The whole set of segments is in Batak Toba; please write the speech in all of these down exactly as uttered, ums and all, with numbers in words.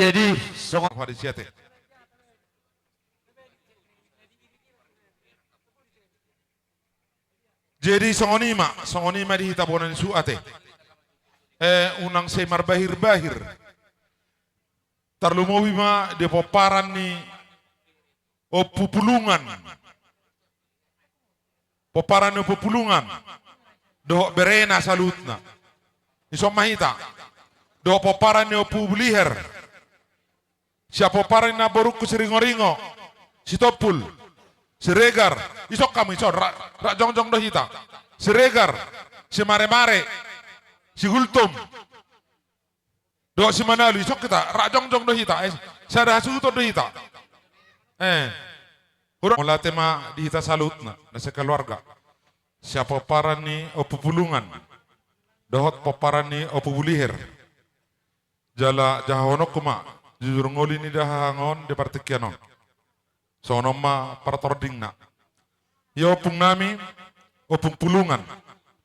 Jadi songon Jadi songon i ma, songon i ma di hita bona ni suat, ate. Eh, unang sai marbahir-bahir. Tarlumobi ma di pomparan ni Ompu Pulungan. Pomparan ni Ompu Pulungan. Dohot berena saluhutna. Dison ma hita. Dohot pomparan ni Ompu Buliher. Sian pomparan ni namborungku Siringoringo, Sitompul, Siregar, dison hamu dison, ra, rap jongjong do hita. Siregar, Simaremare, Sigultom, dohot Simanalu, dison hita, rap jongjong do hita, eh, sada hasuhuton do hita. Eh, hurang, mauliate ma di hita saluhutna, na sekeluarga. Sian pomparan ni Ompu Pulungan, dohot pomparan ni Ompu Buliher. Jala jahahononku ma, jujur ngolu ni dahahang on di partingkian on. Songon on ma partordingna. Ia ompung nami, Ompung Pulungan,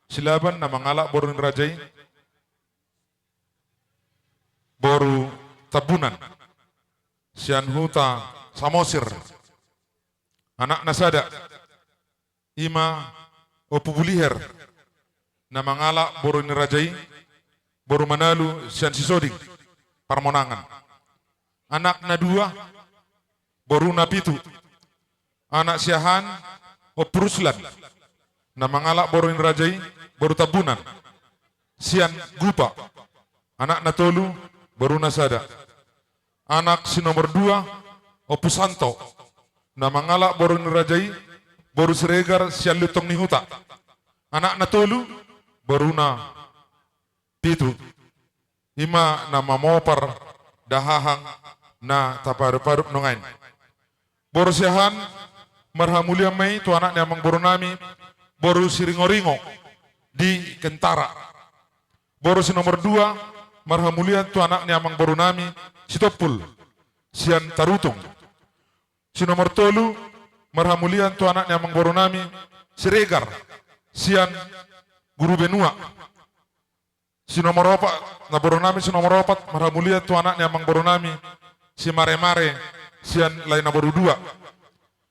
Silaban na mangalap boru ni raja i, boru Tambunan, sian huta Samosir, anakna sada, i ma Ompu Buliher, na mangalap boru ni raja i, boru Manalu sian Sisoding, Parmonangan. Anakna dua, boruna pitu. Anak siahaan, Ompu Ruslan, na mangalap boru ni raja i, boru Tambunan, sian Gupa. Anakna tolu, boruna sada. Anak si nomor dua, Ompu Santo, na mangalap boru ni raja i, boru Siregar sian Luntong ni Huta. Anakna tolu, boruna pitu. I ma na mamopar dahahang na tapaadop-adop nuaeng. Boru siahaan, marhamulian ma i tu anak ni amangboru nami, boru Siringoringo di Kentara. Boru si nomor dua, marhamulian tu anak ni amangboru nami, Sitompul, sian Tarutung. Si nomor tolu, marhamulian tu anak ni amangboru nami, Siregar, sian Guru Benua. Si nomor opat, na boru nami si nomor opat, marhamulian tu anak ni amangboru nami, Simaremare, sian Lae Naboru dua.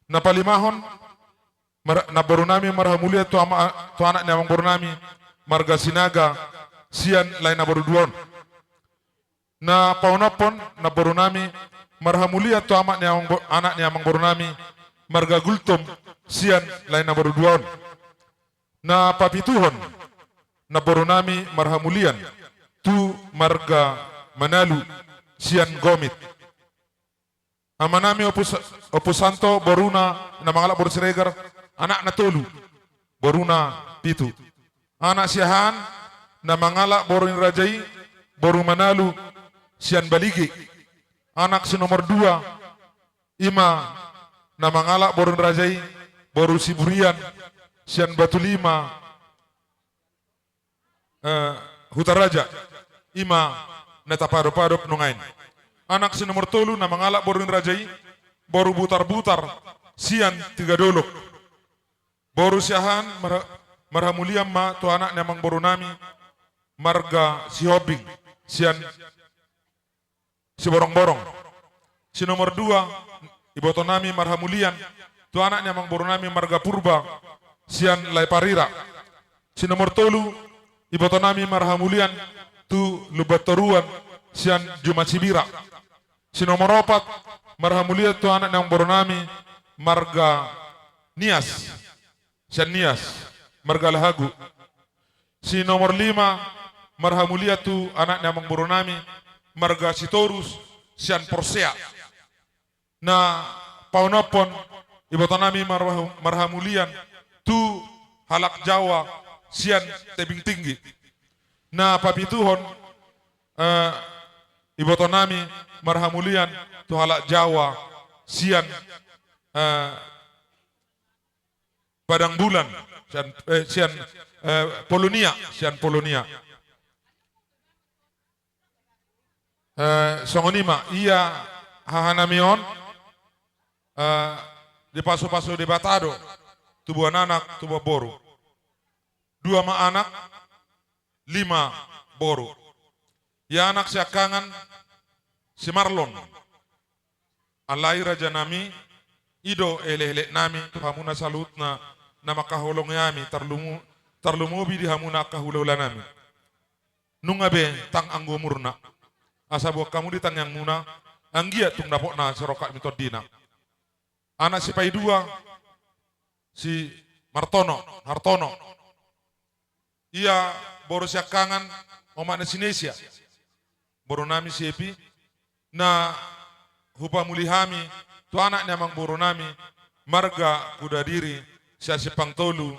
Na palimahon, mar-, na boru nami marhamulian tu ama-, tu anak ni amangboru nami, marga Sinaga, sian Lae Naboru dua on. Na paonomhon, na boru nami marhamulian tu amak ni amang bo-, anak ni amangboru nami, marga Gultom, sian Lae Naboru dua on. Na papituhon, na boru nami marhamulian tu marga Manalu, sian Gomit. Amanami Ompu Sa-, Ompu Santo, boruna na mangalap boru Siregar, anakna tolu, boruna pitu. Anak siahaan, na mangalap boru ni raja i, boru Manalu, sian Balige. Anak si nomor dua, i ma na mangalap boru ni raja i, boru Siburian, sian Batulima, eh, Hutaraja, i ma na tapaadop-adop nuaeng. Anak si nomor tolu na mangalap boru ni raja i, boru Butarbutar, sian Tigadolok. Boru siahaan, marha-, marhamulian ma tu anak ni amangboru nami, marga Sihombing, sian Siborongborong. Si nomor dua, iboto nami marhamulian tu anak ni amangboru nami marga Purba, sian Lae Parira. Si nomor tolu, iboto nami marhamulian tu Lumban Toruan, sian Juma Sibira. Si nomor opat, marhamulian tu anak ni amangboru nami marga Nias, sian Nias, marga Lahagu. Si nomor lima, marhamulian tu anak ni amangboru nami, marga Sitorus, sian Porsea. Na paonomhon, iboto nami marha-, marhamulian tu halak Jawa, sian Tebing Tinggi. Na papituhon, eh, iboto nami marhamulian tu halak Jawa, sian, eh, Padang Bulan, sian, eh, sian, eh, Polonia, sian Polonia. Eh, songon i ma, ia hahanami on, eh, dipasu-pasu Debata do, tubuan anak, tubuan boru. Dua ma anak, lima boru. Ia anak siangkangan, si Marlon. Alai rajanami, i do elekeleknami tu hamuna saluhutna na mangkaholongi hami, tarlumo-, tarlumobi di hamuna angka hulahulanami. Nunga be tang anggo umurna, asa boan hamu di tangiangmuna, anggiat tung dapotna sirongkap ni tondina. Anak sipaidua, si Martono, Hartono. Ia boru siangkangan, omak ni si Nesia. Borunami si Epi, na hupamuli hami tu anak ni amangborunami, marga Kudadiri, Siasimpang Tolu,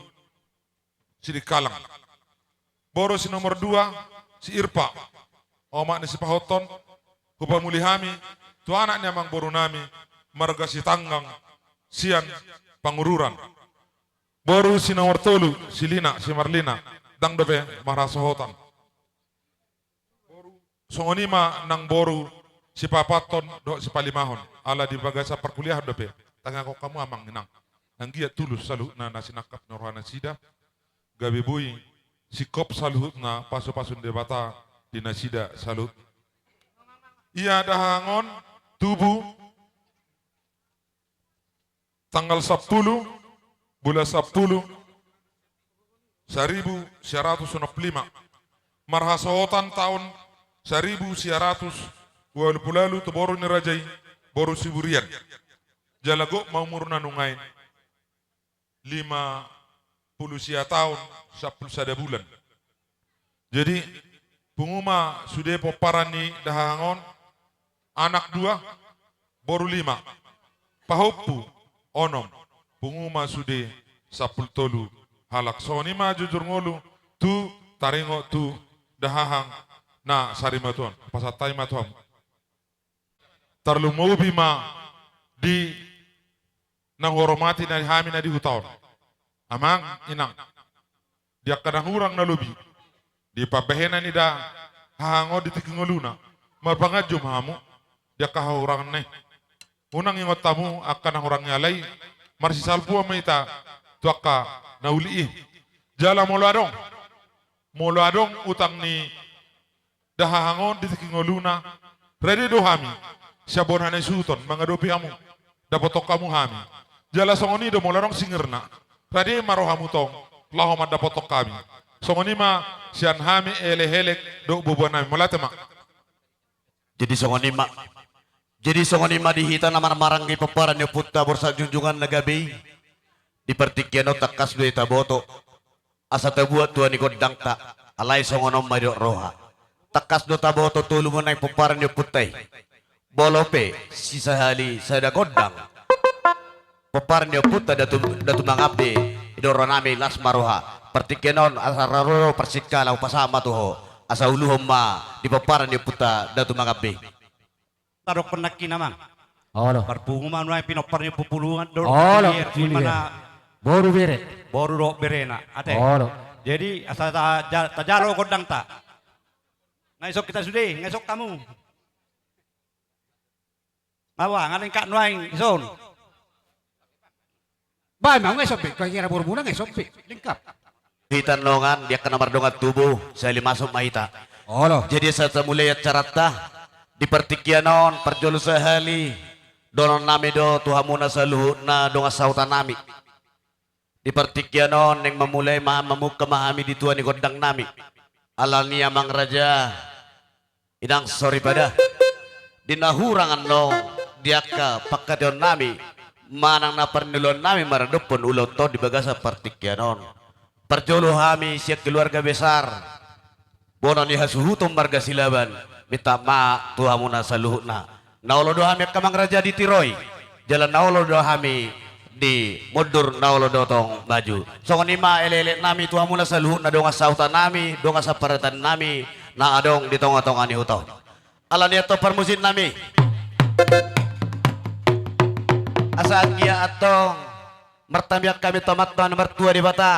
Sidikalang. Boru si nomor dua, si Irpa, omak ni si Pahoton, hupamuli hami tu anak ni amangborunami, marga Sitanggang, sian Pangururan. Boru si nomor tolu, si Lina, si Marlina, ndang dope marhasohotan. Songon i ma nang boru sipaopathon dohot sipalimahon, ala di bagasan parkuliahan dope. Tangiangkon hamu amang inang, anggiat tulus saluhutna na sinangkap ni rohanasida, gabe boi singkop saluhutna pasupasu ni Debata di nasida saluhut. Ia dahahang on tubu tanggal sampulu, bulan sampulu, saribu sia ratus onom pulu lima. Marhasohotan taon saribu sia ratus ualu pulu ualu tu boru ni raja i, boru Siburian. Jala gok ma umurna nuaeng, lima pulu sia taon, sampulu sada bulan. Jadi, pungu ma sude pomparan ni dahahang on, anak dua, boru lima, pahompu onom, pungu ma sude sampulu tolu halak. Songon i ma jujur ngolu tu taringot tu dahahang na sarimatuon. Pasahat hami ma tu hamu. Tarlumobi ma di na huhormati na di hami na di huta on. Amang, inang, di angka na hurang na lobi di pambahenan ni dahahang on di tingki ngoluna, marpanganju ma hamu di angka hahuranganna i. Unang ingot hamu angka na hurang i, alai marsisalpuan ma hita tu angka na uli i. Jala molo adong, molo adong utang ni dahahang on di tingki ngoluna, rade do hami sian bona na isuhuton mangadopi hamu, dapothon hamu hami. Jala songon i do molo adong singirna, rade ma rohamu tong laho mandapothon hami. Songon i ma sian hami elekelek dohot boaboanami, mauliate ma. Jadi songon i ma. Jadi songon i ma di hita na marhahamaranggi pomparan ni ompunta Borsak Junjungan na gabe i. Di partingkian on tangkas do hita boto asa tabuat tua ni gondangta, alai songon on ma didok roha. Tangkas do taboto tolu ma nuaeng pomparan ni ompunta i. Molo pe sisahali sada gondang pomparan ni ompunta Datu, Datu Mangambe, didok rohanami las ma roha. Partingkian on asa ra ro parsingkala, hupasahat ma tu ho asa uluhon ma di pomparan ni ompunta Datu Mangambe. Tadokkon nangkin, amang. Olo. Parpungu ma nuaeng pinompar ni Ompu Pulungan do. Olo, Pulungan. Boru bere. Boru dohot berena, ate. Olo. Jadi asa ta-, ja-, tajalo gondangta. Nga isop hita sude, nga isop hamu. Nga ba, nga lengkap nuaeng ison. Ba, emang nga isop be, kira-kira boru muna nga isop be, lengkap. Hita nongan di angka na mardongan tubu, sahali masuk ma hita. Olo. Jadi asa tamulai acaranta, di partingkian on parjolo sahali dohononnami do tu hamuna saluhutna dongan sahutanami. Di partingkian on naeng mamulai ma, mamungka ma hami di tua ni gondangnami. Alani amang raja, inang soripada, di na hurang annon di angka pangkataionnami manang na parniulaonnami maradophon ulaonta on di bagasan partingkian on. Parjolo hami sian keluarga besar bona ni hasuhuton marga Silaban, minta maaf tu hamuna saluhutna. Na olo do hami angka amang raja ditiroi, jala na olo do hami di mundur, na olo do tong maju. Songon i ma elekeleknami tu hamuna saluhutna dongan sahutanami, dongan saparatanami na adong di tongatonga ni huta on. Alani i antong parmusiknami, asa anggiat antong martamiang hami tu Amanta na martua Debata,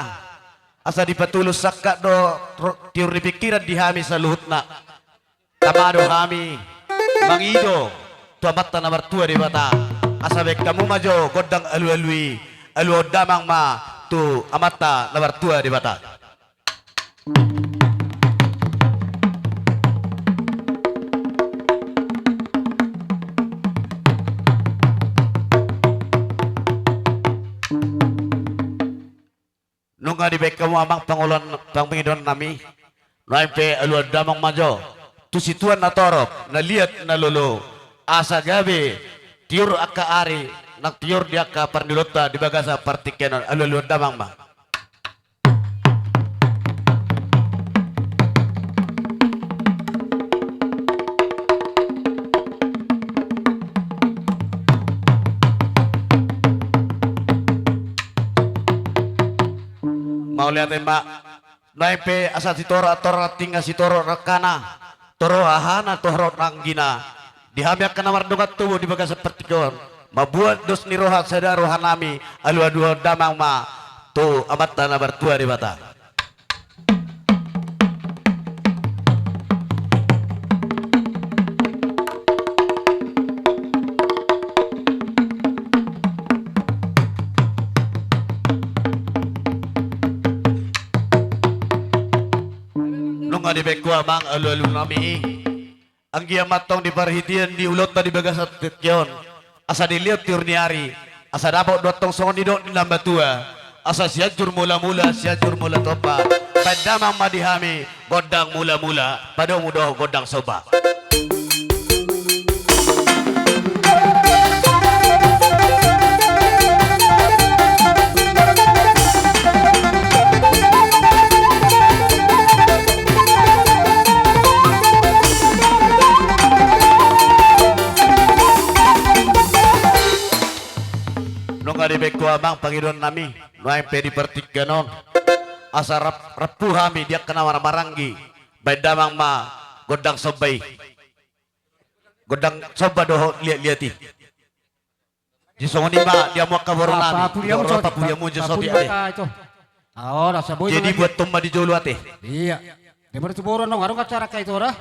asa dipatulus sangkap dohot tiur ni pingkiran di hami saluhutna. Tama do hami mangido tu Amanta na martua Debata, asa baen hamu ma jo gondang alualu i, aluaon damang ma tu Amanta na martua Debata. Nunga dibaen hamu amang pangoloan, pangidoan nami. Nuaeng pe alualu damang ma jo tu situan na torop, na liat, na lolo, asa gabe tiur angka ari na tiur di angka parniulaonta di bagasan partingkian on. Alualu damang ma. Mauliate ma. Nuaeng pe asa sitorop antorna, tinggal sitorop rangkana, torop hahana, torop anggina. Di hami angka na mardongan tubu di bagasan partingkian on, mambuat dos ni roha sada roha nami, alualuhon damang ma tu Amanta na martua Debata. Nunga dibaen hamu amang alualu nami i. Anggiat ma antong di parhitean ni ulaonta di bagasan tingki on, asa dilehon tiur ni ari, asa dapot do antong songon nidok ni na matua, asa Sianjur Mulamula, Sianjur Mula Tompa. Baen damang ma di hami gondang mulamula, padomu do gondang somba. Nunga dibaen hamu amang pangidoan nami, nuaeng pe di partingkian on, asa rap-, rampu hami di angka na marhahamaranggi, baen damang ma gondang somba i. Gondang somba dohot liat-liat i. Jadi songon i ma di hamu angka boru nami. Papuliamu jo, papuliamu jo, papuliamu ate. Jadi buat tomba di jolo ate. Iya. Dia baru tu boru nong, adong acara kayak itu ora.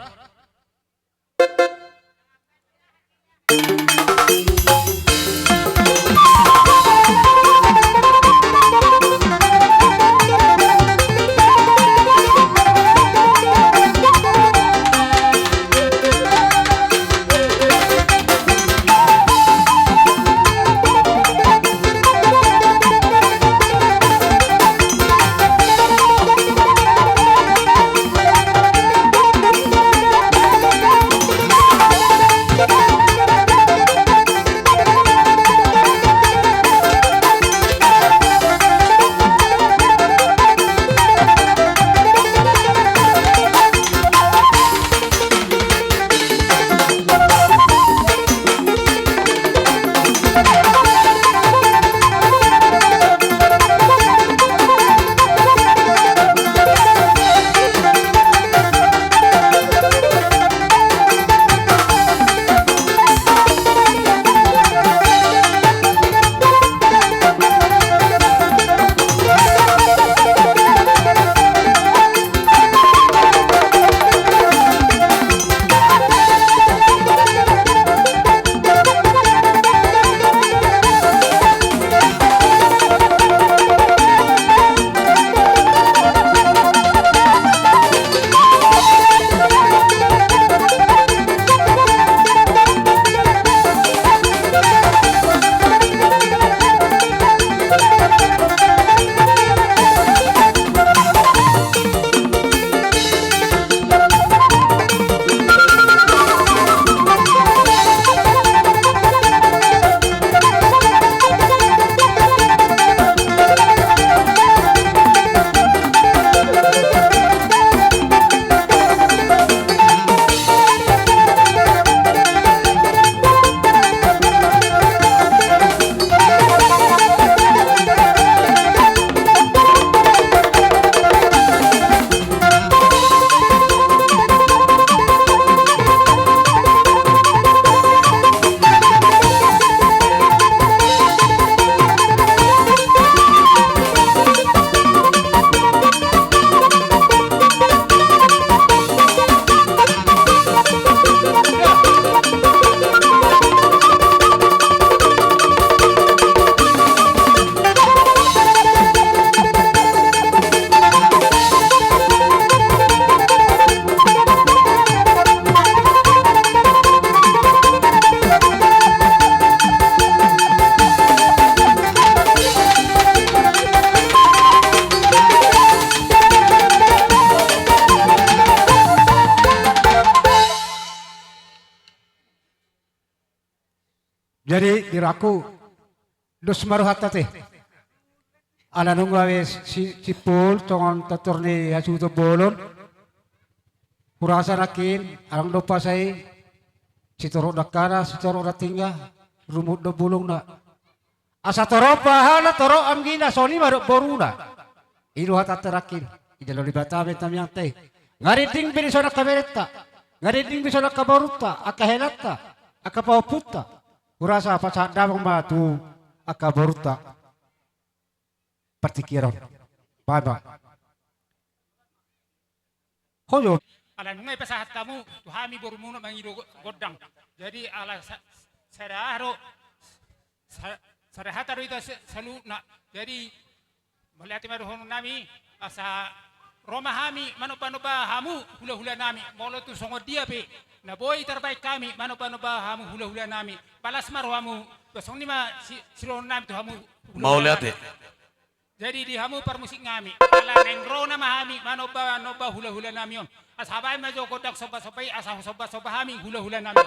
Jadi di rohangku, dos ma rohanta te. Ala nunga be si, simpul songon tortor ni hasuhuton bolon. Hurasa nangkin, adong do pasa i, sitorop dangkana, sitorop rantingna, rumut do bulungna. Asa torop pahana, torop anggina, songon i ma dohot boruna. I do hatanta nangkin, dijalo Debata be tamiang te. Nga dinding be dison angka berenta, nga dinding be dison angka borunta, angka helanta, angka pahompunta. Hurasa pasahat damang ma tu angka borunta. Partingkian on. Baen ma. Ho jo. Ala nunga dipasahat hamu tu hami borumuna mangido go-, gondang. Jadi ala sa-, sada aha do, sa-, sada hata do hita sa-, saluhutna. Jadi mauliate ma dohonon nami, asa ro ma hami manombanomba hamu hulahulanami, molo tung songon dia pe na boi tarbaen hami manombanomba hamu hulahulanami. Balas ma rohamu, songon i ma si-, sidohonon nami tu hamu hulahulanami. Mauliate. Jadi di hamu parmusik nami, ala naeng ro nama hami manombanomba hulahulanami on. Asa baen ma jo gondang sombasomba i, asa husombasomba hami hulahulanami on.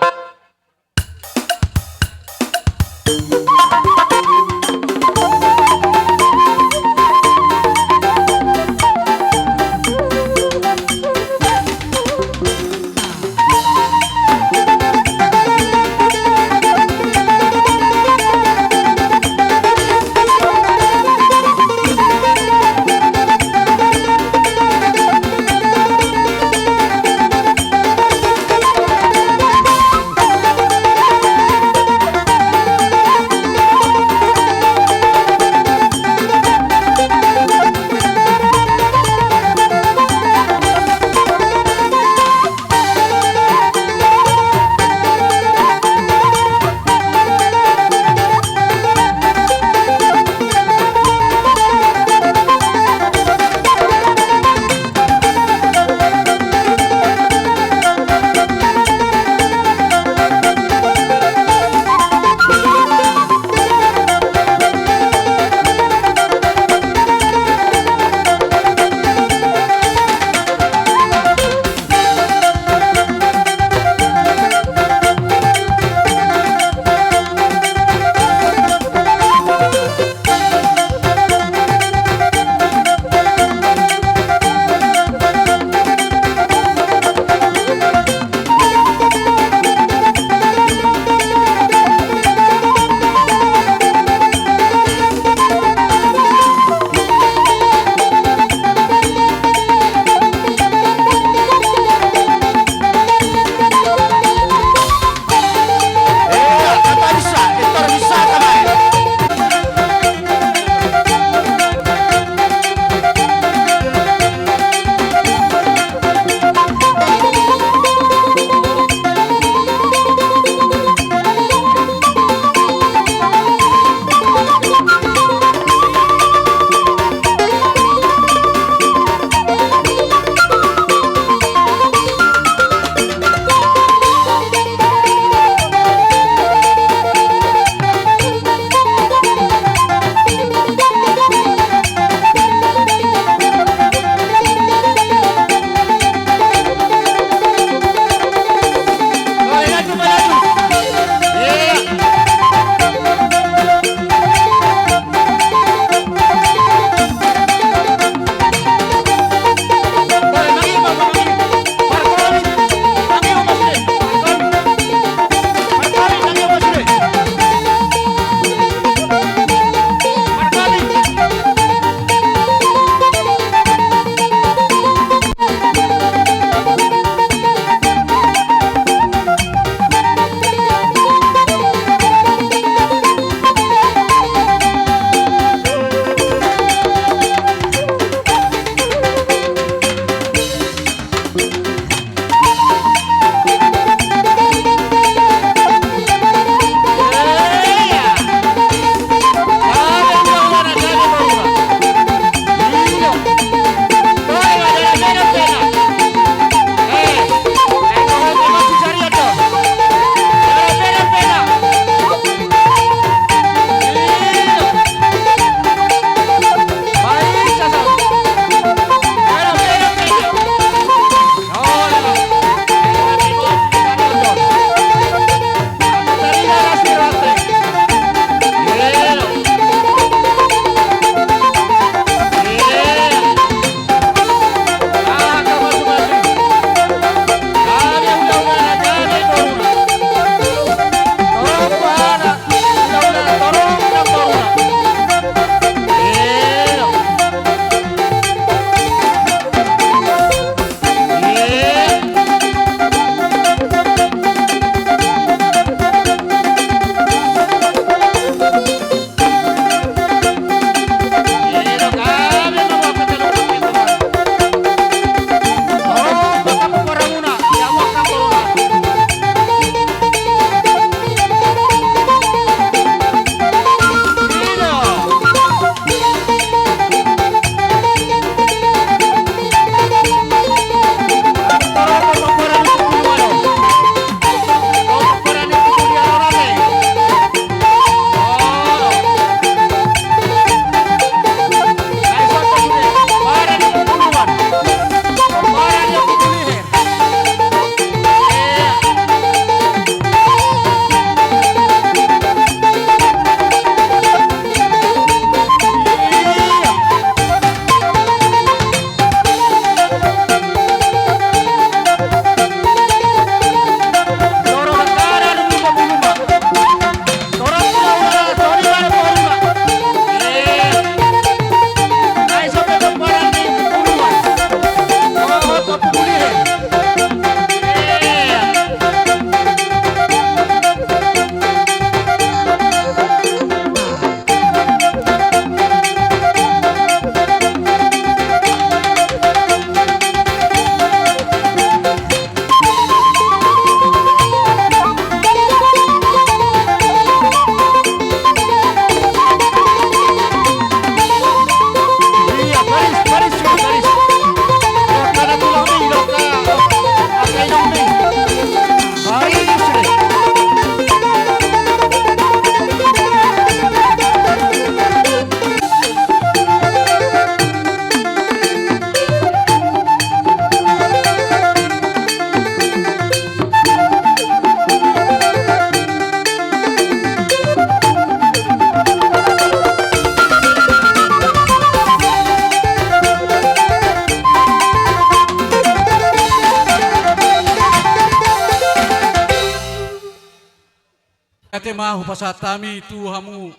Ate ma hupasahat hami tu hamu,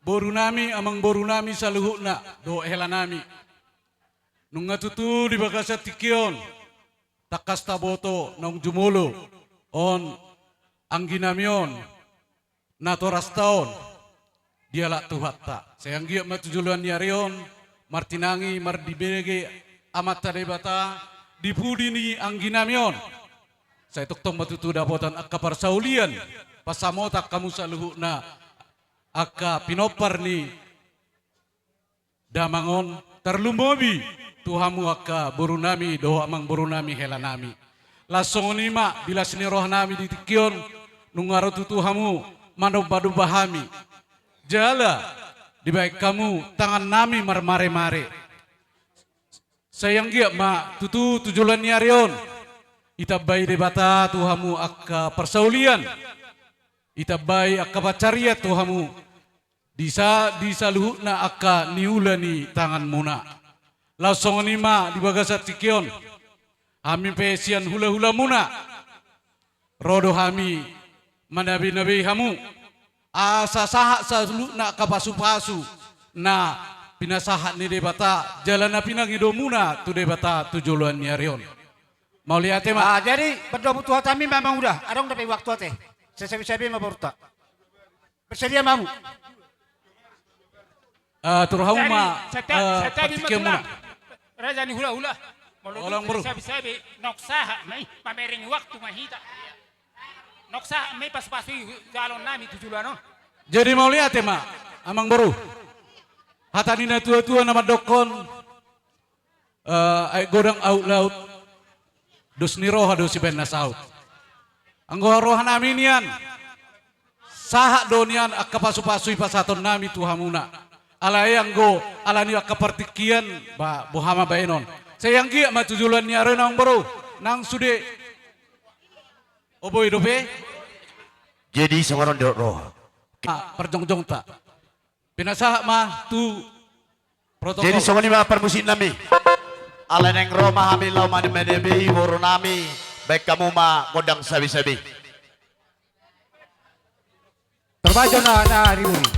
boru nami, amang boru nami saluhutna dohot hela nami. Nunga tutu di bagasan tingki on tangkas taboto naung jumolo on anggi nami on, natorasta on, dialap Tuhanta. Sai anggiat ma tu joloan ni ari on martinangi marbege Amanta Debata di pudi ni anggi nami on. Sai tongtong ma tutu dapotan angka parsaulian, pansamotan hamu saluhutna angka pinompar ni damang on, tarlumobi tu hamu angka boru nami dohot amang boru nami, hela nami. Laos songon i ma di las ni roha nami di tingki on, nunga ro tutu hamu manombanomba hami. Jala dibahen hamu tangan nami marmaremare. Sai anggiat ma tutu tu joloan ni ari on ditambai Debata tu hamu angka parsaulian, ditambai angka pansarian tu hamu di sa-, di saluhutna angka niula ni tanganmuna. Laos songon i ma di bagasan tingki on, hami pe sian hulahulamuna, ro do hami manabinabei hamu asa sahat saluhutna angka pasupasu na pinasahat ni Debata jala na pinangidomuna tu Debata tu joloan ni ari on. Mauliate ma. Ah, jadi, berdoa butuh hati kami memang udah. Adong dapat waktu ate. Saya sabi-sabi ma borta. Bersedia ma hamu? Ah, turhau ma, eh, santabi ma partingkian muna. Raja ni hulahula. Molo dung sabi-sabi, naung sahat ma i, mamereng waktu ma hita. Naung sahat ma i pasupasu i jaloon nami tu joloan on. Jadi mauliate ma, amang boru. Hata ni natuatua na mandokkon, eh, aek godang aut laut, dos ni roha do sibaen na saut. Anggo roha nami nian, sahat do nian angka pasupasu i pasahaton nami tu hamuna. Alai anggo ala ni angka partingkian, ba, boha ma baenon. Sai anggiat ma tu joloan ni ari on, amang boru, nang sude. O, boi dope? Jadi songon on do roha. Ah, parjongjongta. Pinasahat ma tu protokol. Jadi songon i ma parmusik nami. Alai naeng ro ma hami laho manabinabei boru nami, baen hamu ma gondang sabi-sabi. Tarbajo na, na riburi.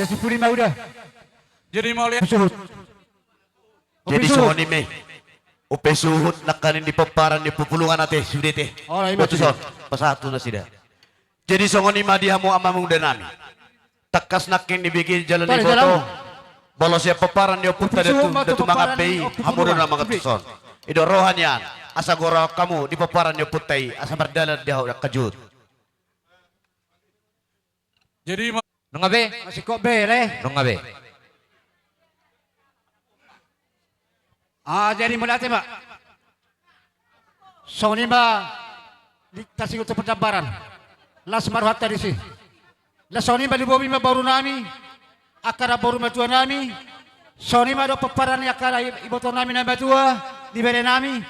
Dipuli ma uda. Jadi mau lihat. Suhut. Jadi songon i ma. Upe suhut nangkaning di pomparan ni Pupulungan ate, sude te. Olo, ima. Botu sude. Son, pasahat tu nasida. Jadi songon i ma di hamu amang muda nami. Tangkas nangkin dibege jala ni boto. Molo sian pomparan ni ompunta Datu, Datu Mangabe i, hamu do na mangantuson. I do roha nian, asa gorahon hamu di pomparan ni ompunta i, asa mardalan di hamu angka juhut. Jadi ma- Nunga be? Masingkop be, le. Nunga be. Ah, jadi mauliate ma. Songon i ma di tarsingkop tu pardambaran. Las ma rohanta disi. Las songon i ma, lumobi ma boru nami, angka na boru matua nami. Songon i ma dohot pomparan ni angka na i-, iboto nami na matua, ni bere nami.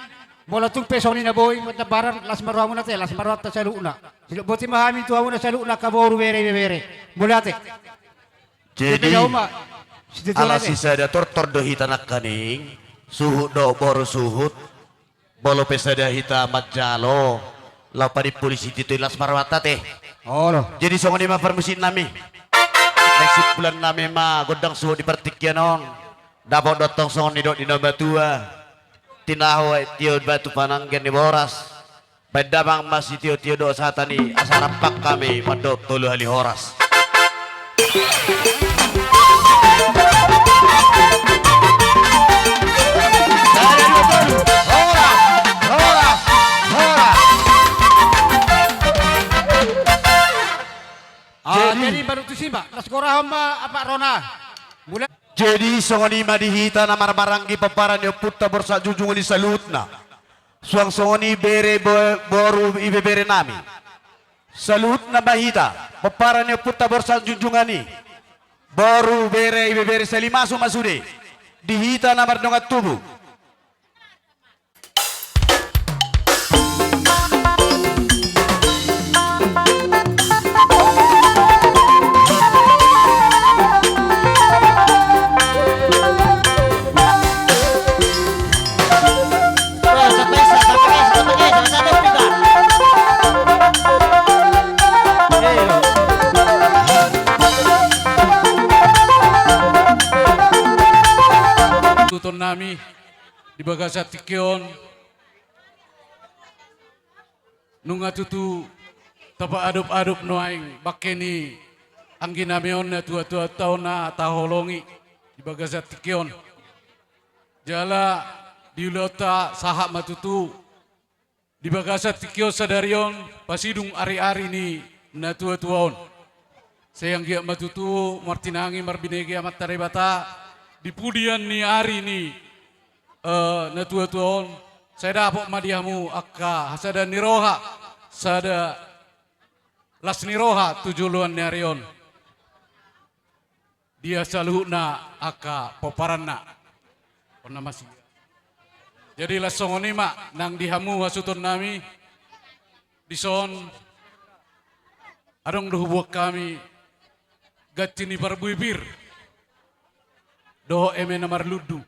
Molo tung pe songon i na boi pardambaran, las ma rohamuna te, las ma rohanta saluhutna. Sidok boti ma hami tu hamuna saluhutna angka boru, bere, ibebere. Mauliate. Jadi, ala sisada tortor do hita nangkaning, suhut dohot boru suhut, molo pe sada hita manjalo, laho panimpuli sititi, las ma rohanta te. Olo. Jadi songon i ma parmusiknami. Naeng simpulan nami ma gondang suhut di partingkian on. Dapot do tong songon nidok ni na matua. Tinahu aek tio, batu panangge ni boras. Baen damang ma sitiotio dohot sahatan i, asa rampak hami mandok tolu hali horas. Horas, horas, horas. Ah, jadi, jadi baru tu si ma, las gorahon ma apa rona. Mulai. Jadi songon i ma di hita na marmaranggi pomparan ni ompunta Borsak Junjungan i saluhutna. Suang songon i bere bo-, boru ibebere nami. Saluhutna ma hita, pomparan ni ompunta Borsak Junjungan i. Boru, bere, ibebere, salimasu ma sude. Di hita na mardongan tubu. Tuton nami di bagasan tingki on. Nunga tutu tapaadop-adop nuaeng bangke ni anggi nami on, na tua-tua taon na taholongi di bagasan tingki on. Jala di ulaonta sahat ma tutu di bagasan tingki on sadari on pasidung ari-ari ni na tua-tua on. Sai anggiat ma tutu martinangi marbinege Amanta Debata di pudian ni ari ni, eh, na tua-tua on, sai dapot ma di hamu angka hasadaan ni roha, sada las ni roha tu joloan ni ari on. Dia saluhutna angka pomparanna. On na masih. Jadi las songon i ma nang di hamu hasuhuton nami, dison adong do huboan hami ganti ni parbue pir dohot eme na marlundu.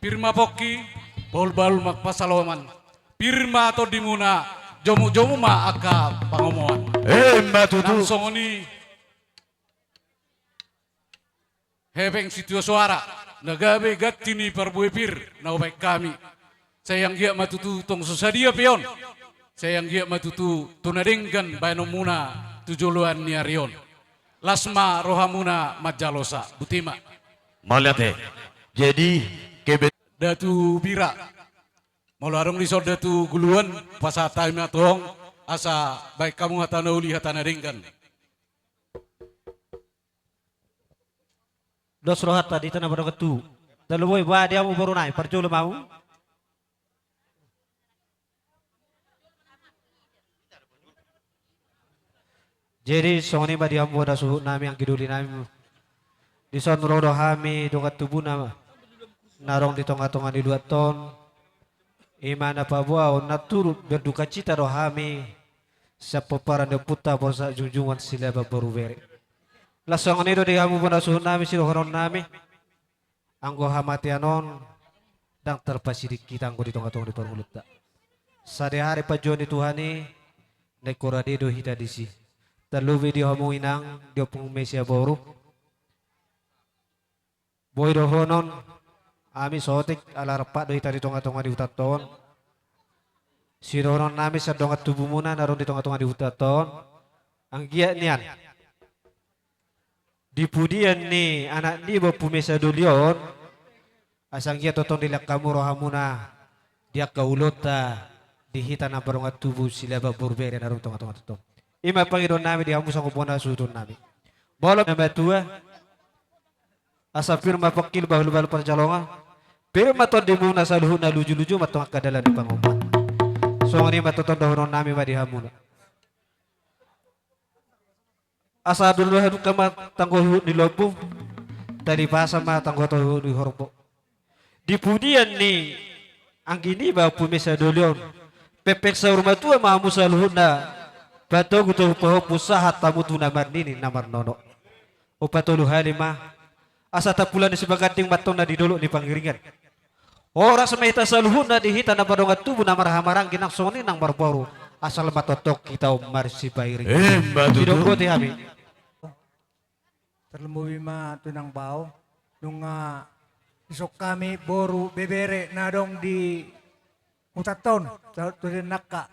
Pir ma pongki, bahul-bahul ma pansalongan. Pir ma tondimuna, jomu-jomu ma angka pangomoan. Emma tutu. Nang songon i hepeng sitio soara na gabe ganti ni parbue pir na hubaen hami. Sai anggiat ma tutu tong so sadia pe on. Sai anggiat ma tutu tu na denggan baenonmuna tu joloan ni ari on. Las ma rohamuna manjalosa. Boti ma. Mauliate. Jadi, kebe- Datu Bira. Molo adong dison Datu Guluan, pasahat hami ma tu ho, asa baen hamu hata na uli, hata na denggan. Dos rohanta di hita na mardongan tubu. Talu boi, boha di hamu boru nai, parjolo ma hamu. Jadi songon i ma di hamu na suhut nami, anggi doli nami. Dison ro do hami dongan tubuna na adong di tonga-tonga ni luat on. I ma na paboaon na turut berdukacita do hami sian pomparan ni ompunta Borsak Junjungan Silaban boru bere. Las songon i do di hamu bona suhut nami, sidohonon nami. Anggo hamatean on ndang tarpasiding hita anggo di tonga-tonga ni parngoluonta. Sadihari panjouon ni Tuhan i, naeng rade do hita disi. Tarlumobi di hamu inang, di ompung Mesi aboru. Boi dohonon, hami so otik, ala rap do hita di tonga-tonga ni hutanta on. Sidohonon nami sian dongan tubumuna na adong di tonga-tonga ni hutanta on. Anggiat nian di pudian ni anak niba Ompu Mesa Doli on, asa anggiat tongtong dilehon hamu rohamuna di angka ulaonta di hita na mardongan tubu Silaban boru bere na adong di tonga-tonga hutanta on. I ma pangidoan nami di hamu songon bona hasuhuton nami. Molo na matua, asa pir ma pongki, bahul-bahul pansalongan, pir ma tondimuna saluhutna, luju-luju ma tong angka dalan ni pangomoan. Songon i ma tongtong dohonon nami ma di hamuna. Asa dulu haduka ma tanggo huhut ni lombu, talipasa ma tanggo huhut ni horbo. Di pudian ni anggi niba Ompu Mesa Doli on, pengpeng saur matua ma hamu saluhutna, patogu-togu pahompu sahat hamu tu na marnini na marnono. Upa tolu hali ma, asa tampulan ni Sibaganding ma tong na di dolok ni Pangiringan. Horas ma hita saluhutna di hita na mardongan tubu, na marhahamaranggi nang songon i nang marboru, asal ma tongtong hita on marsipairing. Emma tutu. Sidok boti hami. Tarlumobi ma tu inang bao, nunga dison hami boru bebere na adong di hutanta on, tu, tu di angka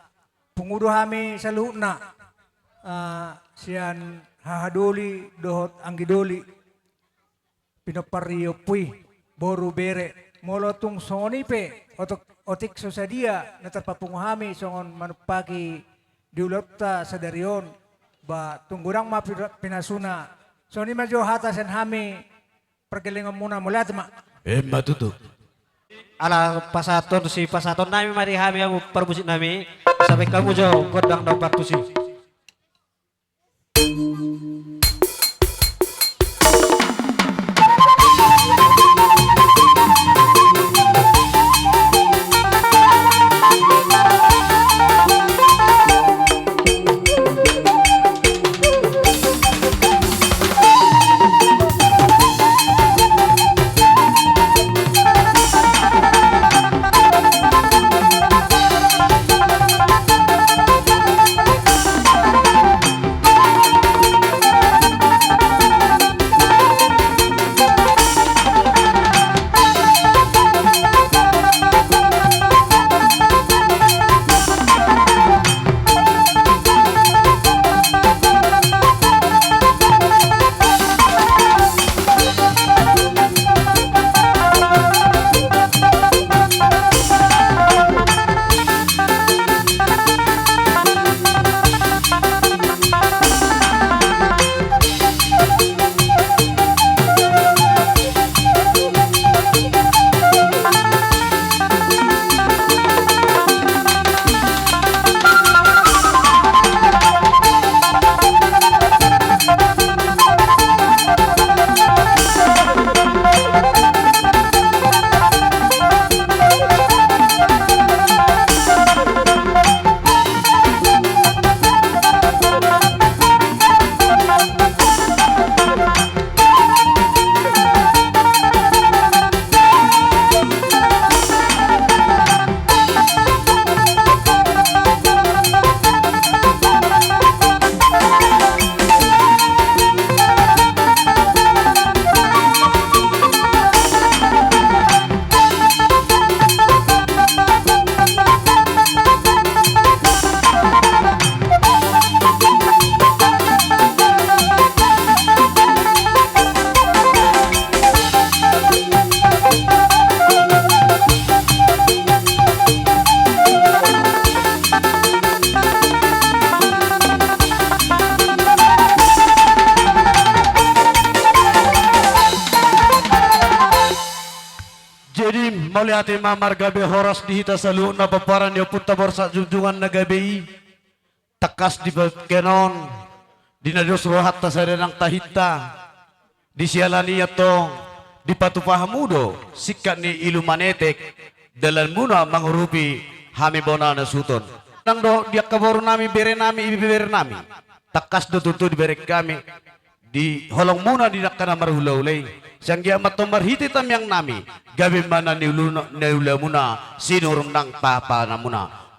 pungu do hami saluhutna, ah, sian haha doli dohot anggi doli. Pinompar ni ompu i, boru bere. Molo tung songon i pe, otok-, otik so sadia na tarpapungu hami songon manumpahi di ulaonta sadari on, ba tung godang ma pina-, pinasuna. Songon i ma jo hata sian hami, pargellengonmuna, mauliate ma. Emma tutu. Ala pasahathon, sipasahaton nami ma di hami, hamu parmusik nami, asa baen hamu jo gondang na umbahen tusi. Jadi, mauliate ma, margabe horas di hita saluhutna pomparan ni ompunta Borsak Junjungan na gabe i. Tangkas di bahen on, di na dos rohanta sada nang tahinta, di siala ni i antong, dipatupa hamu do singkat ni ilu manetek, dalanmuna mangurupi hami bona na suhut on. Nang dohot di angka boru nami, bere nami, ibebere nami. Tangkas do tutu dibereng hami di holongmuna di angka na marhulahula i. Sai anggiat ma antong marhite tangiang nami, gabe ma na niuluna, niulamuna, sinurun nang pahanpahanmuna.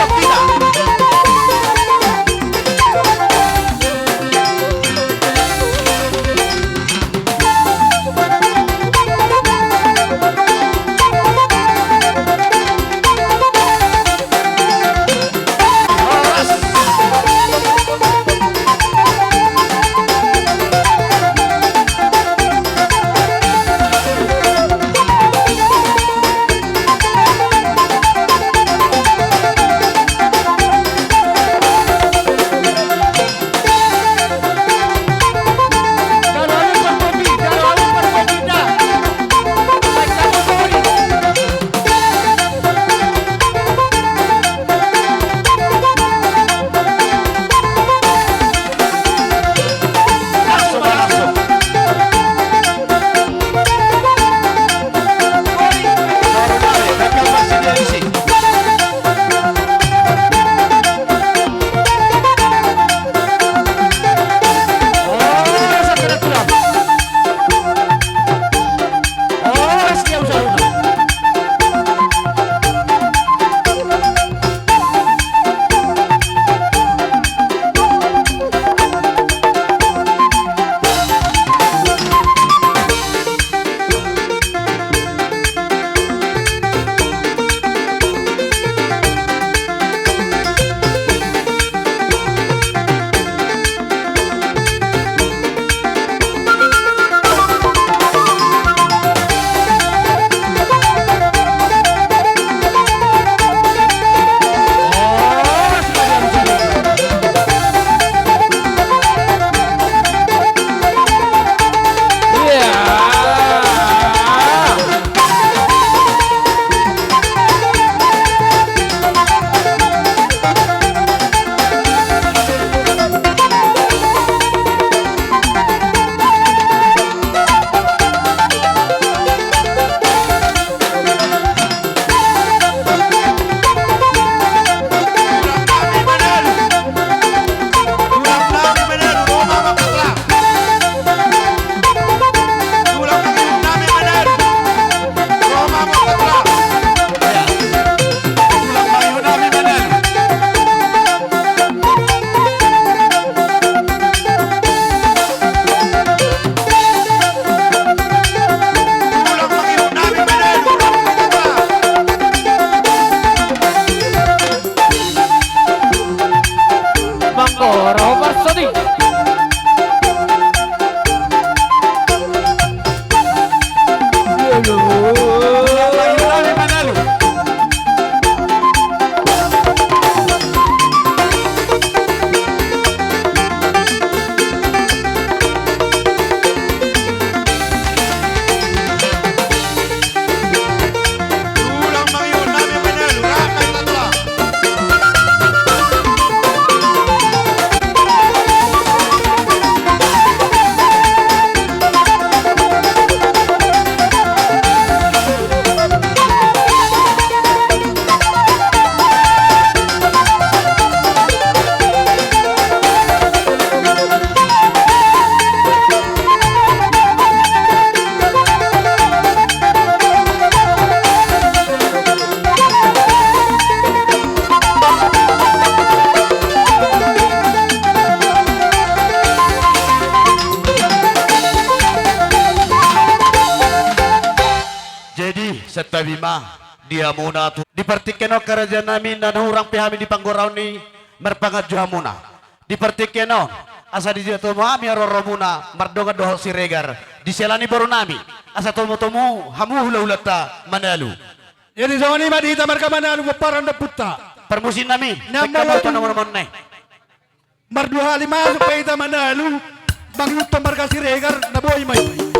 Santika. Tabi ma di hamuna tu. Di partingkian on, raja nami, na hurang pe hami di panggoraon i marpanganju hamuna. Di partingkian on, asa dijalo hamu haroromuna mardongan dohot Siregar di siala ni boru nami, asa tomutomu hamu hulahulanta Manalu. Jadi songon i ma di hita marga Manalu, pomparan dohot ompunta. Parmusik nami, na baen hamu mauliate tu na manamonne. Mardua hali masuk pe hita Manalu, mangihuthon marga Siregar, na boi ma i.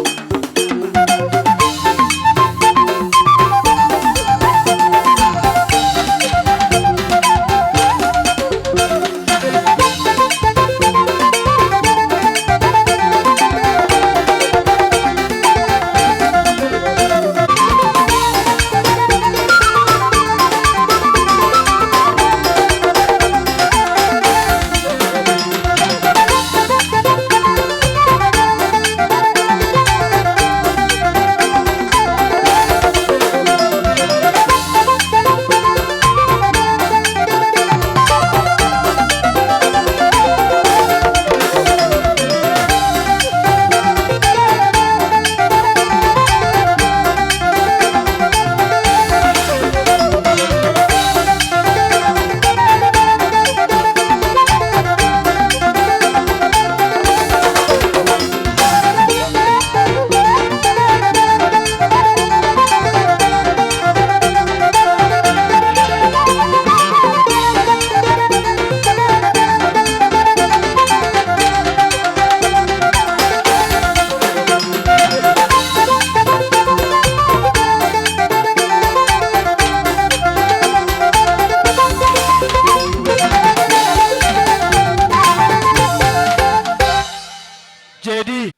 Jadi,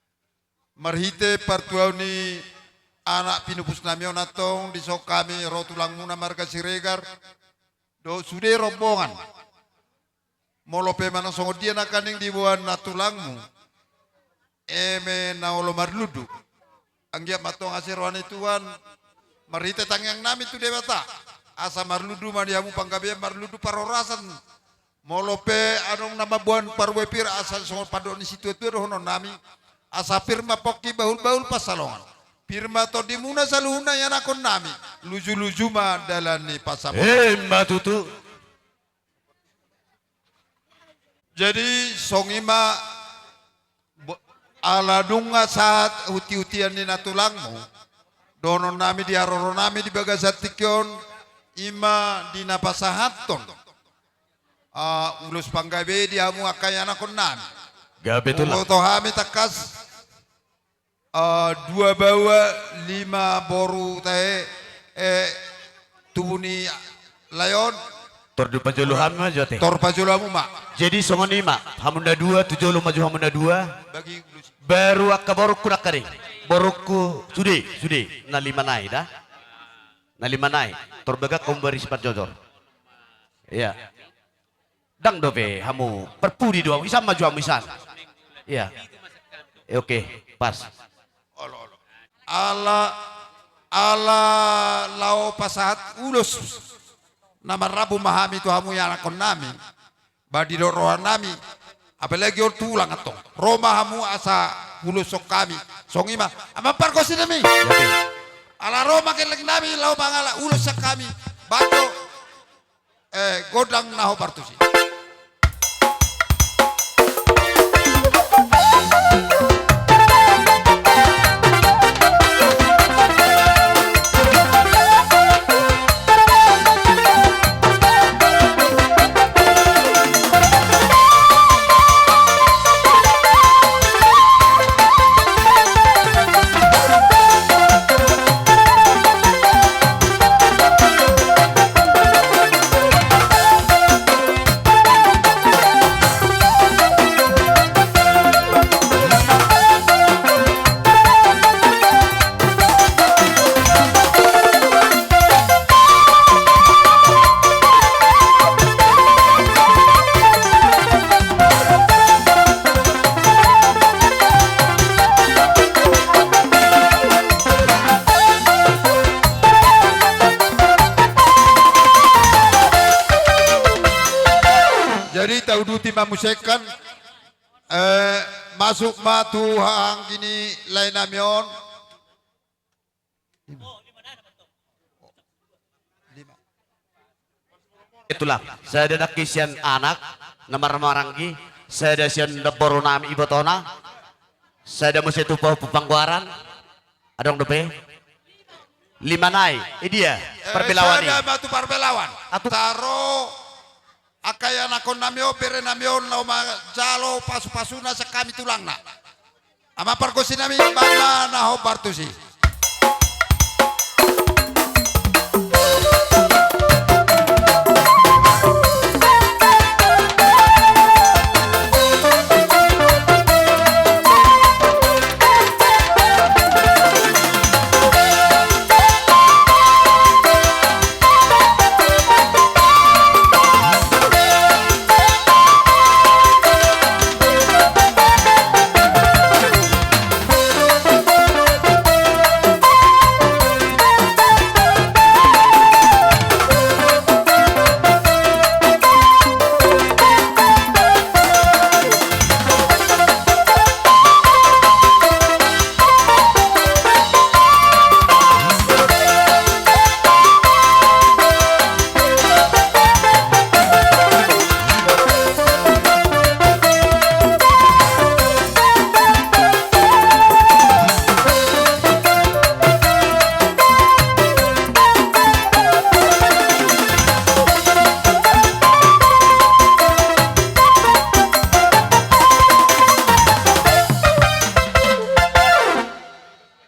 marhite partuaon ni anak pinupus nami on antong, dison hami ro tulangmuna marga Siregar dohot sude rombongan. Molo pe manang songon dia nangkaning diboan na tulangmu, eme na olo marlundu. Anggiat ma antong asa roha ni Tuhan, marhite tangiang nami tu Debata, asa marlundu ma di hamu panggabean, marlundu parhorasan. Molo pe adong na mamboan parbue pir, asa songon pandok ni situatua dohonon nami, asa pir ma pongki, bahulbahul pansalongan. Pir ma tondimuna saluhutna ianakhon nami, lujuluju ma dalan ni pansamotan. Emma tutu. Jadi songon i ma, bo-, ala nunga sahat hutihutian ni na tulangmu, dohonon nami di haroro nami di bagasan tingki on, i ma di na pasahathon, ah, ulos panggabe di hamu angka ianakhon nami. Gabe tulang. Huboto hami tangkas, ah, dua baoa, lima boru tahe, eh, tubu ni lae on. Tor dipajolo hami ma jo ate. Tor pajolo hamu ma. Jadi songon i ma, hamu na dua, tu jolo ma jo hamu na dua. Bagi ulos. Baru angka borungku nangkaning. Borungku sude, sude. Na lima nai da. Na lima nai. Tor bagak hamu bari sipanjojor. Iya. Ndang dope hamu, parpudi do hamu, isan ma jo hamu isan. Iya. Eh, oke, pas. Olo, olo. Ala, ala laho pasahat ulos na marrambu ma hami tu hamu ianakhon nami. Ba didok roha nami, apalagi on tulang antong. Ro ma hamu asa huloshon hami. Songon i ma, amang pargonsi nami. Jadi. Ala ro ma gelleng nami laho mangalap ulos sian hami. Baco. Eh, godang na hombar tusi. Jadi tauduti ma muse kan, eh, masuk ma tu haha anggi ni lae nami on. Ima. Tulang, sada nangkin sian anak na marhahamaranggi, sada sian namboru nami ibotona, sada muse tu pahompu panggoaran. Adong dope? Lima nai, i dia. Eh, parbelawan i. Sada ma tu parbelawan. Atu- Taro angka ianakkon nami on, bere nami on, laho manjalo pasupasuna sian hami tulangna. Amang pargonsi nami, bang ma na hombar tusi.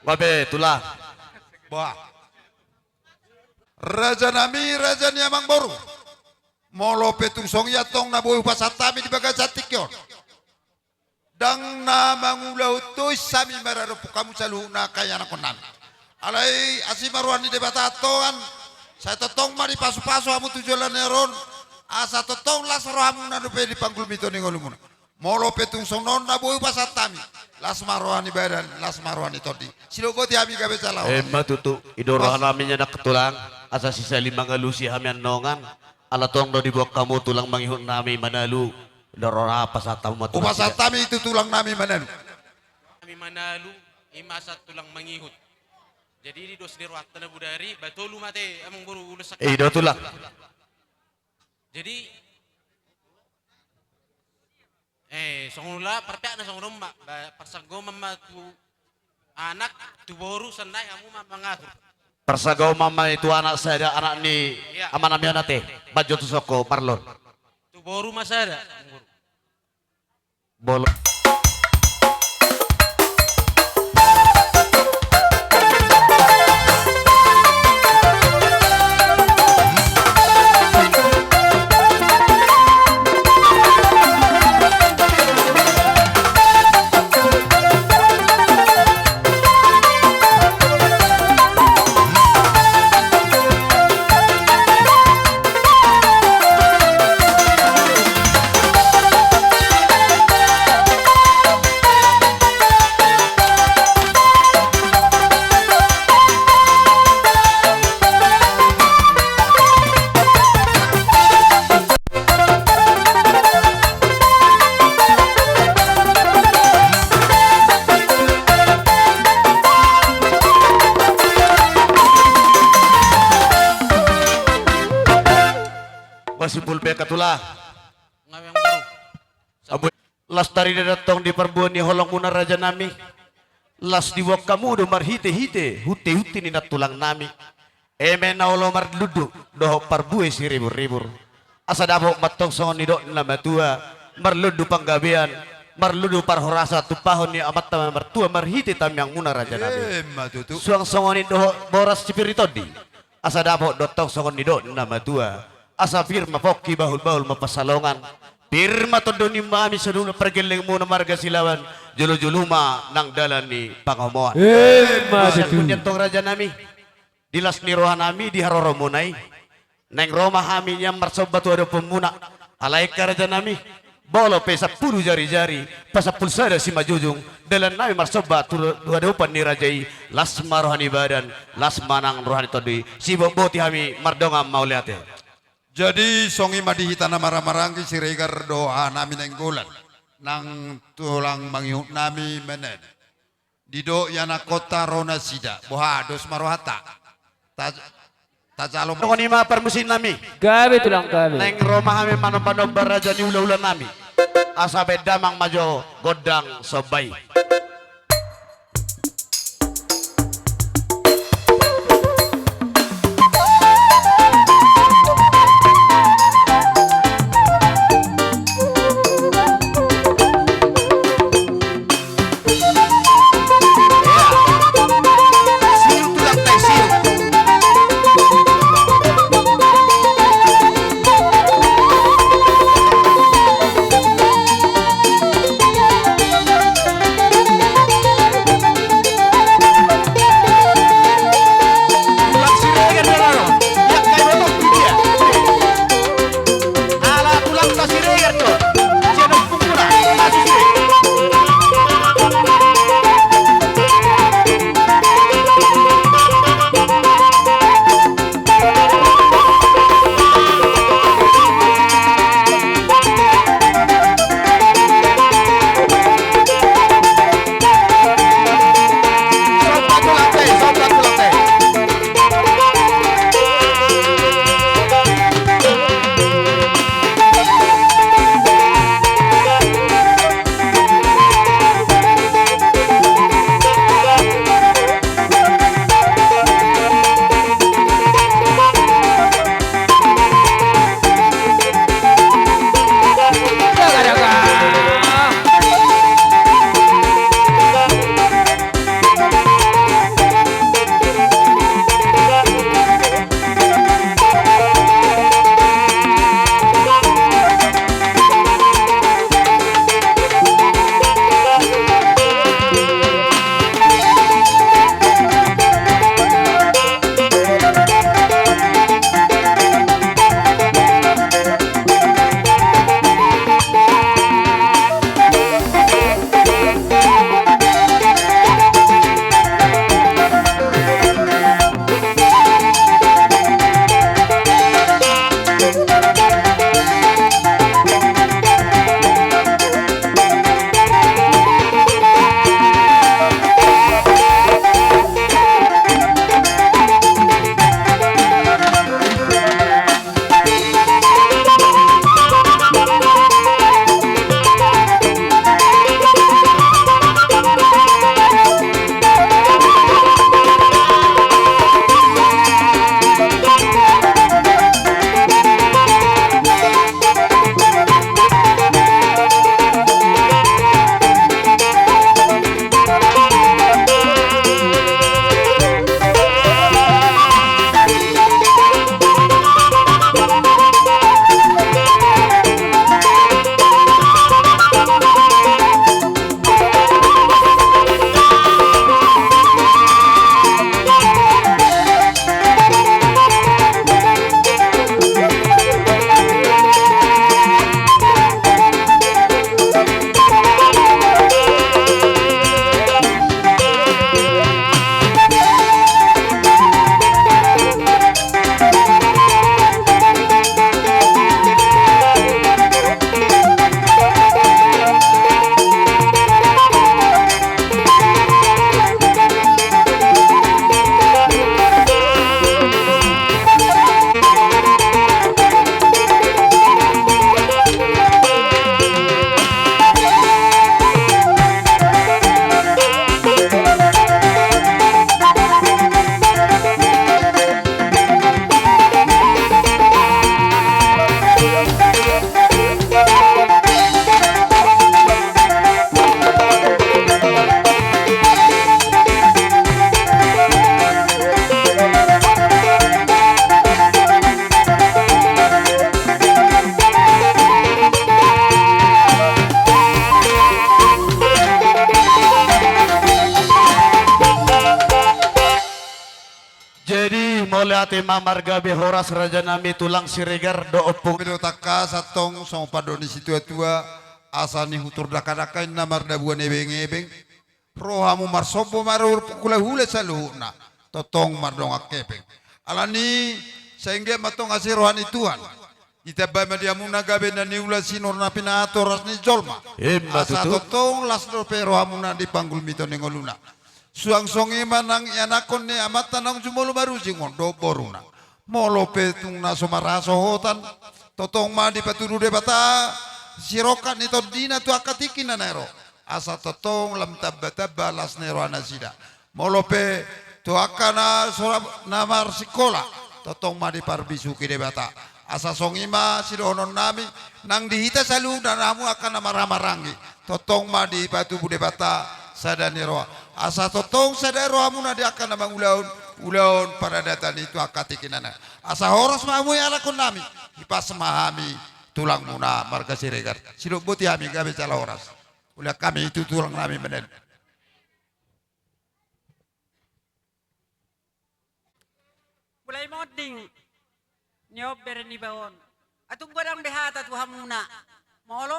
Nga be, tulang. Bah. Raja nami, raja ni amangboru. Molo pe tung songon i antong na boi hupasahat hami di bagasan tingki on, ndang na mangulahon tois hami maradophon hamu saluhutna angka ianakkon nami. Alai asi ma roha ni Debata antong, sai tongtong ma dipasupasu hamu tu joloan ni ari on, asa tongtong las rohamuna dope di panggulmiton ni ngolumuna. Molo pe tung songon on na boi hupasahat hami, las ma roha ni badan, las ma roha ni tondi. Sidok boti hami gabe jala on. Emma tutu, i do roha nami nian angka tulang, asa sisali mangalusi hami annon, ala tong do diboan hamu tulang mangihut nami Manalu, i do roha nami, pasahat hamu ma tulang. Hupasahat hami tu tulang nami Manalu. Nami Manalu, i ma asa tulang mangihut. Jadi di dos ni rohanta na bodari, ba tolu ma ate, amangboru, ulos. I do tulang. Jadi, eh, songon ula parpeakna songon on ma, ba, parsanggoman ma tu anak, tu boru, sai nai hamu ma mangatur. Parsanggoman ma i tu anak sada, anak ni, iya, amanami on ate, Banjo tu Soko, Marlon. Tu boru ma sada, boru. Bolo. Masih pulpe katula. Ngaweng boru. Abu, las tarida antong di parbue ni holongmuna raja nami. Las diboan hamu do marhitehite huntehunte ni nantulang nami. Eme na olo marlundu dohot parbue siriburribur. Asa dapot ma antong songon nidok ni na matua, marlundu panggabean, marlundu parhorasan tumpahon ni amanta na martua marhite tangiangmuna raja nami. Emma tutu. Suang songon i dohot boras sipir ni tondi. Asa dapot do antong songon nidok ni na matua. Asa pir ma pongki, bahulbahul ma pansalongan. Pir ma tondongmuna hami saluhutna pargellengmuna marga Silaban. Jolojolo ma nang dalan ni pangomoan. Emma tutu. Antong raja nami. Di las ni roha nami di haroromuna i. Naeng ro ma hami nian marsomba tu adopanmuna. Alai angka raja nami, molo pe sampulu jarijari, pasampulu sada simanjujung, dalan nami marsomba tu, tu adopan ni raja i, las ma roha ni badan, las ma nang roha ni tondi, sibotboti hami mardongan mauliate. Jadi songon i ma di hita na marhahamaranggi Siregar dohot nami Nainggolan, nang tulang mangihut nami Manalu. Didok ianakkonta ro nasida, boha dos ma rohanta. Ta-, Tajalo ma. Songon i ma parmusiknami. Gabe tulang gabe. Naeng ro ma hami manomba-nomba raja ni hula-hulanami. Asa baen damang ma jo gondang somba i. Jadi, mauliate ma marga be horas rajanami tulang Siregar dohot ompung. Be do tangkas antong songon pandok ni situa-tua, asa nihutur dangka-dangka inna mardabuan ebeng-ebeng. Rohamu marsomba ma ro hula-hula saluhutna. Tongtong mardongan hepeng. Alani, sai anggiat ma antong asi roha ni Tuhan. Ditambai ma di hamuna gabe na niula sinur na pinator ras ni jolma. Ima tutu. Asa tongtong las dope rohamuna di panggulmiton ni ngoluna. Suang songon i ma nang ianakhon ni amanta naung jumolo marujing on dohot boruna. Molo pe tung na so marhasohotan, tongtong ma dipatudu Debata sirongkap ni tondina tu angka tingki na naeng ro. Asa tongtong lam tamba-tamba las ni rohanasida. Molo pe tu angka na so ra-, na marsikola, tongtong ma diparbisuhi Debata. Asa songon i ma sidohononnami, nang di hita saluhutna, hamu angka na marhahamaranggi, tongtong ma dipatubu Debata sada ni roha. Asa tongtong sada rohamuna di angka na mangulahon ulaon paradatan i tu angka tingki na naeng. Asa horas ma hamu i anakonnami, hipas ma hami tulangmuna marga Siregar. Sidok boti hami, gabe jala horas. Ulaon hami tu tulangnami Manalu. Mulai monding ni on bere niba on. Atung godang be hata tu hamuna. Molo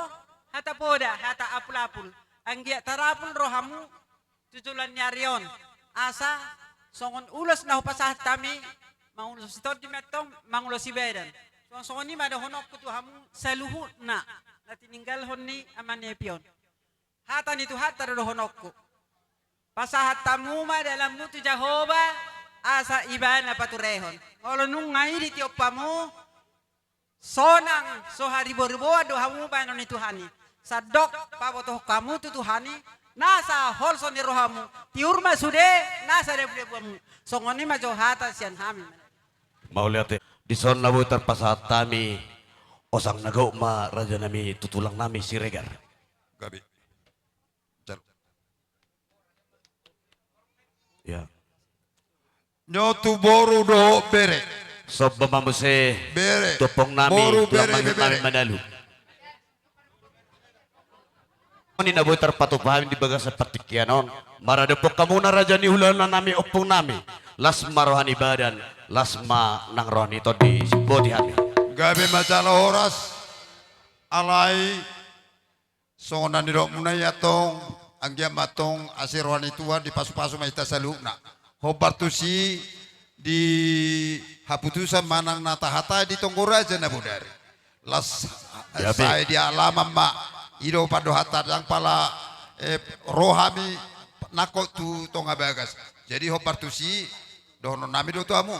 hata poda, hata apul-apul. Anggiat tarapul rohamu tu joloan ni ari on. Asa songon ulos na hupasahat hami, mangulosi tondi ma antong, mangulosi badan. Songon, songon i ma dohononku tu hamu saluhutna na tininggalhon ni Ama Nepi on. Hata ni Tuhanta do dohononku. Pasahat hamu ma dalanmu tu Jahowa, asa Ibana paturehon. Molo nunga i ditiop hamu, sonang so hariboriboan do hamu bahenon ni Tuhan i. Sandok pabotohon hamu tu Tuhan i, nasa holso ni rohamu, tiur ma sude nasa debudebu hamu. Songon i ma jo hata sian hami. Mauliate. Dison na boi tarpasahat hami, osang na gok ma rajanami tu tulangnami Siregar. Gabe. Jar. Ya. Nyo tu boru dohot bere. Somba ma muse. Bere. Tu ompungnami, boru, bere, tulang bere. Manalu. Songon i na boi tarpatupa hami di bagasan partingkian on. Maradophon hamuna raja ni hulahulanami, ompungnami. Las ma roha ni badan, las ma nang roha ni tondi, boti hami. Gabe ma jala horas. Alai songon na nidokmuna i antong, anggiat ma antong asi roha ni Tuhan, dipasupasu ma hita saluhutna. Hombar tusi di haputusan manang na tahatai di tonggo raja na bodari. Las, ya, sae di alaman ma, i do pandohanta, ndang pala, eh, ro hami nangkok tu tonga bagas. Jadi hombar tusi, dohononnami do tu hamu.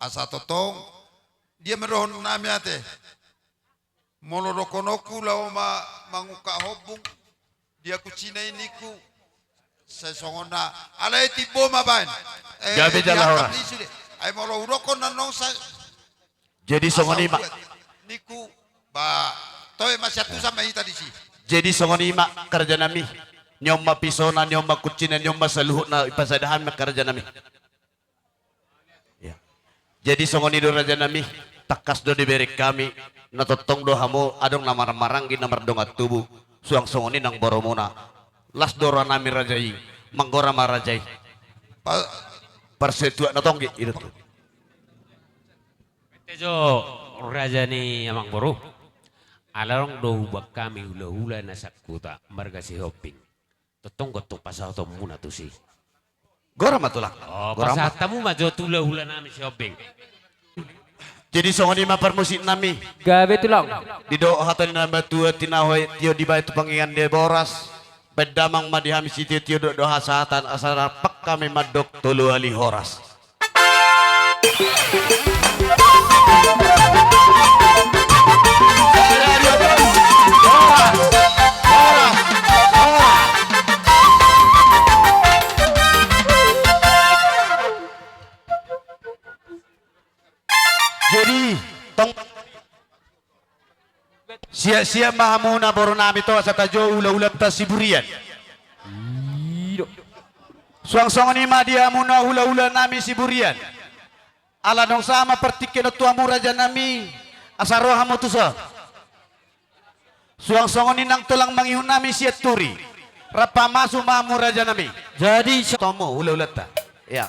Asa tongtong, dia ma dohononnami ate. Molo dohononku laho ma-, mangungkap hombung, dia kuncina i ningku. Sai songon na, alai timbo ma baen. Eh, gabe jala horas. Ai molo hudokkon annon sai. Jadi songon i ma. Ningku, ba, toe ma siantusan ma hita disi. Jadi songon i ma, rajanami. Ni on ma pisona, ni on ma kuncina, ni on ma saluhutna, ipasada hami ma rajanami. Ya. Jadi songon i do rajanami, tangkas do dibereng hami, na tongtong do hamu adong na marhahamaranggi na mardongan tubu, suang songon i nang borumuna. Las do rohanami raja i, manggora ma raja i. Pa-, parsetuak na tonggi, i do tu. Ate jo raja ni amangboru. Ala adong do hubaen hami hulahula na sangkuta marga Sihombing. Tongtong gok tu pasahatonmuna tusi. Gora ma tulang. Oh, gora ma. Pasahat hamu ma jo tu hulahulanami Sihombing. Jadi songon i ma parmusiknami. Gabe tulang. Didok hata ni na matua, tinaho tio dibahen tu pangingan dia boras. Baen damang ma di hami sitio-tio dohot hasahatan, asa rap hami mandok tolu hali horas. Jadi, tong Siap-siap ma hamuna borunami, asa tajou hulahulanta Siburian. Suang songon i ma di hamuna hulahulanami Siburian. Ala naung sahat ma partingkian on tu hamu rajanami, asa ro hamu tuson. Suang songon i nang tulang mangihutnami Sianturi. Rap pamasu ma hamu rajanami. Jadi so- Tomo hulahulanta. Ya.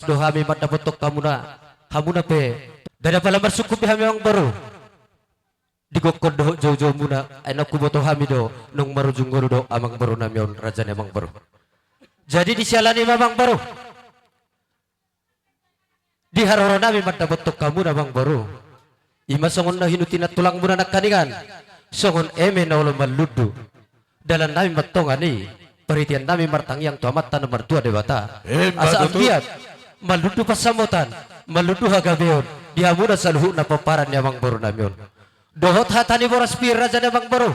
do hami mandapothon hamuna, hamuna pe. Ndada pala marsungkun be hami amang boru. Di gokhon dohot joujoumuna, ai naung huboto hami do, naung marujung ngolu do amang boru nami on, raja ni amang boru. Jadi di siala ni i ma amang boru. Di haroro nami mandapothon hamuna amang boru. I ma songon na hinuti na tulang muna nangkaningan. Songon eme na olo manlundu. Dalan nami ma tongan i, parhitean nami martangiang tu Amanta na martua Debata. Emma tutu. Asa anggiat, manlundu pansamotan, manlundu hagabeon, di hamuna saluhutna pomparan ni amang boru nami on. Dohot hata ni boras pir raja ni amang boru.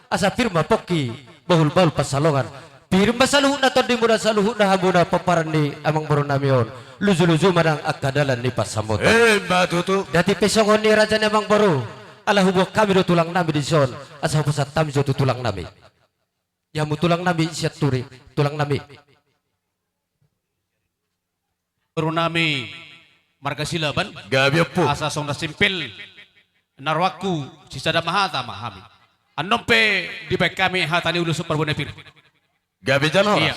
Asa pir ma pongki, bahul-bahul pansalongan. Pir ma saluhutna tondimuna saluhutna hamuna pomparan ni amang boru nami on. Luju-luju ma nang angka dalan ni pansamotan. Emma tutu. Dati pe songon i raja ni amang boru. Ala huboan hami do tulang nami dison. Asa hupasahat hami jo tu tulang nami. Ia hamu tulang nami Sianturi, tulang nami. Boru nami marga Silaban. Gabe, Ompu. Asa songon na simpel na rohangku, sisada ma hata ma hami. Annon pe dibaen hami hata ni ulos parbue na pir. Gabe jala horas. Iya.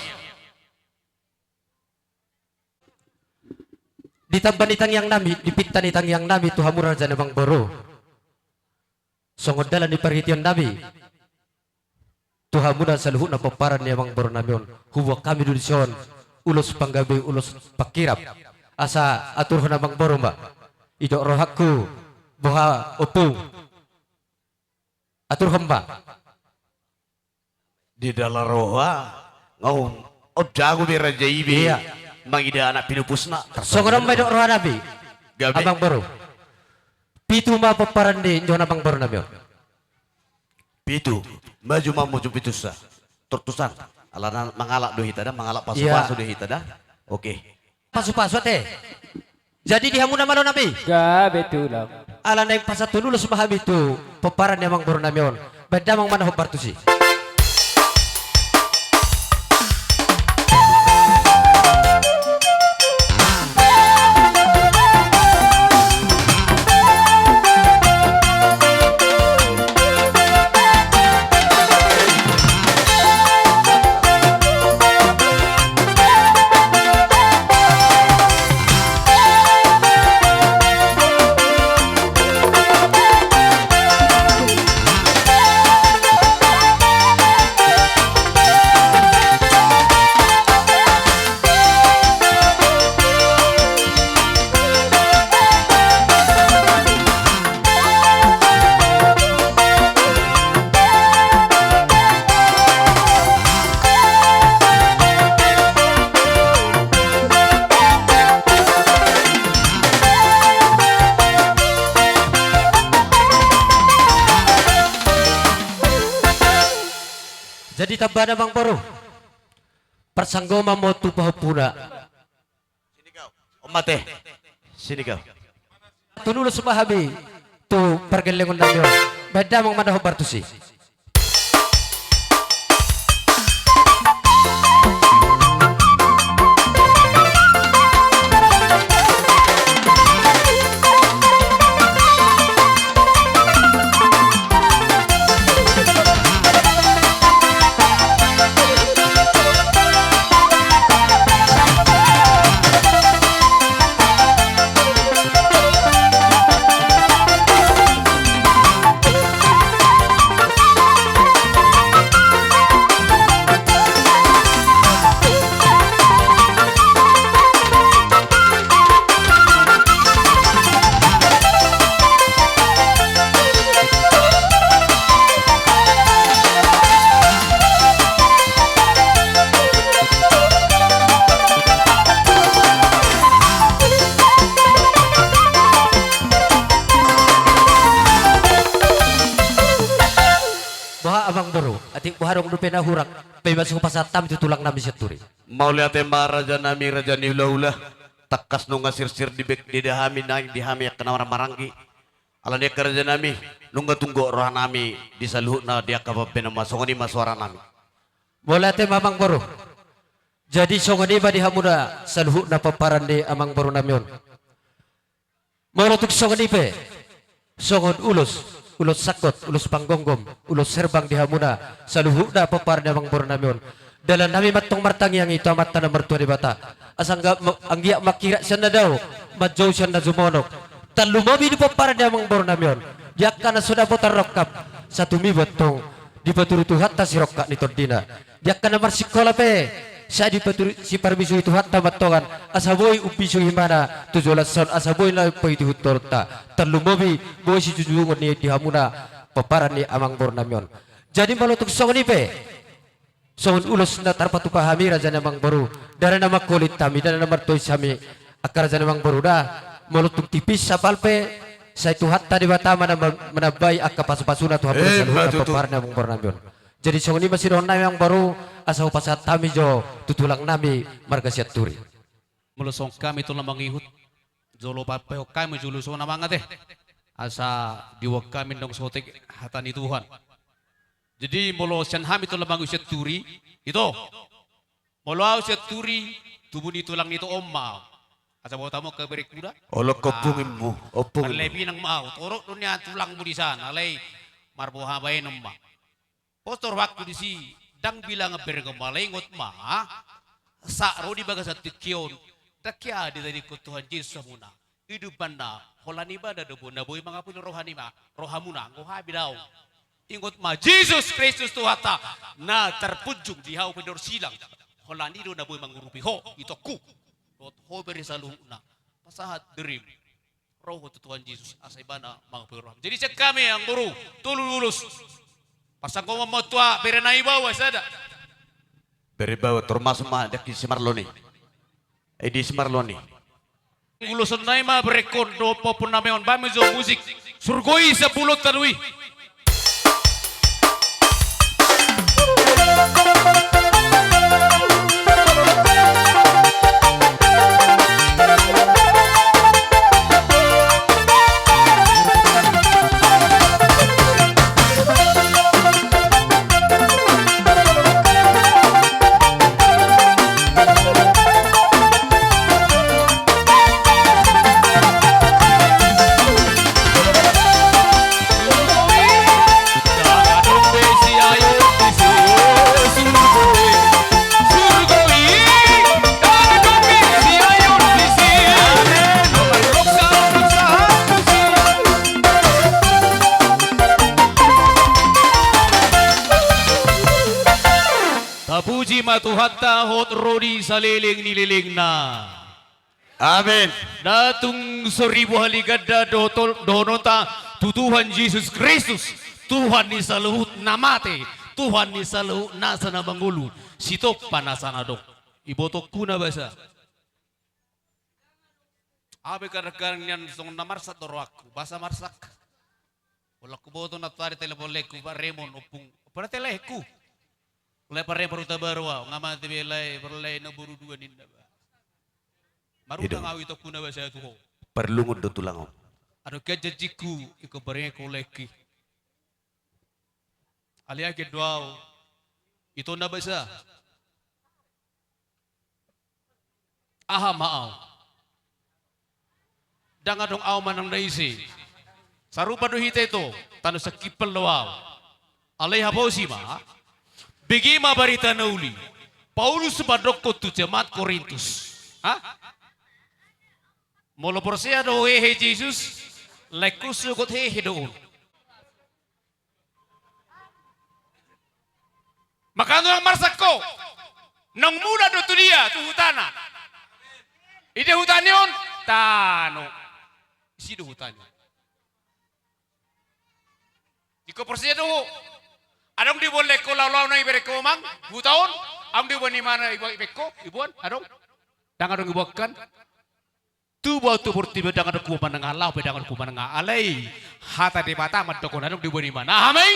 Di tamba ni tangiang nami, di pinta ni tangiang nami tu hamu raja ni amang boru. Songon dalan ni parhitean nami. Tu hamuna saluhutna pomparan ni amang boru nami on. Huboan hami do dison. Ulos panggabe, ulos pangkirap. Asa aturhon amang boru ma. Didok rohangku. Boha ompung. Aturhon ma. Di dalan roha. Nga on jago be raja i be. Iya. Mangida anak pinupusna. Songon on ma didok roha nami. Gabe. Amang boru. Pitu ma pomparan ni injohon amang boru nami on. Pitu. Maju ma maju pitunsa. Tortusan. Alana mangalap do hita da, mangalap pasu-pasu do hita da. Oke. Pasu-pasu ate. Jadi di hamuna malo nami. Gabe tulang. Ala naeng pasahathon ulos ma hami tu pomparan ni amang boru nami on. Baen damang ma na hombar tusi. Jadi tambana amang boru. Parsanggoman ma on tu pahompuna. Sini kau. Om mate. Sini kau. Tunu lo sumahami tu pargellengon nami on. Baen damang ma na hombar tusi. Boha amang boru, atik boha adong dope na hurang, pe masuk pasahat hami tu tulang nami Sianturi. Mauliate ma raja nami, raja ni hulahula. Tangkas nunga sirsir di bek di da hami, naeng di hami angka na marhahamaranggi. Alani angka raja nami, nunga tunggok roha nami di saluhutna di angka pambahenan ma, songon i ma suara nami. Mauliate ma amang boru. Jadi songon i ma di hamuna saluhutna pomparan ni amang boru nami on. Molo tung songon i pe, songon ulos, ulos sangkot, ulos panggomgom, ulos herbang di hamuna saluhutna pomparan ni amang boru nami on. Dalan nami ma antong martangiang i tu Amanta na martua Debata. Asa angga-, ma-, anggiat mangkirat sian na dao, manjou sian na jumonok. Tarlumobi di pomparan ni amangboru nami on, di angka na so dapot tarrongkap, satumibo antong dipaturu Tuhanta sirongkap ni tondina. Di angka na marsikola pe, sai dipaturu, siparmisui Tuhanta ma antong an, asa boi umbisung ibana tu joloan on, asa boi na paihutihut tondinta. Tarlumobi boi sijujungon ni i di hamuna pomparan ni amangboru nami on. Jadi molo tung songon i pe, songon ulos na tarpatupa hami raja ni amangboru, ndada na mangkulit hami, ndada na martois hami, angka raja ni amangboru da, molo tung tipis sapal pe, sai Tuhanta Debata ma na ma-, manambai angka pasupasuna tu hamu. Eh, saluhutna ma tutu. Pomparan ni amangboru nami on. Jadi songon i ma sidohonon nami amangboru, asa hupasahat hami jo tu tulang nami marga Sianturi. Molo songon hami tulang mangihut, jolo papaihon hami jolo songon amang ate. Asa diboan hami ndang sotik hata ni Tuhan. Jadi molo sian hami tulang mangihut Sianturi, ito. Molo ahu Sianturi, tubu ni tulang ni ito on ma ahu. Asa boto hamu angka berengku da. Olo, ah, ompungmu, ompungmu. Marlebinang ma ahu, torop do nian tulangmu di sana, alai marboha baenon ma. Pos do rohangku disi, ndang bilangan berengku, molo ingot ma, sahat ro di bagasan tingki on, ndang hea ditadingkon Tuhan Jesus hamuna. I do umbahen na, holan ibana do bo-, na boi mangapuli roha ni ma, rohamuna, anggo hami daong. Ingot ma, Jesus Kristus Tuhanta, na tarpunjung di hau pe di horsilang. Holan i do na boi mangurupi ho, itongku. Dohot ho bere saluhutna. Pasahat dirim. Ro ho tu Tuhan Jesus, asa ibana mangapuli roham. Jadi sian hami, amangboru, tolu ulos. Pasangap ma tu bere na i baoa sada. Bere baoa, termasuk ma di angka si Marlon i. Eh, di si Marlon i. Uloson nai ma berengkon dohot pahompu nami on, baen ma jo musik. Surgo i sampulu tolu i. Tapuji ma Tuhanta hot ro di saleleng ni lelengna. Amin. Nda tung soribu hali ganda dohot-, dohononta tu Tuhan Jesus Kristus, Tuhan ni saluhut na mate, Tuhan ni saluhut nasa na mangolu, sitompa nasa na adong. Ibotongku na basa. Abe kadang-kadang nian songon na marsak do rohangku, basa marsak. Holan huboto nantoari telepon lehengku, Pak Remon, ompung, ompung na telepon lehengku. Lae, Pak Remon, Huta Baru ahu, nga mate be lae, lae na boru dua ninna ba. Marutang ahu itongku na basa tu ho. Parlungun do tulang on. Adong hea janjingku, ingkon paringetku lehengki. Alai age do ahu, ito na basa. Aha ma ahu? Ndang adong ahu manang na ise. Sarupa do hita ito, tano sangkipal do ahu. Alai haposi ma, bege ma barita na uli. Paulus mandokkon tu jemaat Korintus. Ha? Molo porsea do ho hehe Jesus, laengku sogot hehe do on. Maka naung marsak ho, naung mulak do tu dia, tu hutana. Ida hutani on? Tano. Isi do hutani on. Ingkon porsea do ho. Adong diboan lehengko laho-laho na iberengko amang, huta on, adong diboan imana ibo-, iberengko, iboan, adong. Ndang adong iboan kan. Tubu ahu tu portibi on, ndang adong huboan mananga, laho pe ndang adong huboan mananga. Alai hata Debata mandokkon adong diboan imana. Aha ma i?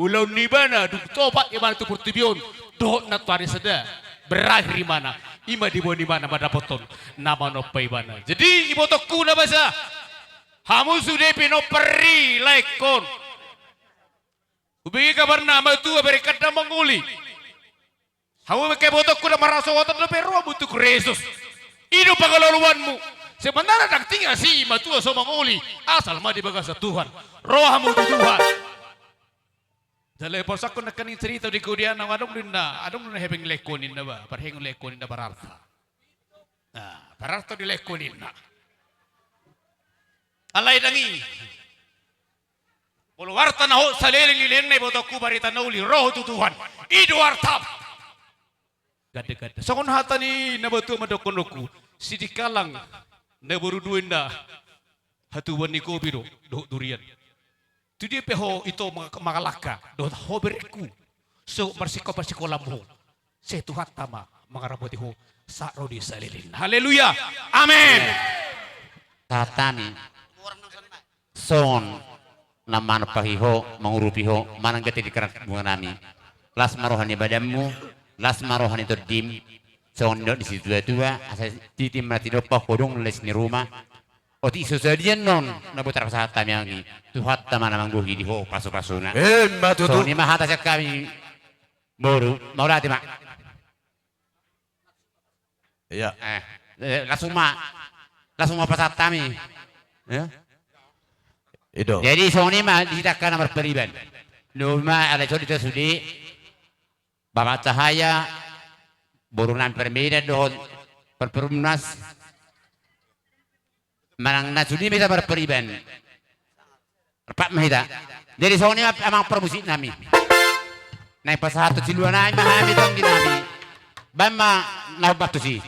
Ulaon ni ibana, dung topat ibana tu portibi on, dohot nantoari sada berakhir imana, i ma diboan imana mandapothon na manompa ibana. Jadi ibotongku na basa, hamu sude pinompar i laengkon. Hubege kabarna matua bere ganda mangoli. Hamu angka ibotongku, na marhasohotan dope rohamu tu Kristus. I do pangaloloanmu. Sebenarna ndang tinggal si matua so mangoli, asal ma di bagasan Tuhan. Rohamu tu Tuhan. Jala ipasahat nangkaning cerita di kudiana, adong do inna, adong do inna hepeng lehengko ninna ba, parheng lehengko ninna pararta. Rarto di laengku ninna. Alai dang i. Molo warta na hot saleleng ni lelengna ibotongku, barita na uli ro tu Tuhan. I do warta. Ganda-ganda. Songon hata ni na batua mandokkon dohononku. Sidikalang na boru dua inna hatubuan ni kopi do dohot durian. Tu dia pe ho ito ma-, mangalangka dohot ho berengku. So marsiko-, marsikola ma ho. Sai Tuhanta ma mangaramoti ho sahat ro di saleleng. Haleluya. Amen. Pasahat hami songon na manompa i ho, mangurupi ho manang gati di karang bunga nami. Las ma roha ni badanmu, las ma roha ni tondim. Songon nidok ni situa-tua, asa titi ma na tinompa ho dung les ni ruma. Otik so sadia annon na boi tarpasahat hami anggi, Tuhanta ma na manggohi di ho pasu-pasuna. Emma tutu. Songon i ma hata sian hami. Boru, mauliate ma. Iya. Eh, eh, langsung ma, langsung ma pasahat hami. Ya. I do. Jadi songon i ma di hita angka na marpariban. Nunga alai songon i do sude. Bapak Cahaya, boru nami parmedan dohot parperumnas. Manang na sude ma hita marpariban. Rap ma hita. Jadi songon i ma amang parmusik nami. Naeng pasahathon silua nami ma hami tu anggi nami. Baen ma na hombar tusi.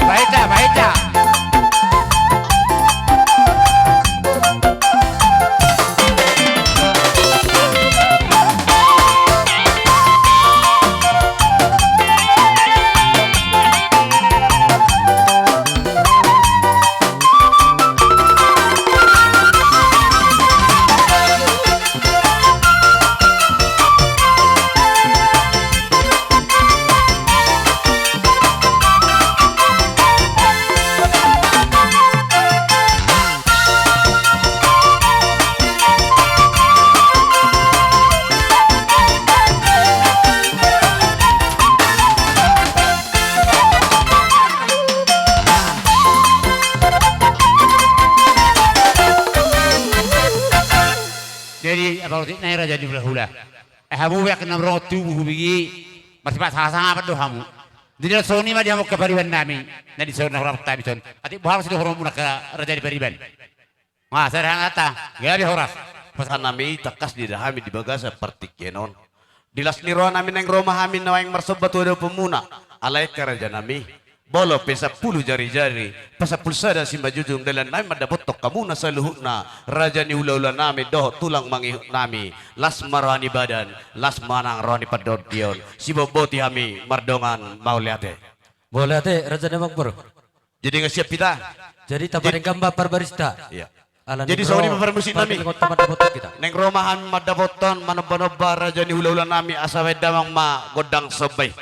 Bahen da, bahen da. Jadi, apa roti nai raja ni hulahula. Eh, hamu be angka na mardongan tubu hubege, marsifat sanga-sanga do hamu. Jadi, songon i ma di hamu angka pariban nami, na di son na hurang hami son. Atik boha ma sidohononmuna angka raja ni pariban. Nga, sada hata, gabe horas. Pasahat nami tangkas diida hami di bagasan partingkian on. Di las ni roha nami naeng ro ma hami naeng marsomba tu adopanmuna. Alai angka raja nami, molo pe sampulu jari-jari, pasampulu sada simanjujung, dalan nami mandapothon hamuna saluhutna, raja ni hulahula nami dohot tulang mangihut nami. Las ma roha ni badan, las ma nang roha ni pandidion. Siboan boti hami mardongan mauliate. Mauliate, raja ni amang boru. Jadi nga siap hita. Jadi tapadenggan ma parbarista. Iya. Jadi songon i ma parmusik nami. Naeng ro ma hami mandapothon manomba-nomba raja ni hulahula nami, asa baen damang ma gondang somba i.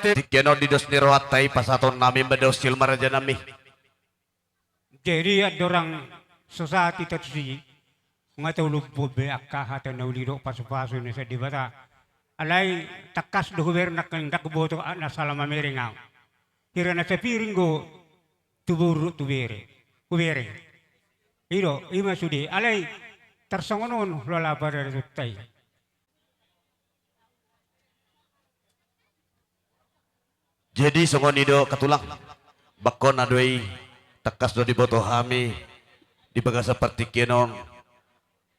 Tingki on di dos ni rohanta i pasahaton nami ma dao siolom ma raja nami. Jadi andorang so sahat hita tusi, nga taulompu be angka hata na uli dohot pasupasu na sian Debata. Alai tangkas do hubereng nangkin, ndang huboto na sala mamereng au. Hira na sapiring do tu boru dohot tu bere hubereng. I do, i ma sude. Alai tarsongon on lola pada dohot tai. Jadi songon i do angka tulang, bangkona do i, tangkas do diboto hami di bagasan partingkian on.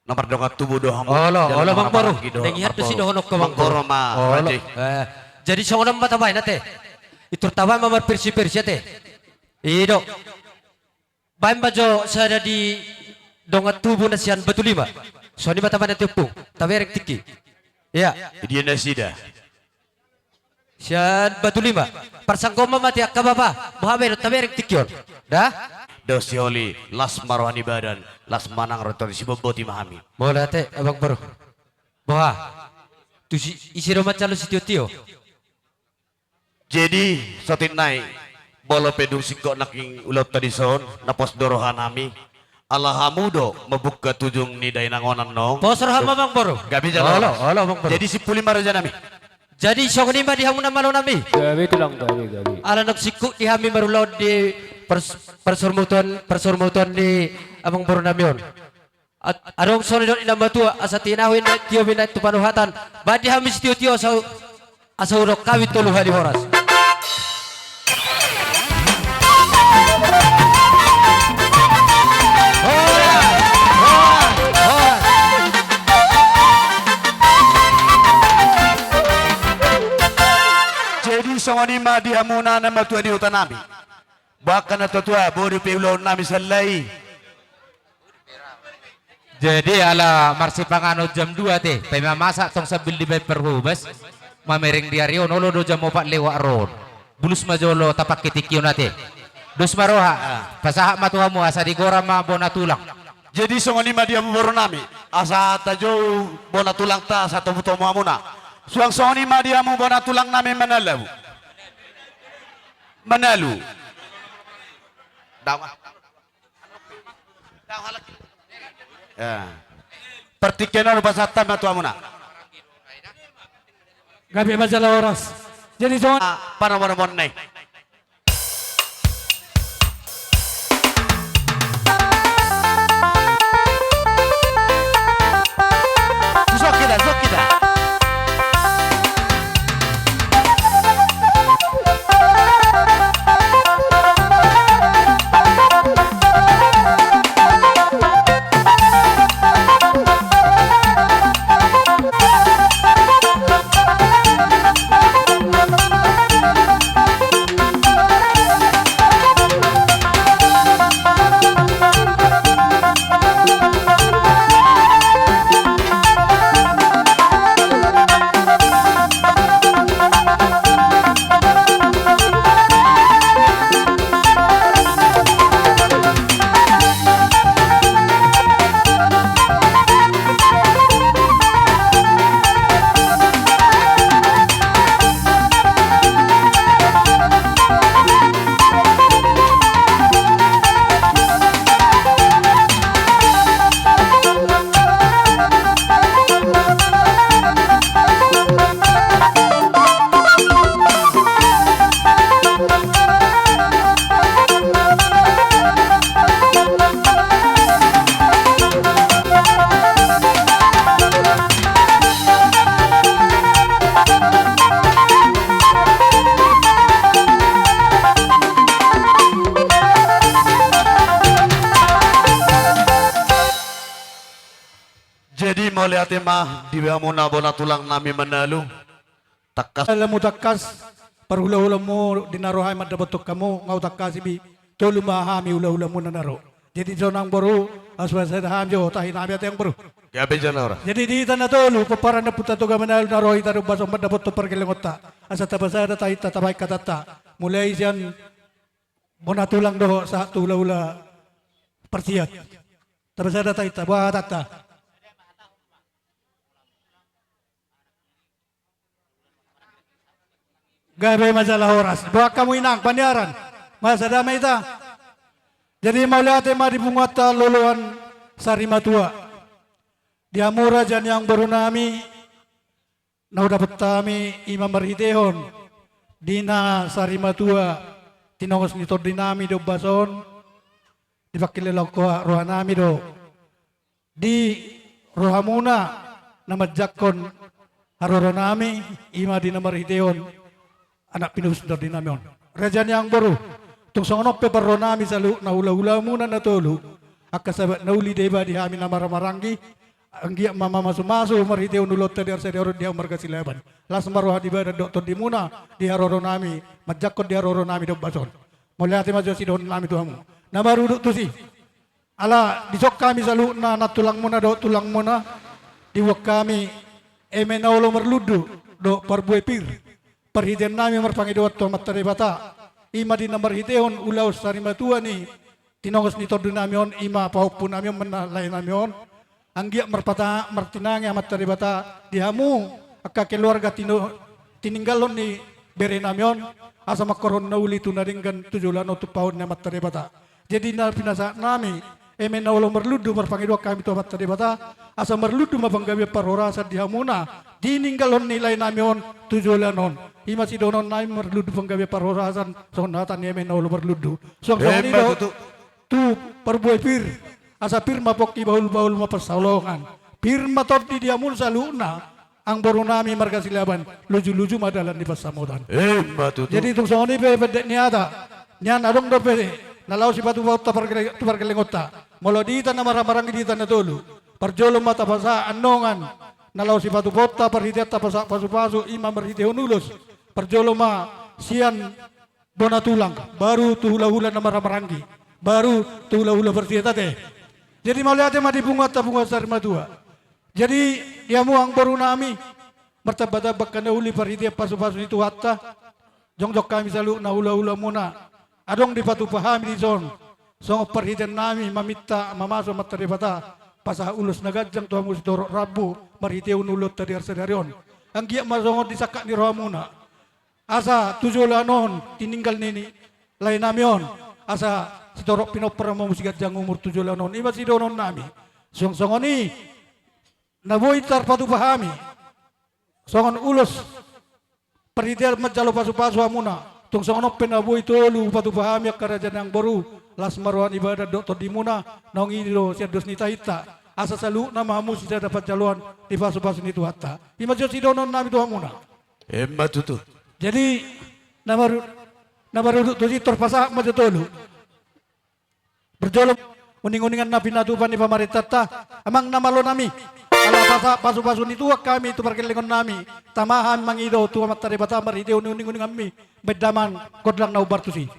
Na mardongan tubu do hamu. Olo, olo, Amang Boru. Naeng ihat do sidohononku, Amang Boru. Olo. Jadi songon on ma tabaen ate. Intor tabaen ma marversi-versi ate. I do. Baen ma jo sada di dongan tubu na sian Batu Lima. Songon i ma tabaen ate, Ompung. Tabereng tingki. Ia. Di dia nasida? Sian Batu Lima. Parsanggoman ma ate angka bapa. Boha be dohot tabereng tingki on? Da? Dos si oli, las ma roha ni badan, las ma nang roha ni tondi, sibomboti ma hami. Mauliate, Amang Boru. Boha? Tusi, ise do manjalo sitio-tio? Jadi saonari, molo pe dung singkop nangkin ulaonta dison, na pos do roha nami. Ala hamu do mambuka tujung ni dainang on annon. Pos roha ma, Amang Boru. Gabe jala. Olo, olo, Amang Boru. Jadi simpuli ma, raja nami. Jadi songon i ma di hamu na malo nami. Gabe, tulang, gabe, gabe. Ala naung singkop di hami marulaon di pars-, parsormutuan, parsormutuan ni Amang Boru nami on. At-, adong songon nidok ni na matua, asa tinahu inna tio binaen tu panuhatan. Baen di hami sitio-tio asa, asa hudok hami tolu hali horas. Horas, horas, horas. Jadi songon i ma di hamu na matua ni huta nami. Boha angka na tua-tua, boi dope ulaon nami sallai. Jadi ala marsipanganon jam dua ate, paima masak tong sambil dibaen parhobas, mamereng di ari on, olo do jam opat lewat ro on. Bulus ma jolo tapangke tingki on ate. Dos ma roha, pasahat ma tu hamu asa digora ma bona tulang. Jadi songon i ma di hamu boru nami, asa tajou bona tulangta, asa tomu-tomu hamuna. Suang songon i ma di hamu bona tulang nami Manalu. Manalu. Daong. Daong halak. Ya. Partingkian on pasahat ma tu hamuna. Gabe ma jala horas. Jadi songon. Ah, panomonomon nai. Sok kita, sok kita. Jadi mauliate ma di hamuna bona tulang nami Manalu. Tangkas. Lamu tangkas, parhulahulamu di na ro hami mandapothon hamu, nga hutangkasi be, tolu ma hami hulahulamuna na ro. Jadi sonang boru, asa pasada hami jo, tahi nami ate, Amang Boru. Gabe jala horas. Jadi di hita na tolu, pomparan ni Ompunta Toga Manalu na ro hita do baso mandapothon pargellengonta. Asa tapasada tahinta, tabaen hatanta. Mulai sian bona tulang dohot sahat tu hulahula parsiat. Tapasada tahinta, boha hatanta. Gabe ma jala horas. Boan hamu inang, paniaran. Masa damai hita. Jadi mauliate ma di punguanta loloan sarimatua. Di hamu raja ni amangboru nami, na hudapot hami i ma marhitehon di na sarimatua tinongos ni tondi nami di ombas on, dipangkilala roha nami do. Di rohamuna na manjangkon haroro nami, i ma di na marhitehon anak pinusuk ni tondi nami on. Raja ni amangboru, tung songon on pe parro nami saluhutna hulahulamuna na tolu, angka sahabat na uli deba di hami na marhahamaranggi, anggiat ma mamasumasu marhitehon ulaonta di ari sadari on di hamu marga Silaban. Las ma roha ni badan dohot tondimuna di haroro nami, manjangkon di haroro nami di ombas on. Mauliate ma jo sidohonon nami tu hamu. Na marudut tusi. Ala dison hami saluhutna nantulangmuna dohot tulangmuna, diboan hami eme na olo marlundu dohot parbue pir. Parhitean nami marpangidoan tu Amanta Debata, i ma di na marhitehon ulaon sarimatua ni tinongos ni tondi nami on, i ma pahompu nami on, manang lae nami on. Anggiat marpata-, martinangi Amanta Debata di hamu angka keluarga tino-, tininggalhon ni bere nami on, asa manghorhon na uli tu na denggan tu joloan on tumpahon ni Amanta Debata. Jadi na pinasahat nami, eme na olo marlundu marpangidoan hami tu Amanta Debata, asa marlundu ma panggabean parhorasan di hamuna tininggalhon ni lae nami on tu joloan on. I ma sidohonon nami, marlundu panggabean parhorasan, songon hata ni eme na olo marlundu. Suang songon i do tu parbue pir, asa pir ma pongki, bahulbahul ma pansamotan. Pir ma tondi di hamu saluhutna, amangboru nami marga Silaban, lujuluju ma dalan ni pansamotan. Emma tutu. Jadi tung songon i pe pendek ni hata, nian adong dope na laho sipatupaonta pargele-, tu pargellengonta. Molo di hita na marhahamaranggi, di hita na tolu, parjolo ma tapasahat annon na laho sipatupaonta, parhitean tapasahat pasupasu, i ma marhitehon ulos. Parjolo ma sian bona tulang, baru tu hulahula na marhahamaranggi, baru tu hulahula parsiajar ate. Jadi mauliate ma di punguanta, punguan sarimatua. Jadi di hamu amangboru nami, martambatamba angka na uli parhitean pasupasu ni Tuhanta. Jongjong hami saluhutna hulahulamuna, adong dipatupa hami dison songon parhitean nami maminta, mamasu Amanta Debata pasahat ulos na ganjang tu hamu sitorop rambu marhitehon ulaonta di ari sadari on. Anggiat ma songon di sangkap ni rohamuna, asa tu joloan on tininggal ni, ni lae nami on, asa sitorop pinompar ma hamu siganjang umur tu joloan on. I ma sidohonon nami. Suang songon i na boi tarpatupa hami songon ulos parhitean manjalo pasupasu hamuna, tung songon on pe na boi tolu hupatupa hami angka raja ni amangboru, las ma roha ni badan dohot tondimuna, naung i do sian dos ni tahinta, asa saluhutna ma hamu sisada panjaloan ni pasupasu ni Tuhanta. I ma jo sidohonon nami tu hamuna. Emma tutu. Jadi na maru-, na marudut tusi, tor pasahat ma jo tolu. Parjolo, uninguningan na pinatupa ni pamarentanta, amang na malo nami. Ala pasahat pasupasu ni Tuhan hami tu pargellengon nami, tama hami mangido tu Amanta Debata marhitehon uninguninganmi, baen damang gondang na umbar tusi.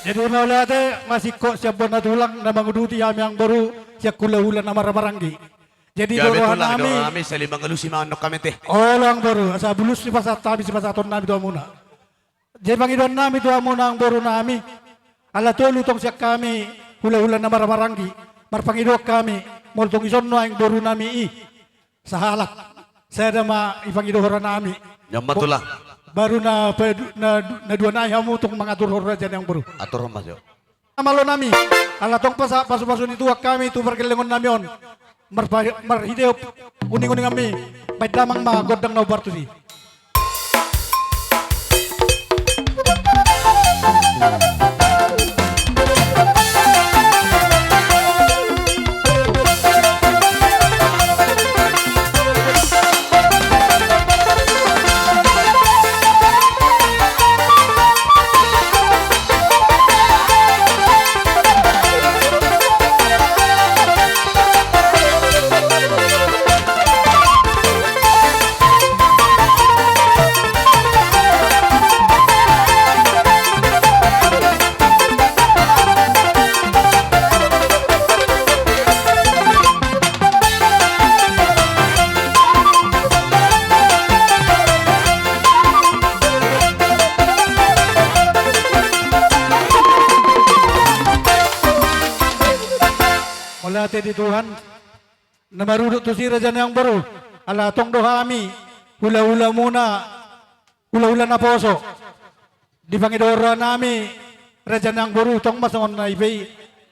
Jadi mauliate ma singkop sian bona tulang na manguduti hami amangboru sian hulahula na marhahamaranggi. Jadi gabe do roha tulang, nami, do roha nami, sali mangalusi ma annon hami ate. Olo amangboru, asa bulus sipasahat hami, sipasahaton nami tu hamuna. Jadi pangidoan nami tu hamuna amangboru nami, ala tolu tong sian hami hulahula na marhahamaranggi, marpangidoan hami, molo tung ison nuaeng boru nami i sahalak, sada ma ipangido roha nami. Nian ma tulang. Baru na pe-, na, na dua nai hamu tung mangaturhon raja ni amangboru. Aturhon ma jo. Na malo nami, ala tong pasahat pasupasu ni Tuhan hami tu pargellengon nami on. Marpa-, marhitehon uninguninganmi, baen damang ma gondang na umbar tusi. Ate di Tuhan, na marudut tusi raja ni amangboru, ala tong do hami, hula-hulamuna, hula-hula naposo. Di pangidoan nami, raja ni amangboru, tong ma songon na i pe i,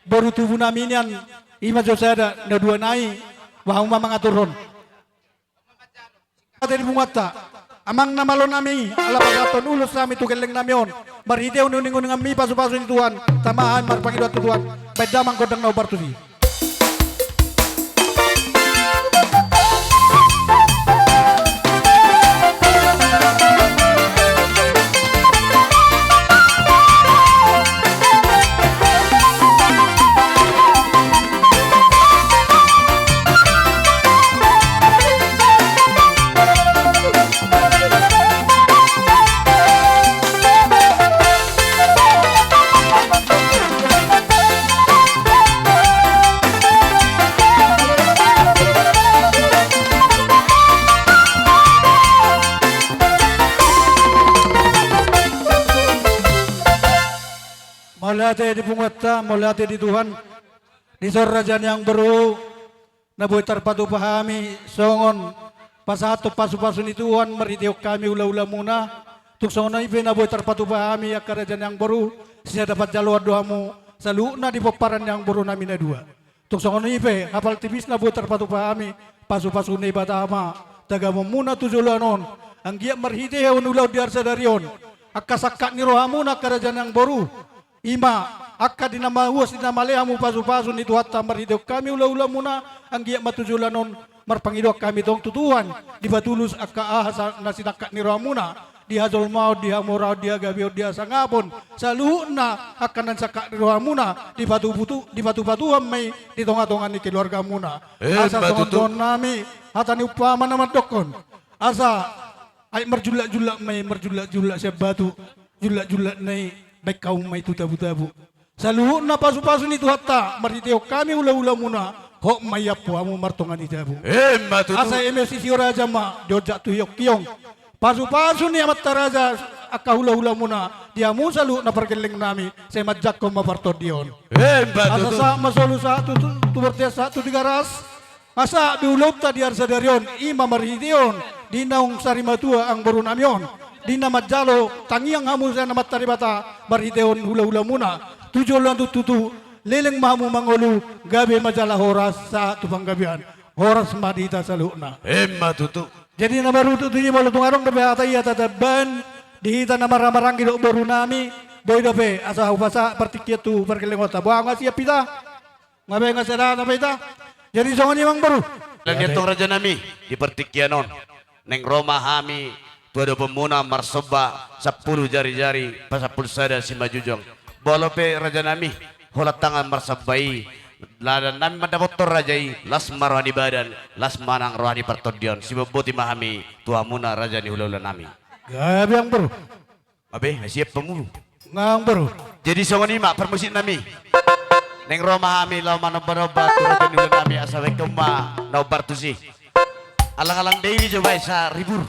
boru tubu nami nian, i ma jo sada, na dua nai, boha hamu ma mangaturhon. Ate di punguanta, amang na malo nami, ala pasahathon ulos hami tu gelleng nami on, marhitehon uning-uninganmi pasu-pasu ni Tuhan, tama hami marpangidoan tu Tuhan, baen damang gondang na hombar tusi. Mauliate di punguanta, mauliate di Tuhan. Dison raja ni amangboru, na boi tarpatupa hami songon pasahathon pasu-pasu ni Tuhan marhitehon hami hula-hulamuna. Tung songon i pe na boi tarpatupa hami angka raja ni amangboru, sisada panjaloan do hamu saluhutna di pomparan ni amangboru nami na dua. Tung songon i pe hapal tipis na boi tarpatupa hami pasu-pasu ni Debata ma tagamonmuna tu joloan on, anggiat marhitehon ulaon di arsadari on, angka sangkap ni rohamuna angka raja ni amangboru, i ma angka di na mauas di na male hamu pasu-pasu ni Tuhanta marhitehon hami hula-hulamuna, anggiat ma tu joloan on marpangidoan hami tong tu Tuhan, dipatulus angka aha sa-, na sinangkap ni rohamuna, di hajolmaon, di hamoraon, di hagabeon, di hasangapon, saluhutna angka na sangkap ni rohamuna, dipatupu-, dipatupa Tuhan ma i di tonga-tonga ni keluargamuna. Asa songon dohonon nami, hata ni umpama na mandokkon, asa aek marjullak-jullak ma i, marjullak-jullak sian batu, jullak-jullak na i baen hamu ma i tu tabu-tabu. Saluhutna pasu-pasu ni Tuhanta marhitehon hami hula-hulamuna, hot ma i ampu hamu martonga ni jabu. Emma tutu. Asa eme sisio raja ma dionjak tu hiong-hiong. Pasu-pasu ni amanta raja angka hula-hulamuna, di hamu saluhutna pargelleng nami, sai manjangkon ma partondion. Emma tutu. Asa sahat ma solu sahat tu, tu, tu bortean sahat tu Tigaras. Asa be ulaonta di arsadari on, i ma marhitehon di naung sarimatua amangboru nami on, di na manjalo tangiang hamu sian Amanta Debata marhitehon hula-hulamuna, tu joloan on tutu, leleng ma hamu mangolu, gabe ma jala horas sahat tu panggabean. Horas ma di hita saluhutna. Emma tutu. Jadi na marudut tusi, molo tung adong dope hata i, hata tambahan di hita na marhahamaranggi dohot boru nami, boi dope asa hupasahat partingkian tu pargellengonta. Boha, nga siap hita? Nga be, nga sada dope hita? Jadi songon i amangboru. Laos i antong raja nami, di partingkian on naeng ro ma hami tu adopanmuna marsomba sampulu jari-jari pasampulu sada simanjujung. Molo pe raja nami holan tangan marsomba i, ladan nami mandapothon raja i, las ma roha ni badan, las ma nang roha ni partondion. Siboan boti ma hami tu hamuna raja ni hula-hula nami. Gabe amangboru. Nga be, siap hamu? Nga amangboru. Jadi songon i ma parmusik nami. Naeng ro ma hami laho manomba-nomba tu raja ni hula nami, asa baen hamu ma na hombar tusi. Alang-alang diri jo baen sa ribur.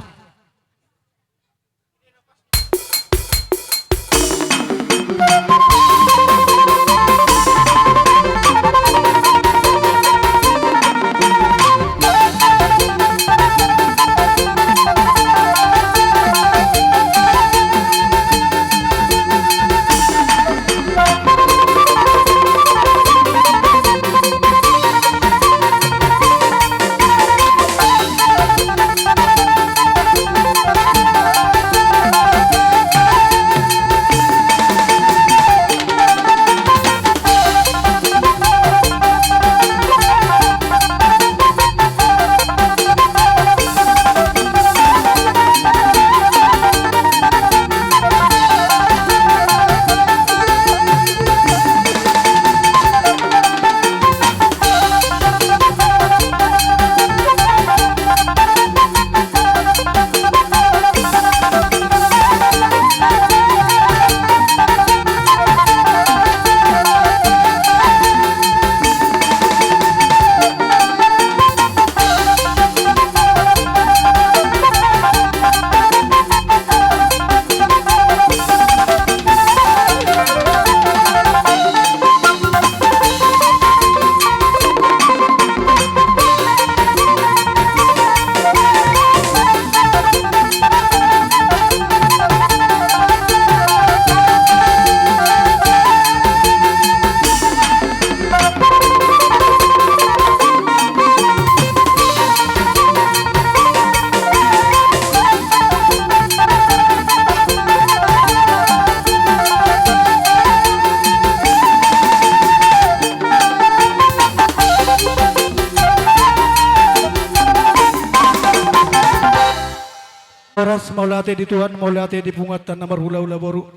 Mauliate di Tuhan, mauliate di punguanta na marhulahula boru.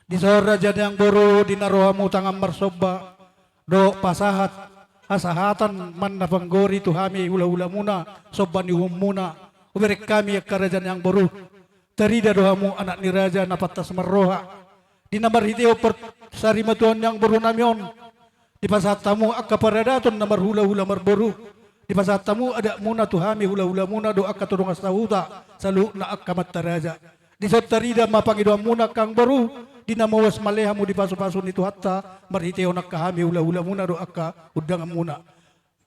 Dison raja ni amangboru, di na ro hamu tangan marsomba dohot pasahat, asa hata manang panggori tu hami hulahulamuna, somba ni uhumuna, hubereng hami angka raja ni amangboru. Tarida do hamu anak ni raja na pantas marroha. Di na marhitehon parsarimatuaon ni amangborunami on, dipasahat hamu angka paradaton na marhulahula marboru. Dipasahat hamu adatmuna tu hami hulahulamuna dohot angka tongtong sahuta, saluhutna angka amanta raja. Dison tarida ma pangidoanmuna angka amangboru, di na mauas male hamu di pasupasu ni Tuhanta, marhitehon angka hami hulahulamuna dohot angka undanganmuna.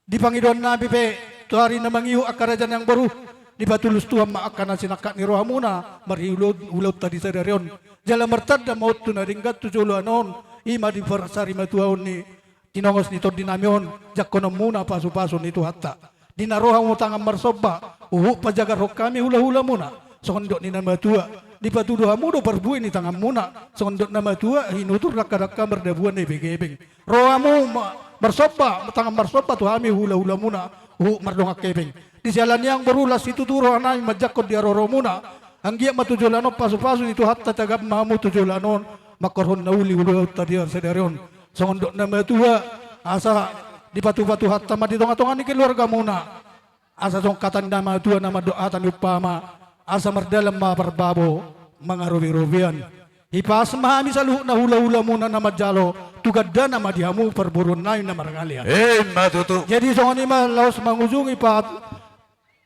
Di pangidoannami pe, tu ari na mangihut angka raja ni amangboru, dipatulus Tuhan ma angka na sinangkap ni rohamuna, marhite ulaonta di sadari on. Jala martanda ma on tu na denggan tu joloan on, i ma di parsarimatuaon ni tinongos ni tondinami on, jangkononmuna pasupasu ni Tuhanta. Di na ro hamu tangan marsomba, huhut pajagarhon hami hulahulamuna. Songon dok ni na matua, dipatudu hamu do parbue ni tanganmuna. Songon dok na matua, hinutur dangkadangka mardabuan na hepeng-hepeng. Ro hamu ma-, marsomba, tangan marsomba tu hami hulahulamuna, huhut mardongan hepeng. Di siala ni i amangboru, las situtu rohanami manjangkon di haroromuna. Anggiat ma tu joloan on pasupasu ni Tuhanta, tagak ma hamu tu joloan on, mangkorhon na uli ulaonta di sadari on. Songon dok na matua, asa dipatupa Tuhanta ma di tongatonga ni keluargamuna. Asa songon hata ni na matua na mandok hata ni umpama, asa mardalan ma parbabo mangaroberobean. Hipas ma hami saluhutna hulahulamuna na manjalo, tu gandana ma di hamu parboruonnami na margalean. Emma tutu. Jadi songon i ma laos mangujungi pa-,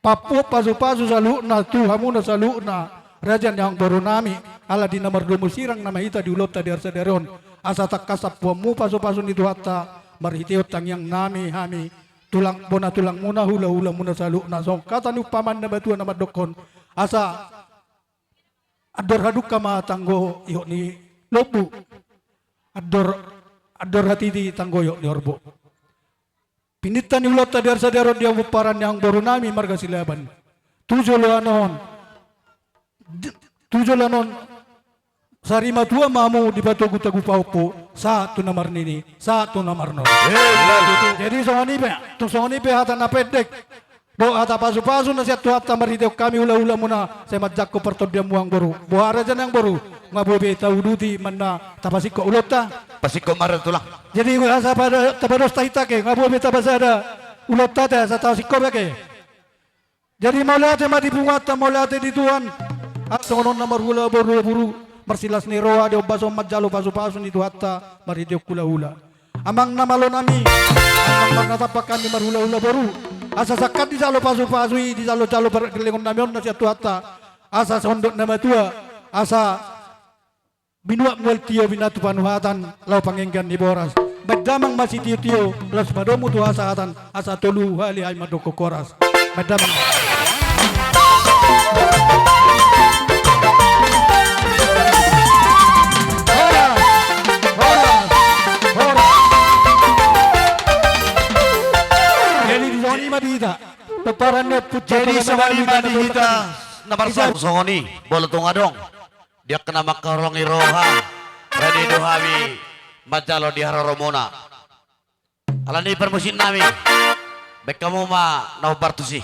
pampuhon pasupasu saluhutna tu hamuna saluhutna raja ni amangborunami, ala di na mardomu sirang nama hita di ulaonta di sadari on. Asa tangkas ampuanmu pasupasu ni Tuhanta, marhitehon tangiangnami hami, tulang, bona tulangmuna, hulahulamuna saluhutna, songon hata ni umpama ni na matua na mandokkon, asa andor hadungka ma tanggo ihot ni lombu, andor, andor hatiti tanggo ihot ni horbo. Pininta ni ulaonta di sadari on di hamu pomparan ni amangborunami marga Silaban. Tu joloan on, di-, tu joloan on, sarimatua ma hamu dipatogu-togu pahompu, sahat tu na marnini, sahat tu na marnono. Emma tutu. Jadi songon i pe, tung songon i pe hata na pendek dohot hata pasupasu na sian Tuhanta marhitehon hami hulahulamuna, sai manjangkon partondianmu amangboru. Boha raja ni amangboru, nga boi be tauduti manang tapasingkop ulaonta? Pasingkop ma raja tulang. Jadi asa pada, tapados hita ke, nga boi be tapasada ulaonta te, asa tapasingkop be ke. Jadi mauliate ma di punguanta, mauliate di Tuhan. Asa songon on na marhulahula boru, marsilas ni roha di ombas on manjalo pasupasu ni Tuhanta marhitehon hulahula. Amang na malonami, amang na marnatampak hami marhulahula boru. Asa sangkap dijalo pasupasu i, dijalo-jalo pargellengon nami on na sian Tuhanta. Asa songon dok na matua, asa binuat mual tio binatu panuhatan, laho pangenggan ni boras. Baen damang ma sitiotio, laos padomu tu hasahatan, asa tolu hali hami mandokkon horas. Baen damang. Horas, horas, horas. Jadi di songon i ma di hita. Pomparan ni ompu. Jadi songon i ma di hita. Na marsaur songon i, molo tung adong di angka na mangkaholongi roha, rade do hami manjalo di haroromuna. Alani i parmusiknami, baen hamu ma na hombar tusi.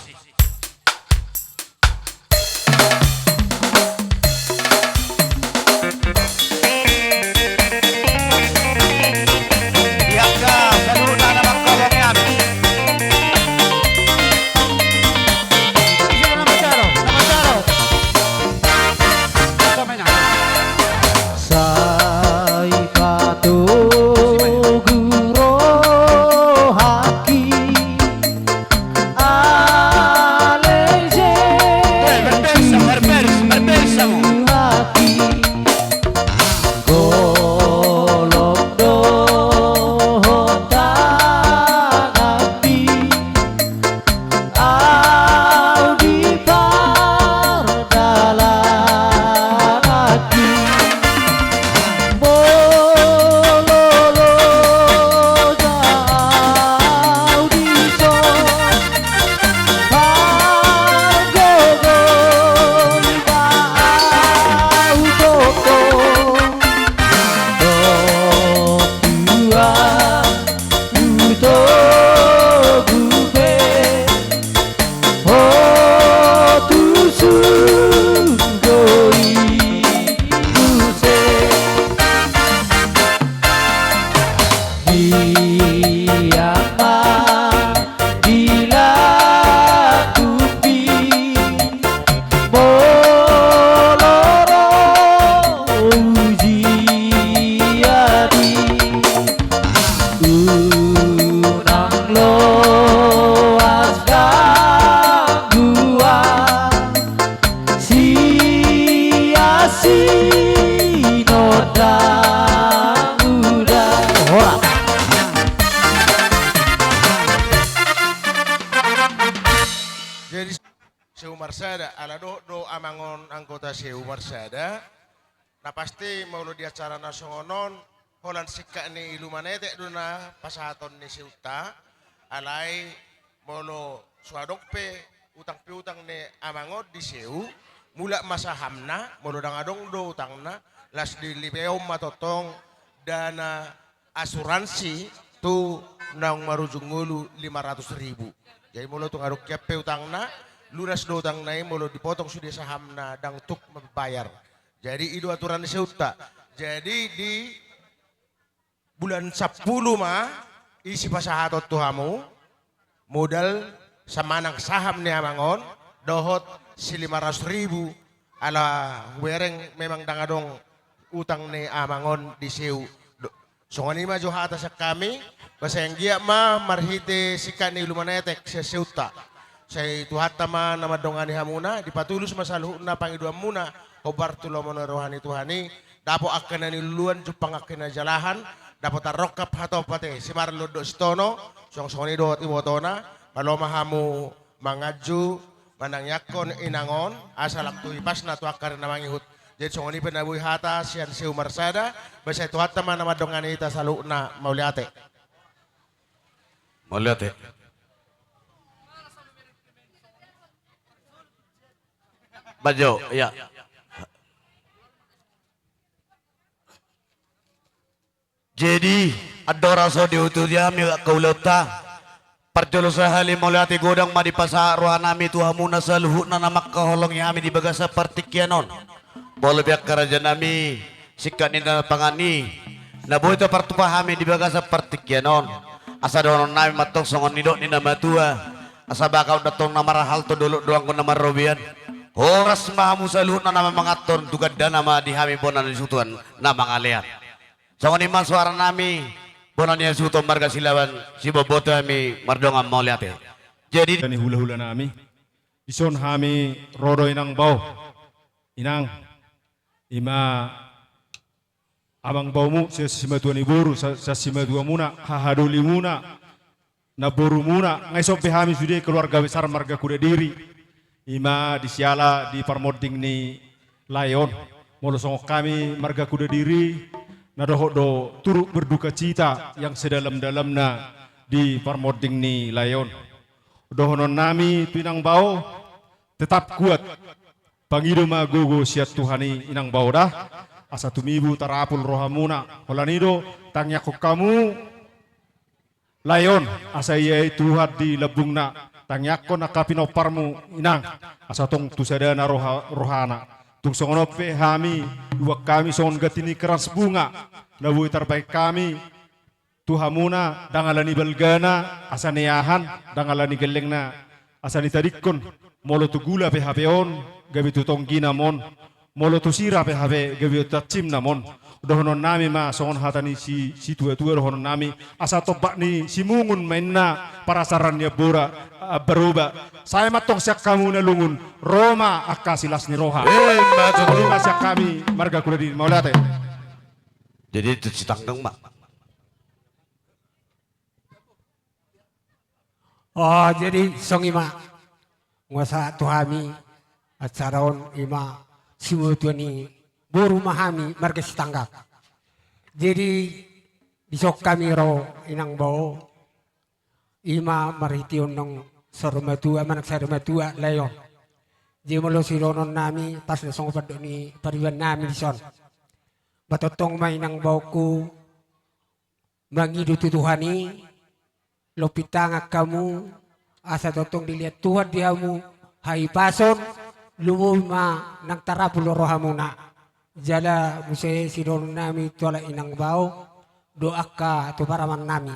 Di angka saluhutna na mangkaholongi hami. Sai patogu rohangki, ah. marsada, ala dohot do amang on anggota seu marsada. Na pasti molo di acara na songon on, holan singkat ni Ilumanetek do na pasahaton ni seutta. Alai molo so adong pe utang piutang ni amang on di seu, mulak ma sahamna, molo ndang adong do utangna, laos dilehon ma tongtong dana asuransi tu naung marujung ngolu lima ratus ribu. Jadi molo tung adong hian pe utangna, lunas do utangna i molo dipotong sude sahamna ndang tuk mambayar. Jadi i do aturan ni seutta. Jadi di bulan sampulu ma i sipasahaton tu hamu modal samanang saham ni amang on dohot si lima ratus ribu, ala hubereng memang ndang adong utang ni amang on di seu. Do-, songon i ma jo hata sian hami, ba sai anggiat ma marhite singkat ni Ilumanetek sian seutta. Sai Tuhanta ma na mandongani hamuna, dipatulus ma saluhutna pangidoanmuna, hombar tu lomo ni roha ni Tuhan i, dapot angka na niluluan, jumpang angka na nijalahan, dapot tarrongkap hata ompat i, simarlon dohot sitono, songon songon i dohot ibotona, malo ma hamu manganju, manangiangkon inang on, asa lam tu hipasna tu angka ari na mangihut. Jadi songon i pe na boi hata sian seu marsada, ba sai Tuhanta ma na mandongani hita saluhutna, mauliate. Mauliate. Bajo, ya. Jadi, andorang so diututi hami angka ulaonta, parjolo sahali mauliate godang ma dipasahat rohanami tu hamuna saluhutna na mangkaholongi hami di bagasan partingkian on. Molo pe angka rajanami, singkat ni na pangan i, na boi tapartupa hami di bagasan partingkian on. Asa dohononnami ma tong songon nidok ni na matua, asa baga undang tong na marhalto, dolok do anggo na marrobean. Horas ma hamu saluhutna na mamanganhon, tu gandana ma di hami bona ni suhuton na mangalean. Songon i ma suaranami, bona ni hasuhuton marga Silaban, sibotoboto hami mardongan mauliate. Jadi, ni hulahulanami, dison hami ro do inang bao. Inang, i ma amang baomu, sian simatua ni boru, sa-, sian simatuamuna, hahadolimuna, namborumuna, nga ison pe hami sude keluarga besar marga Kudadiri. I ma di siala di parmonding ni lae on. Molo songon hami marga Kudadiri, na dohot do turut berduka cita yang sedalam-dalamna di parmonding ni lae on. Dohononnami tu inang bao, tetap kuat. Pangido ma gogo sian Tuhan i inang bao da. Asa tumibu tarapul rohamuna. Holan i do, tangiangkon hamu lae on, asa ia i Tuhan di lambungna. Tangiangkon angka pinomparmu inang, asa tong tu sadana roha-, rohana. Tung songon on pe hami, iboan hami songon ganti ni kerans bunga na boi tarbahen hami tu hamuna, ndang ala ni balgana asa niahan, ndang ala ni gellengna asa nitadingkon. Molo tu gula pe hape on, gabe tu tonggina ma on. Molo tu sira pe hape, gabe tu tansimna ma on. Dohononnami ma songon hata ni si-, situatua dohononnami, asa tombak ni Simungun ma inna, parasaran ni Ambora, Ambaroba. Sai ma tong sian hamu na lungun, ro ma angka silas ni roha. Ima tutu. I ma sian hami marga Kudadiri, mauliate. Jadi tu Sitanggang ma. O, jadi songon i ma. Nga sahat tu hami acara on, i ma simatua ni boru ma hami marga Sitanggang. Jadi dison hami ro inang bao, i ma marhitehon naung saur matua, manang saur matua lae on. Jadi molo sidohononnami, pas do songon pandok ni paribanami dison. Ba tongtong ma inang baoku, mangido tu Tuhan i, lompit tangan hamu, asa tongtong dilehon Tuhan di hamu hahipason, lumobi ma nang tarapul rohamuna. Jala muse sidohononnami tu halak inang bao dohot angka tu paramannami,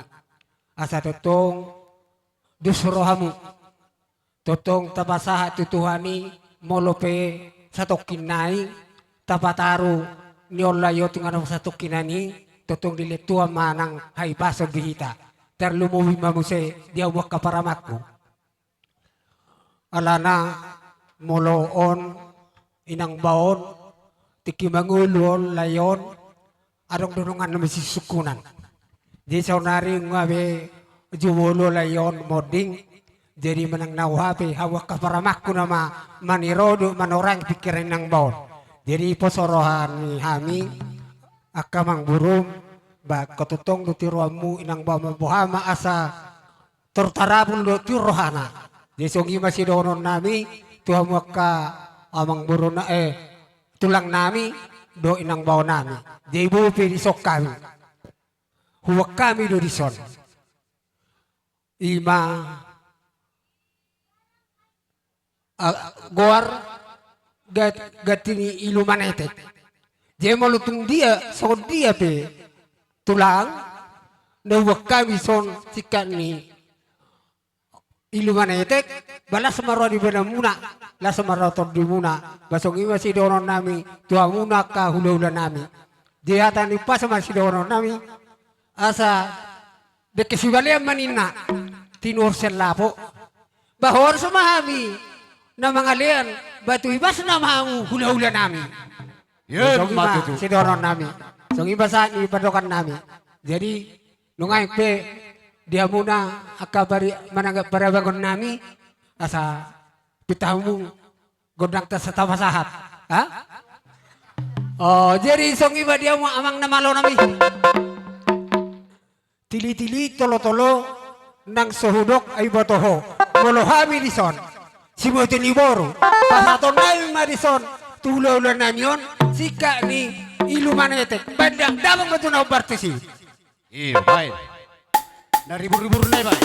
asa tongtong dos rohamu. Tongtong tapasahat tu Tuhan i, molo pe satongkin nai, tapataru ni on lae on tu inganan satongkinan i, tongtong dilehon Tuhan ma nang hahipason di hita. Tarlumobi ma muse di hamu angka paramanku. Alana molo on inang bao on, tingki mangolu on lae on, adong do dongan na masisungkunan. Jadi saonari nunga be jumolo lae on monding, Jadi manang na hu hape hau angka paramangku nama maniro do manorangi pikiran inang baon. Jadi poso roha ni hami angka amangboru, ba tongtong do tiruanmu inang baon, mamboha ma asa tor tarabul do tiur rohana. Jadi songon i ma sidohonon nami tu hamu angka amangboru na, eh, tulang nami dohot inang baon nami. Jadi bope dison hami. Huboan hami do dison. Ima, a, goar gat-, ganti ni Ilumanetek. Jadi molo tung dia, songon dia pe tulang, na huboan hami son singkat ni Ilumanetek, ba las ma roha ni badanmuna, las ma roha tondimuna, ba songon i ma sidohonon nami tu hamuna angka hulahula nami. Di hata ni umpasa ma sidohonon nami, asa dengke sibalean ma ninna, tinuhor sian lapo. Ba horas ma hami na mangalean, ba tu ibasna ma hamu hulahula nami. Songon i ma sidohonon nami. Songon i ma sahat ni pandohan nami. Jadi nuaeng pe di hamuna angka pari-, manang parabangon nami, asa pinta hamu gondang ta-, tapasahat. Ha? Oh, jadi songon i ma di hamu amang na malo nami. Tili-tili, tolo-tolo, nang so hudok ai boto ho. Molo hami dison, siboto ni boru, pasahaton nami ma dison tu hulahula nami on singkat ni Ilumanetek. Baen damang ma tu na hombar tusi. Iyo, baen. Na ribur-ribur na i, baen.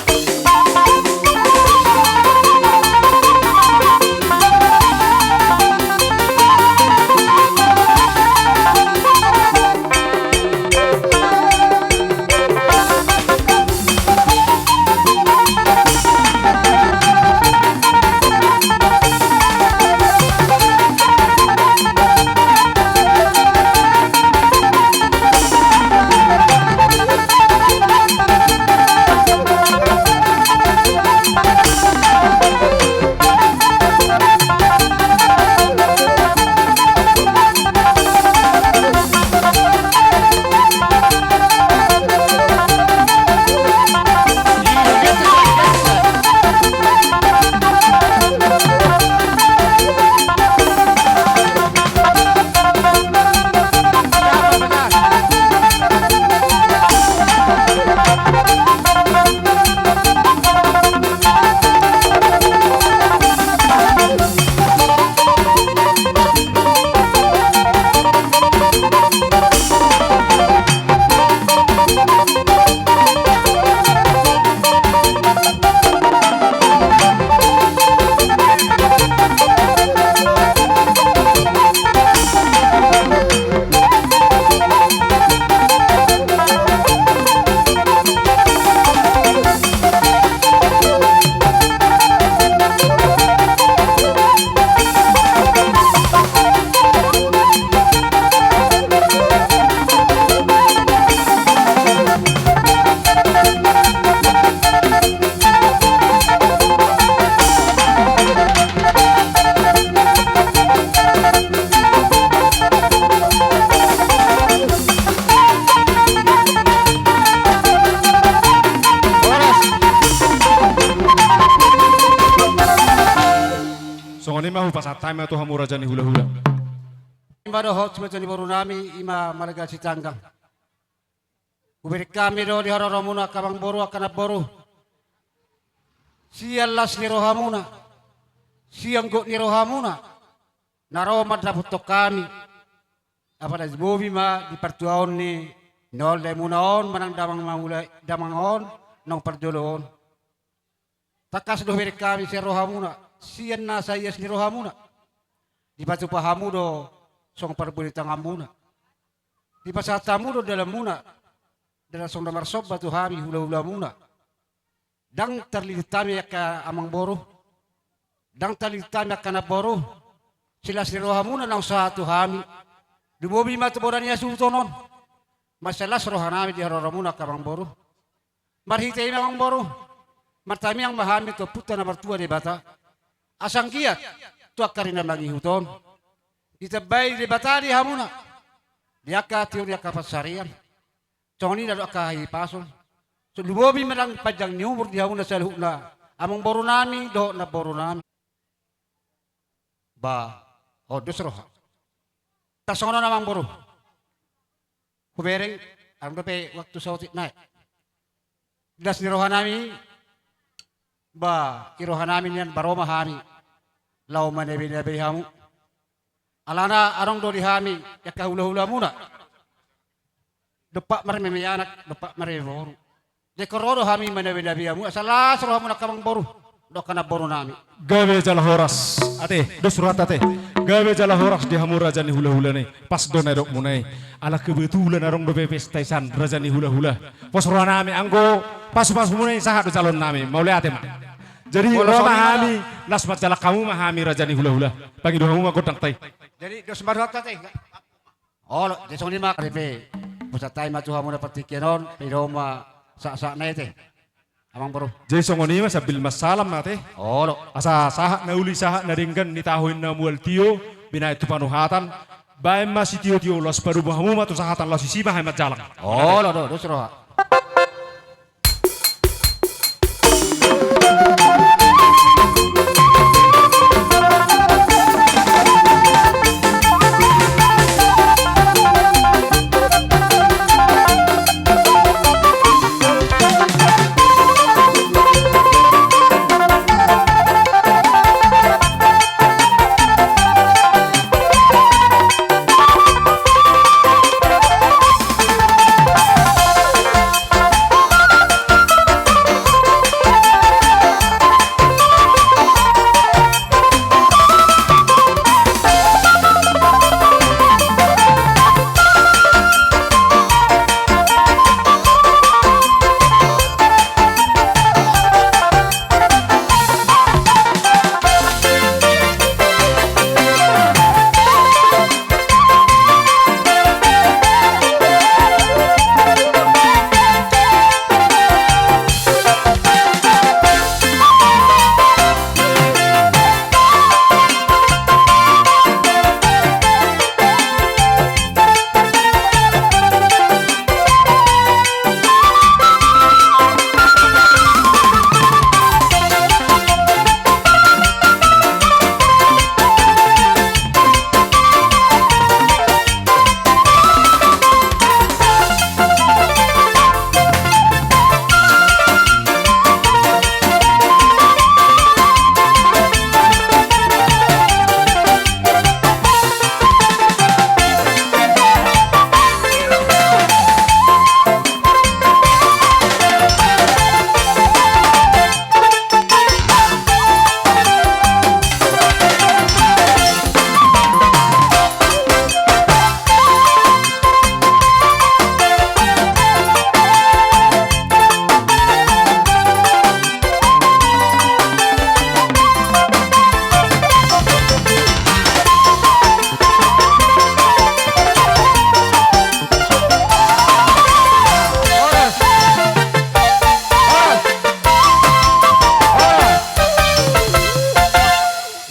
Songon i ma hupasahat hami ma tu hamu raja ni hulahula. Ima dohot siboto ni boru nami, ima marga Sitanggang. Hubereng hami do di haroramuna angka amangboru, angka namboru, sian las ni rohamuna, sian gok ni rohamuna, na ro mandapothon hami. Apala bobi ma di partuaon ni na olo daimuna on manang damang mangula, damang on naung parjolo on. Tangkas do hubereng hami sian rohamuna, sian nasa ias ni rohamuna. Dipatupa hamu do songon parbue ni tanganmuna. Dipasahat hamu do dalanmuna, dalan songon na marsomba tu hami hulahulamuna. Ndang tarlilihon hami angka amangboru, ndang tarlilihon hami angka namboru, silas ni rohamuna naung sahat tu hami. Lumobi ma tu bona ni hasuhuton on, mansai las rohanami di haroramuna angka amangboru. Marhite i ma amangboru, martamiang ma hami tu Ompunta na martua Debata, asa anggiat tu angka ari na mangihut on ditambai Debata di hamuna di angka tiur ni angka pansarian. Songon i na do angka hahipason. So lumobi ma nang panjang ni umur di hamuna saluhutna Amangboru nami dohot namboru nami. Ba, o, dos roha. Tarsongon on amangboru. Hubereng, adong dope waktu saotik nai. Di las ni roha nami, ba, di roha nami nian baro ma hami laho manabe-nabe hamu. Alana adong do di hami angka hula-hula muna. Dompak marmeme anak, dompak marmeme boru. Jadi ingkon ro do hami manabe-nabe hamu, asa las rohamuna angka amangboru dohot angka namboru nami. Gabe jala horas. Ate, dos rohanta ate. Gabe jala horas di hamu raja ni hula-hula nai. Pas do na didok muna i. Ala kebetulan adong dope pesta i san raja ni hula-hula. Pos roha nami anggo pasu-pasu muna i sahat do calon nami. Mauliate ma. Jadi ro ma hami, las manjalang hamu ma hami raja ni hula-hula. Pangido hamu ma gondang ta i. Jadi dos ma rohanta ate. Olo, jadi songon i ma, ari pe. Pusat ai ma tu hamu na partingkian on, pangido ma sahat-sahat nai ate. Amangboru. Jadi songon i ma sambil marsalam ate. Olo. Asa sahat na uli sahat na denggan ni tahi na mual tio, binahen tu panuhatan, bahen ma sitio-tio laos padomu hamu ma tu sahatan laos isi ma hami manjalang. Olo, do, dos roha.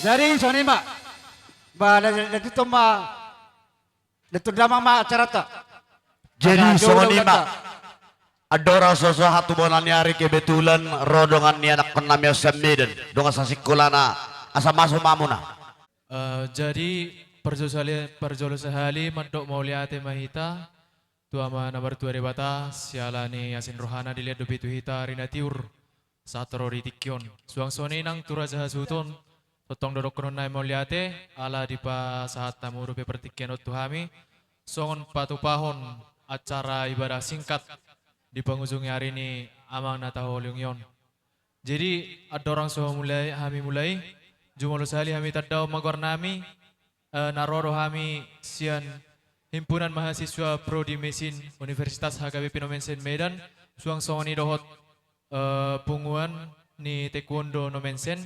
Jadi songon i ma. Ba, lanjut ma. Lanjut damang ma acaranta. Jadi songon i ma. Andorang so sahat tu bona ni ari kebetulan ro dongan ni anakkon nami on sian Medan, dongan sasingkolana, asa masuk ma hamuna. Eh, jadi parjolo sahali, parjolo sahali mandok mauliate ma hita tu Ama na martua Debata, siala ni asi ni rohana dilehon dope tu hita ari na tiur sahat ro di tingki on. Suang songon i nang tu raja hasuhuton, tongtong do dohonon nami mauliate, ala dipasahat hamu dope partingkian on tu hami songon patupahon acara ibadah singkat di pangujungi ari ni amang na taholongi on. Jadi andorang so mulai, hami mulai, jumolo sahali hami tandahon ma goar nami, eh, na ro do hami sian Himpunan Mahasiswa Prodi Mesin Universitas H K B P Nommensen Medan, suang songon i dohot, eh, punguan ni Taekwondo Nommensen.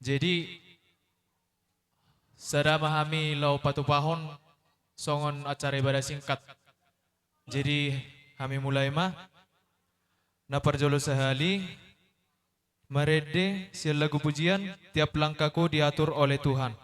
Jadi sada ma hami laho patupahon songon acara ibadah singkat. Jadi hami mulai ma. Na parjolo sahali, marende sian lagu pujian, Tiap Langkahku Diatur Oleh Tuhan.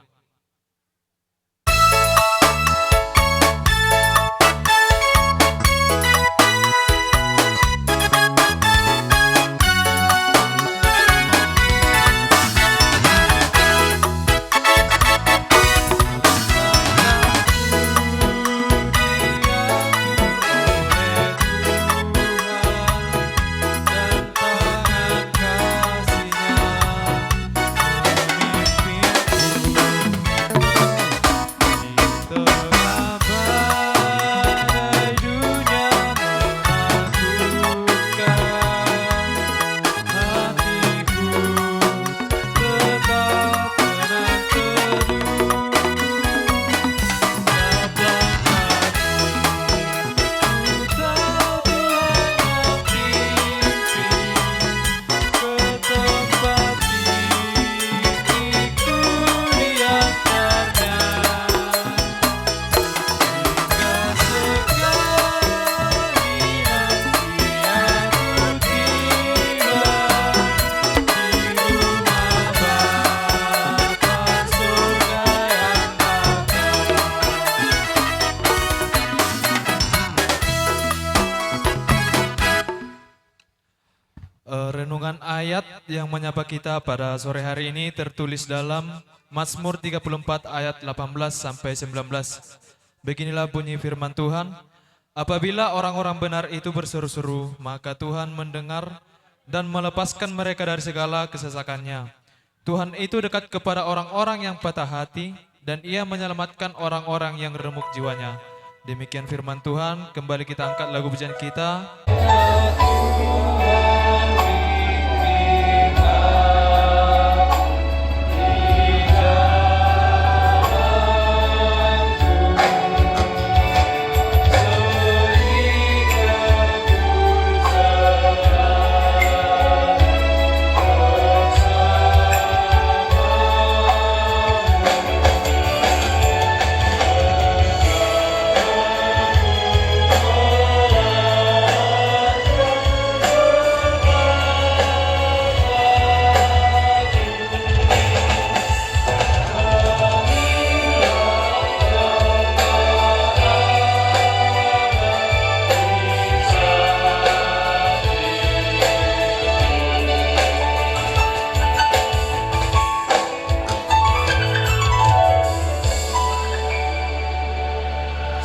Eh, renungan ayat yang menyapa kita pada sore hari ini tertulis dalam Mazmur tiga puluh empat ayat delapan belas sampai sembilan belas. Beginilah bunyi firman Tuhan, "Apabila orang-orang benar itu berseru-seru, maka Tuhan mendengar dan melepaskan mereka dari segala kesesakannya. Tuhan itu dekat kepada orang-orang yang patah hati, dan Ia menyelamatkan orang-orang yang remuk jiwanya." Demikian firman Tuhan. Kembali kita angkat lagu pujian kita.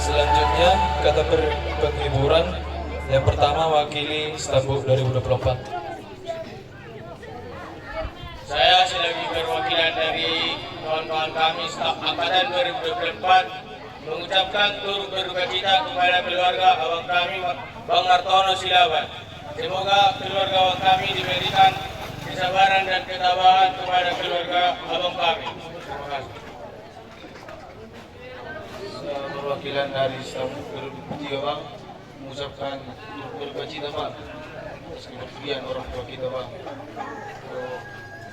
Selanjutnya, kata per-, penghiburan yang pertama mewakili Stambuk dua ribu dua puluh empat. Saya sebagai perwakilan dari kawan-kawan kami, staf angkatan dua ribu dua puluh empat, mengucapkan turut berduka cita kepada keluarga abang kami, Bang Martono Silaban. Semoga keluarga abang kami diberikan kesabaran dan ketabahan kepada keluarga abang kami. Terima kasih. Perwakilan dari Stambuk dua ribu dua puluh tiga, Bang, mengucapkan turut berduka cita, Bang, atas kepergian orang tua kita, Bang. Oh,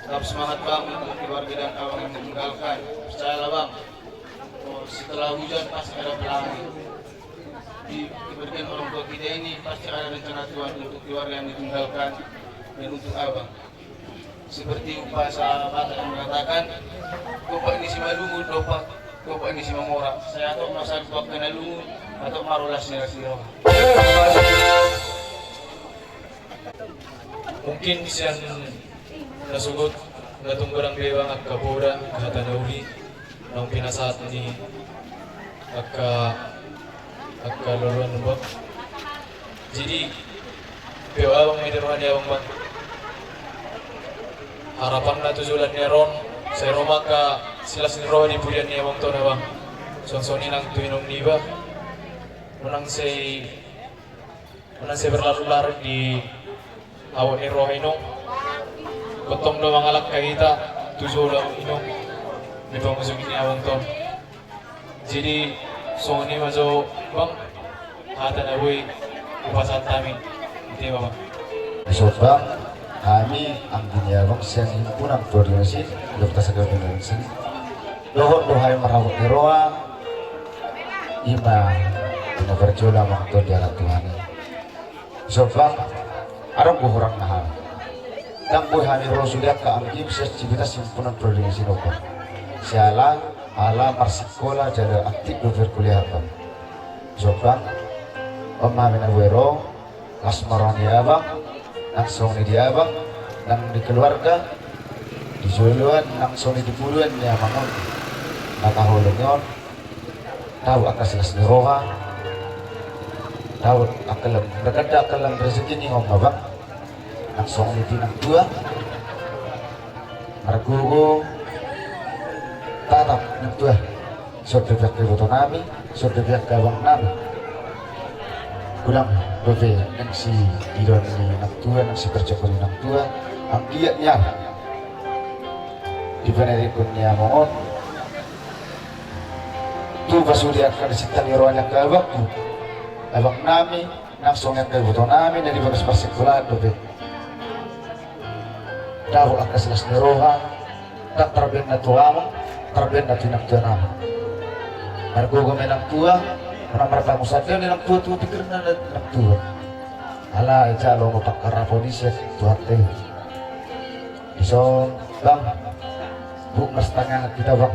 tetap semangat, Bang, untuk keluarga dan abang yang ditinggalkan. Percayalah, Bang, oh, setelah hujan pasti ada pelangi. Di kepergian orang tua kita ini pasti ada rencana Tuhan untuk keluarga yang ditinggalkan dan untuk abang. Seperti bahasa Batak yang mengatakan, "Gopak ni simalungun, gopak, gopak ni simamora." Sai hatop ma sahat tu angka na lungun, hatop ma ro las ni roha. Mungkin sian na sogot, na tung godang be, Bang, angka poda, angka hata na uli naung pinasahat ni angka, angka loloan, Bang. Jadi, pio abang ma di roha ni abang, Bang. Harapanna tu joloan ni ari on, sai ro ma angka silas ni roha di pudian ni abang tona, Bang. Songon i nang tu inong niba. Unang sai, unang sai berlarut-larut di awet ni roha, inong. Gotong do mangalangka hita tu jolo, inong, di pangujungi ni abang tona. Jadi, songon i ma jo, Bang, hata na boi hupasahat hami. Ite ma, Bang. Dison, Bang, hami anggi ni abang sian himpunan Prodi Mesin, Dokter Sakti Prodi Mesin, dohot do hami marhata ni roha, i ma na parjolo amang tona di anak Tuhan i. Dison, Bang, adong goaran na hami. Ndang boi hami ro sude angka anggim sian Civitas Himpunan Prodi Mesin on, Bang. Siala, ala marsikola jala aktif do berkuliah, Bang. Dison, Bang, on ma hami na boi ro, las ma roha ni abang, nang songon i di abang, nang di keluarga, di joloan, nang songon i di pudian ni amang on. Na taholongi on, dapot angka silas ni roha, dapot angka lam, berkada angka lam rezeki ni on ma, Bang. Nang songon i di nang tua, margogo, tatap nang tua. Songon i di angka iboto nami, songon i di angka abang nami. Godang dope nang sididoan ni nang tua, nang siparjongkon ni nang tua, anggiat ni aha di panarikkon ni amang on. Tupa sude angka na sinta ni roha ni angka abangku, abang nami, nang songon i angka iboto nami na di bagas parsikolaan dope. Dapot angka silas ni roha, ndang tarbahen na tu amang, tarbahen na tu inang tua nami. Margogo ma inang tua, unang marpangusadeon inang tua tu pingkirna inang tua. Alai jalo ma pangkarapon i sian Tuhanta i. Dison, Bang, buk marsitangiangan hita, Bang.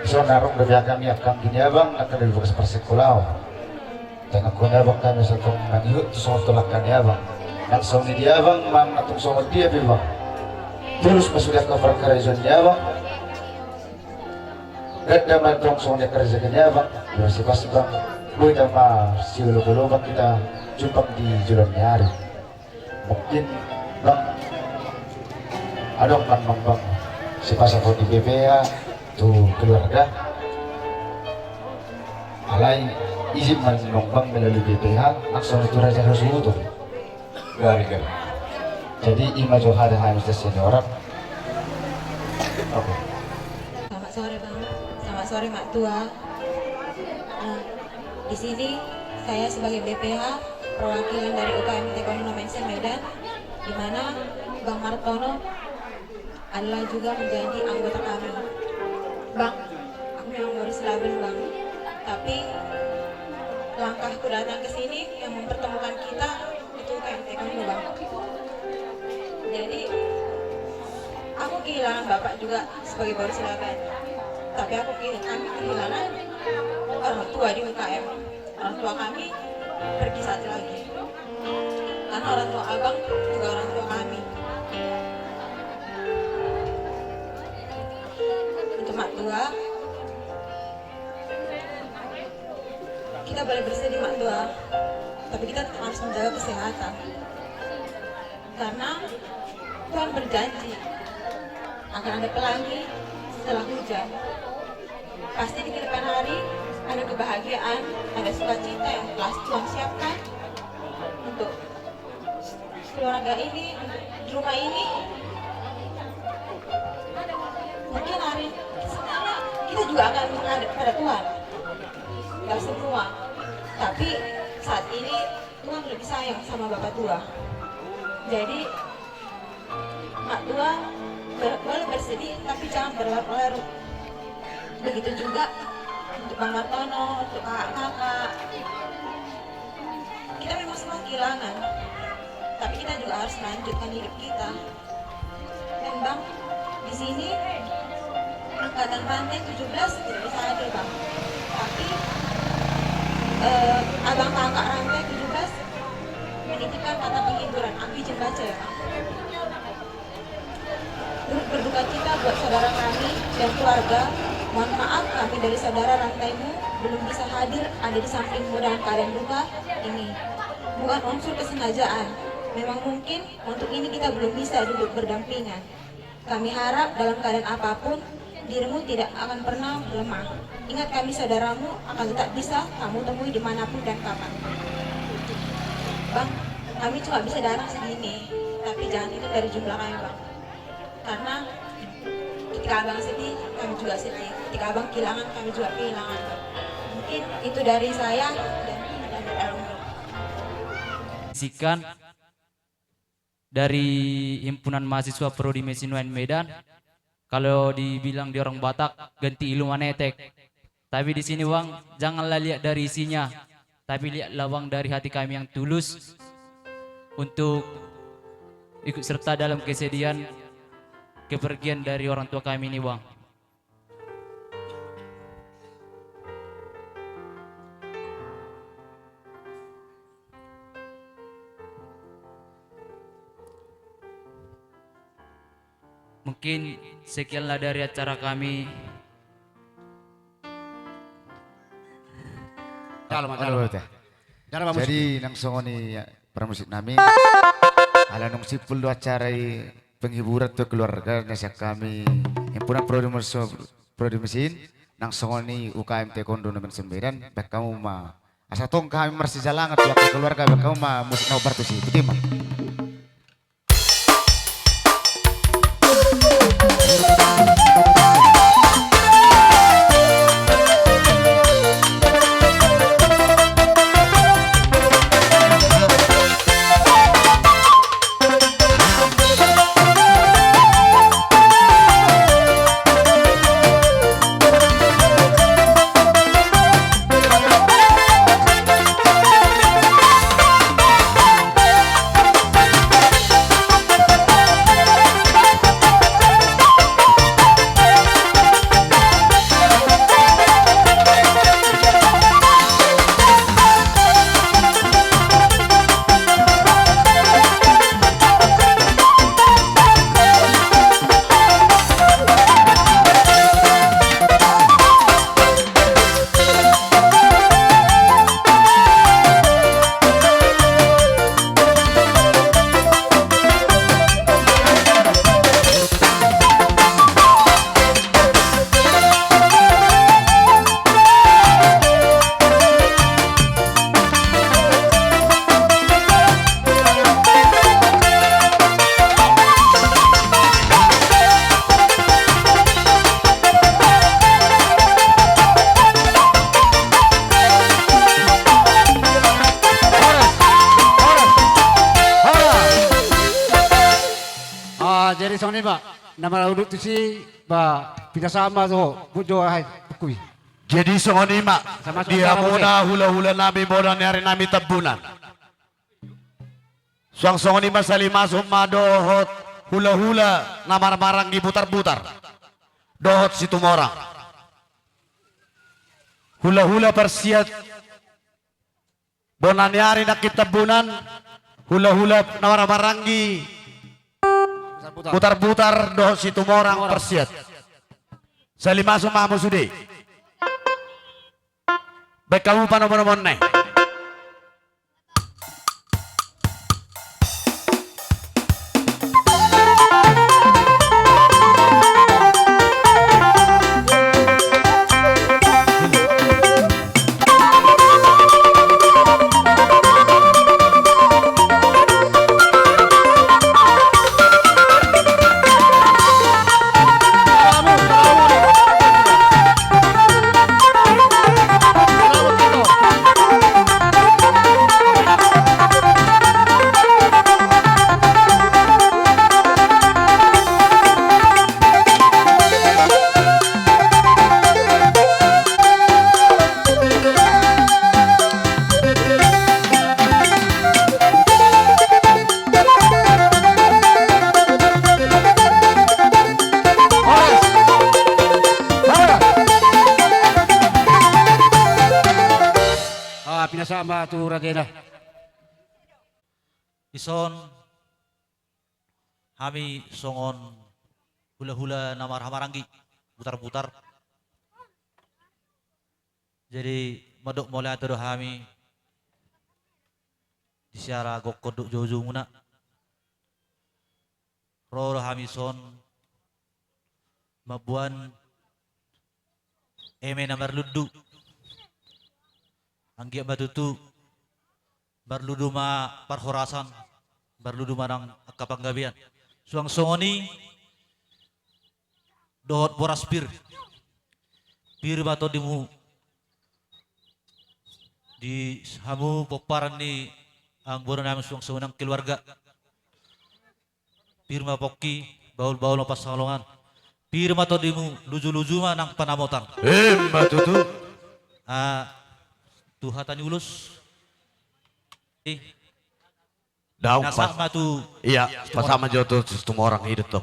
Dison, adong dope hami angka anggi ni abang na angka na di bagas parsikolaan. Tangiangkon ni abang hami asa tong mangihut tu songon tolangka ni abang. Nang songon i di abang, manang tung songon dia pe bang, tulus ma sude angka parkarejoan ni abang. Ganda ma tong songon i angka rezeki ni abang. Boi ma siolok-olok bang hita jumpang di joloan ni ari. Mungkin bang, adong bang, bang, bang sipasahat di B P H tu keluarga. Alai izin ma nang bang melalui B P H langsung tu raja hasuhuton. Gagal. Jadi ima jo hata hami senior. Oke. Selamat sore bang. Selamat sore Mak Tua. Nah, di sini saya sebagai B P H, perwakilan dari U K M Taekwondo Nomensen Medan, di mana Bang Martono adalah juga menjadi anggota kami. Bang, aku memang baru selaben bang, tapi langkahku datang ke sini yang mempertemukan kita itu U K M Taekwondo bang. Jadi aku kehilangan bapak juga sebagai baru selaben, tapi aku kami kehilangan orang tua di U K M. Orang tua kami pergi satu lagi. Karena orang tua abang juga orang tua kami. Untuk Mak Tua, kita boleh bersedih Mak Tua, tapi kita tetap harus menjaga kesehatan. Karena Tuhan berjanji akan ada pelangi setelah hujan. Pasti di kedepan hari ada kebahagiaan, ada sukacita yang telah Tuhan siapkan untuk keluarga ini, untuk rumah ini. Mungkin hari sebenarnya kita juga akan menghadap pada Tuhan, nggak semua. Tapi saat ini Tuhan lebih sayang sama Bapak Tua. Jadi Mak Tua, boleh bersedih tapi jangan berlarut-larut. Begitu juga untuk Bang Martono, untuk kakak-kakak. Kita memang semua kehilangan, tapi kita juga harus melanjutkan hidup kita. Dan Bang, di sini angkatan rantai tujuh belas tidak bisa hadir Bang. Tapi eh, abang kakak rantai tujuh belas menitipkan kata penghiburan, aku izin baca ya Bang. Turut berduka cita buat saudara kami dan keluarga. Mohon maaf kami dari saudara rantaimu belum bisa hadir ada di sampingmu dalam keadaan duka ini. Bukan unsur kesengajaan. Memang mungkin untuk ini kita belum bisa duduk berdampingan. Kami harap dalam keadaan apapun dirimu tidak akan pernah lemah. Ingat kami saudaramu akan tetap bisa kamu temui dimanapun dan kapan. Bang, kami cuma bisa datang segini, tapi jangan itu dari jumlah kami Bang. Karena ketika abang sedih, kami juga sedih. Ketika abang kehilangan, kami juga kehilangan. Mungkin itu dari saya dan dari Elmi. Sikan dari Himpunan Mahasiswa Prodi Mesin Uaen Medan. Kalau dibilang di orang Batak, ganti ilu manetek. Tapi di sini bang, janganlah lihat dari isinya, tapi lihatlah bang dari hati kami yang tulus untuk ikut serta dalam kesedihan kepergian dari orang tua kami ini bang. Mungkin sekianlah dari acara kami. Jadi nang songon i parmusik nami. Ala nunga simpul do acara i penghiburan tu keluarga na sian hami Himpunan Prodi Mesin, nang songon i U K M Taekwondo Nomensen Medan, baen hamu ma. Asa tong hami marsijalangan tu angka keluarga, baen hamu ma musik na hombar tusi. Botima. Songon i ma, na marudut tusi, ba, pinasahat ma jo, buat jo, ahai, bukui. Jadi songon i ma, di hamuna hulahula nami bona ni ari nami Tambunan. Suang songon i ma salimasum ma dohot hulahula na marhahamaranggi Butarbutar. Dohot Situmorang. Hulahula parsiat bona ni ari nangkin Tambunan, hulahula na marhahamaranggi Butarbutar dohot Situmorang parsiat. Salimasum ma hamu sude. Baen hamu panomunomuonna i. Ah, pinasahat ma tu rajana. Dison hami songon hulahula na marhahamaranggi Butarbutar. Jadi mandok mauliate do hami di siala gokkon dohot joujoumuna. Ro do hami dison mamboan eme na marlundu. Anggiat ma tutu marlundu ma parhorasan, marlundu ma nang angka panggabean. Suang songon i dohot boras pir. Pir ma tondimu di hamu pomparan ni amangboru nami, suang songon i nang keluarga. Pir ma pongki, bahulbahul ma pansalongan. Pir ma tondimu, lujuluju ma nang panamotan. Emma tutu. Ah, tu hata ni ulos. Eh. Daong, pinasahat ma tu. Iya, pinasahat ma jo tu Situmorang i do.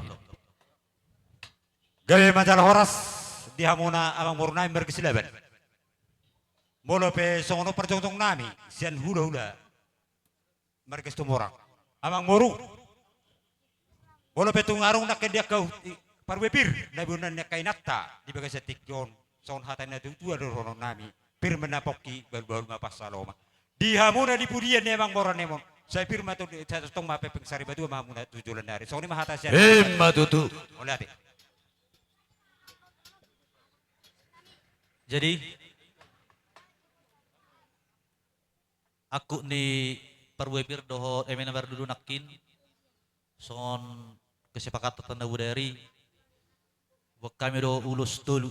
Gabe manjalo horas di hamuna amangboru nami marga Silaban. Molo pe songon on parjongjong nami sian hulahula marga Situmorang. Amangboru, molo pe tung adong nangkin di angka uh-, i-, parbue pir na binoan ni angka inanta di bagasan tingki on, songon hata ni natuatua do dohonon nami: Pir ma na pongki, bahulbahul ma pansalongan. Di hamuna di pudian ni amangboru nami on, sai pir ma tu, sai tongtong ma pepeng sarimatua ma hamuna tu joloan ni ari. Songon i ma hata sian. Emma tutu. Mauliate. Jadi angkup ni parbue pir dohot eme na marlundu nangkin, songon kesepakatan na bodari, buat hami do ulos tolu.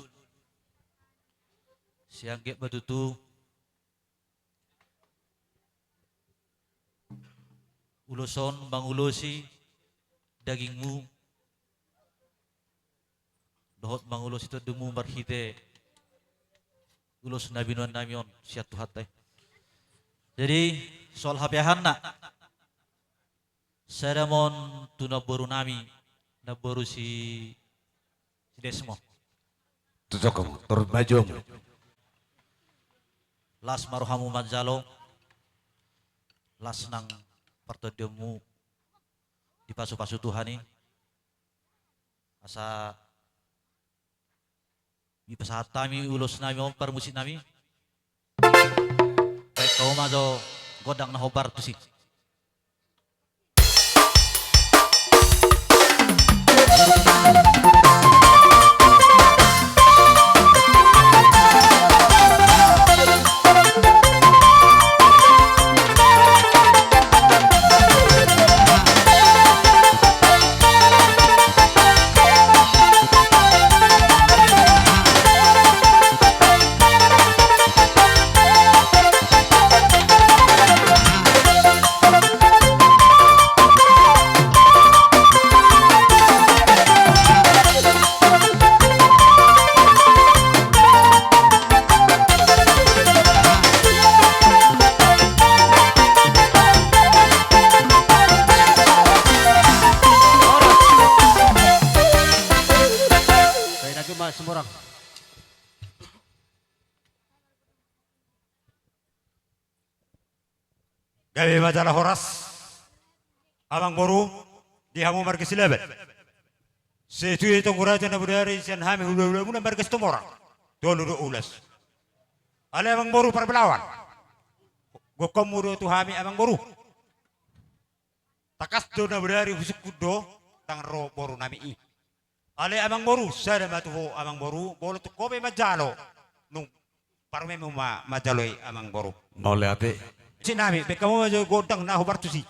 Sai anggiat ma tutu ulos on mangulosi dagingmu dohot mangulosi tondimu marhite ulos na binoan nami on sian Tuhanta i. Jadi, soal hapeahanna, sada ma on tu namboru nami, namboru si, si Desmo. Tu jokong, torus maju. Las ma rohamu manjalo, las nang partondionmu dipasupasu Tuhan i. Asa dipasahat hami ulos nami on, parmusik nami. Baen hamu ma jo gondang na hombar tusi. Gabe ma jala horas. Amangboru, di hamu marga Silaban. Sai tu i tong raja na bodari sian hami hulahulamuna marga Situmorang. Tolu do ulas. Alai amangboru Parbelawan. Gokhonmu do tu hami amangboru. Tangkas do na bodari husungkun do, ndang ro boru nami i. Alai amangboru, sada ma tu ho amangboru, molo tung ho pe manjalo, nunga parumaenmu ma manjalo i amangboru. Mauliate. Musik nami, baen hamu ma jo gondang na hombar tusi.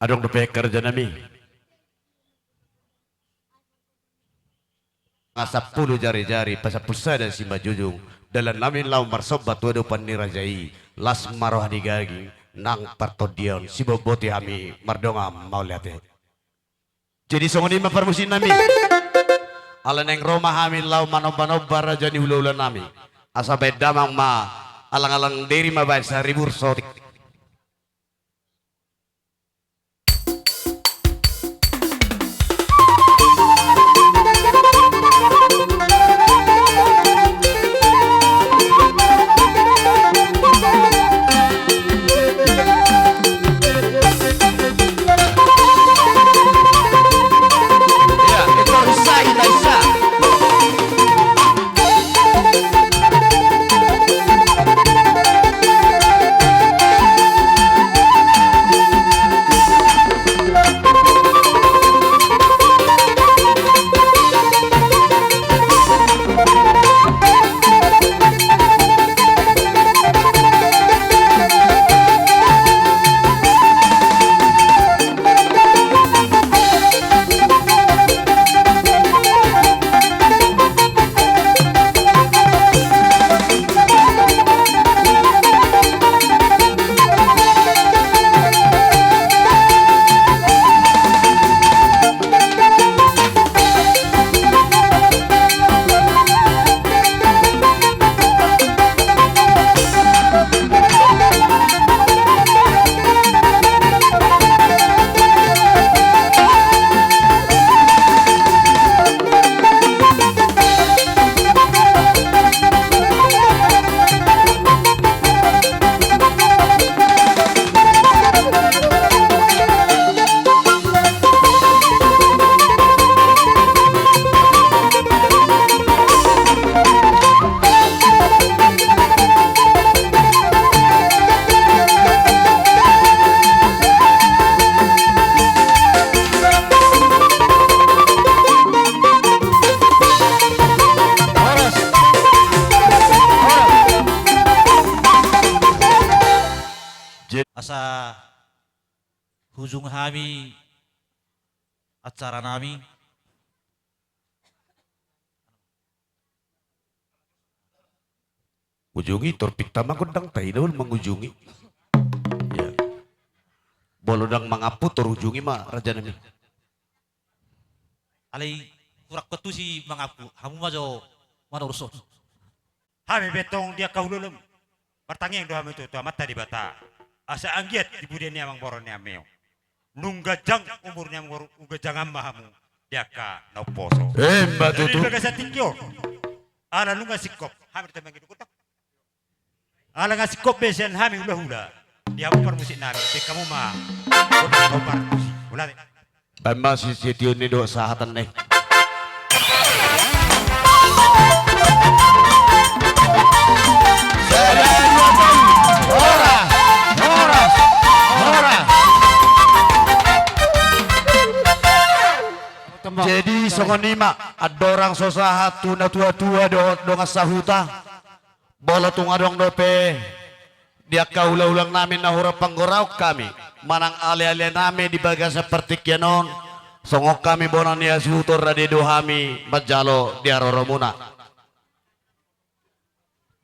Adong dope raja nami. Nga sampulu jarijari pasampulu sada simanjujung, dalan nami laho marsomba tu adopan ni raja i, las ma roha ni daging nang partondion, siboboti hami mardongan mauliate. Jadi songon i ma parmusik nami. Ala naeng ro ma hami laho manombanomba raja ni hulahula nami. Asa baen damang ma, alangalang diri ma baen saribu sotik. Asa hujung hami acara nami. Ujungi torpikta ma gondang tai na ul mangujungi. Ya. Bolo ndang mangampu tor ujungi ma raja nami. Alai kurang kotu si mangampu, hamu ma jo manoruson. Hami pe tong di angka hulahula martangiang do hami tu Amanta Debata. Asa anggiat di pudian ni amangboru ni hami on. Nunga ganjang umur ni amangboru, nunga ganjang ma hamu di angka na umposo. Emma tutu. Di bagasan tingki on. Ala nunga singkop hami do tong mangido gondang. Ala nga singkop be sian hami hulahula. Di hamu parmusik nami, baen hamu ma gondang na hombar tusi. Mauliate. Baen ma sisitiun ni do sahatan ni. Horas, horas, horas. Jadi songon i ma. andorang so sahat tu natuatua dohot dongan sahuta, molo tung adong dope di angka ulaulannami na hurang panggoraon hami manang alealenami di bagasan partingkian on, songon hami bona ni hasuhuton rade do hami manjalo di haroromuna.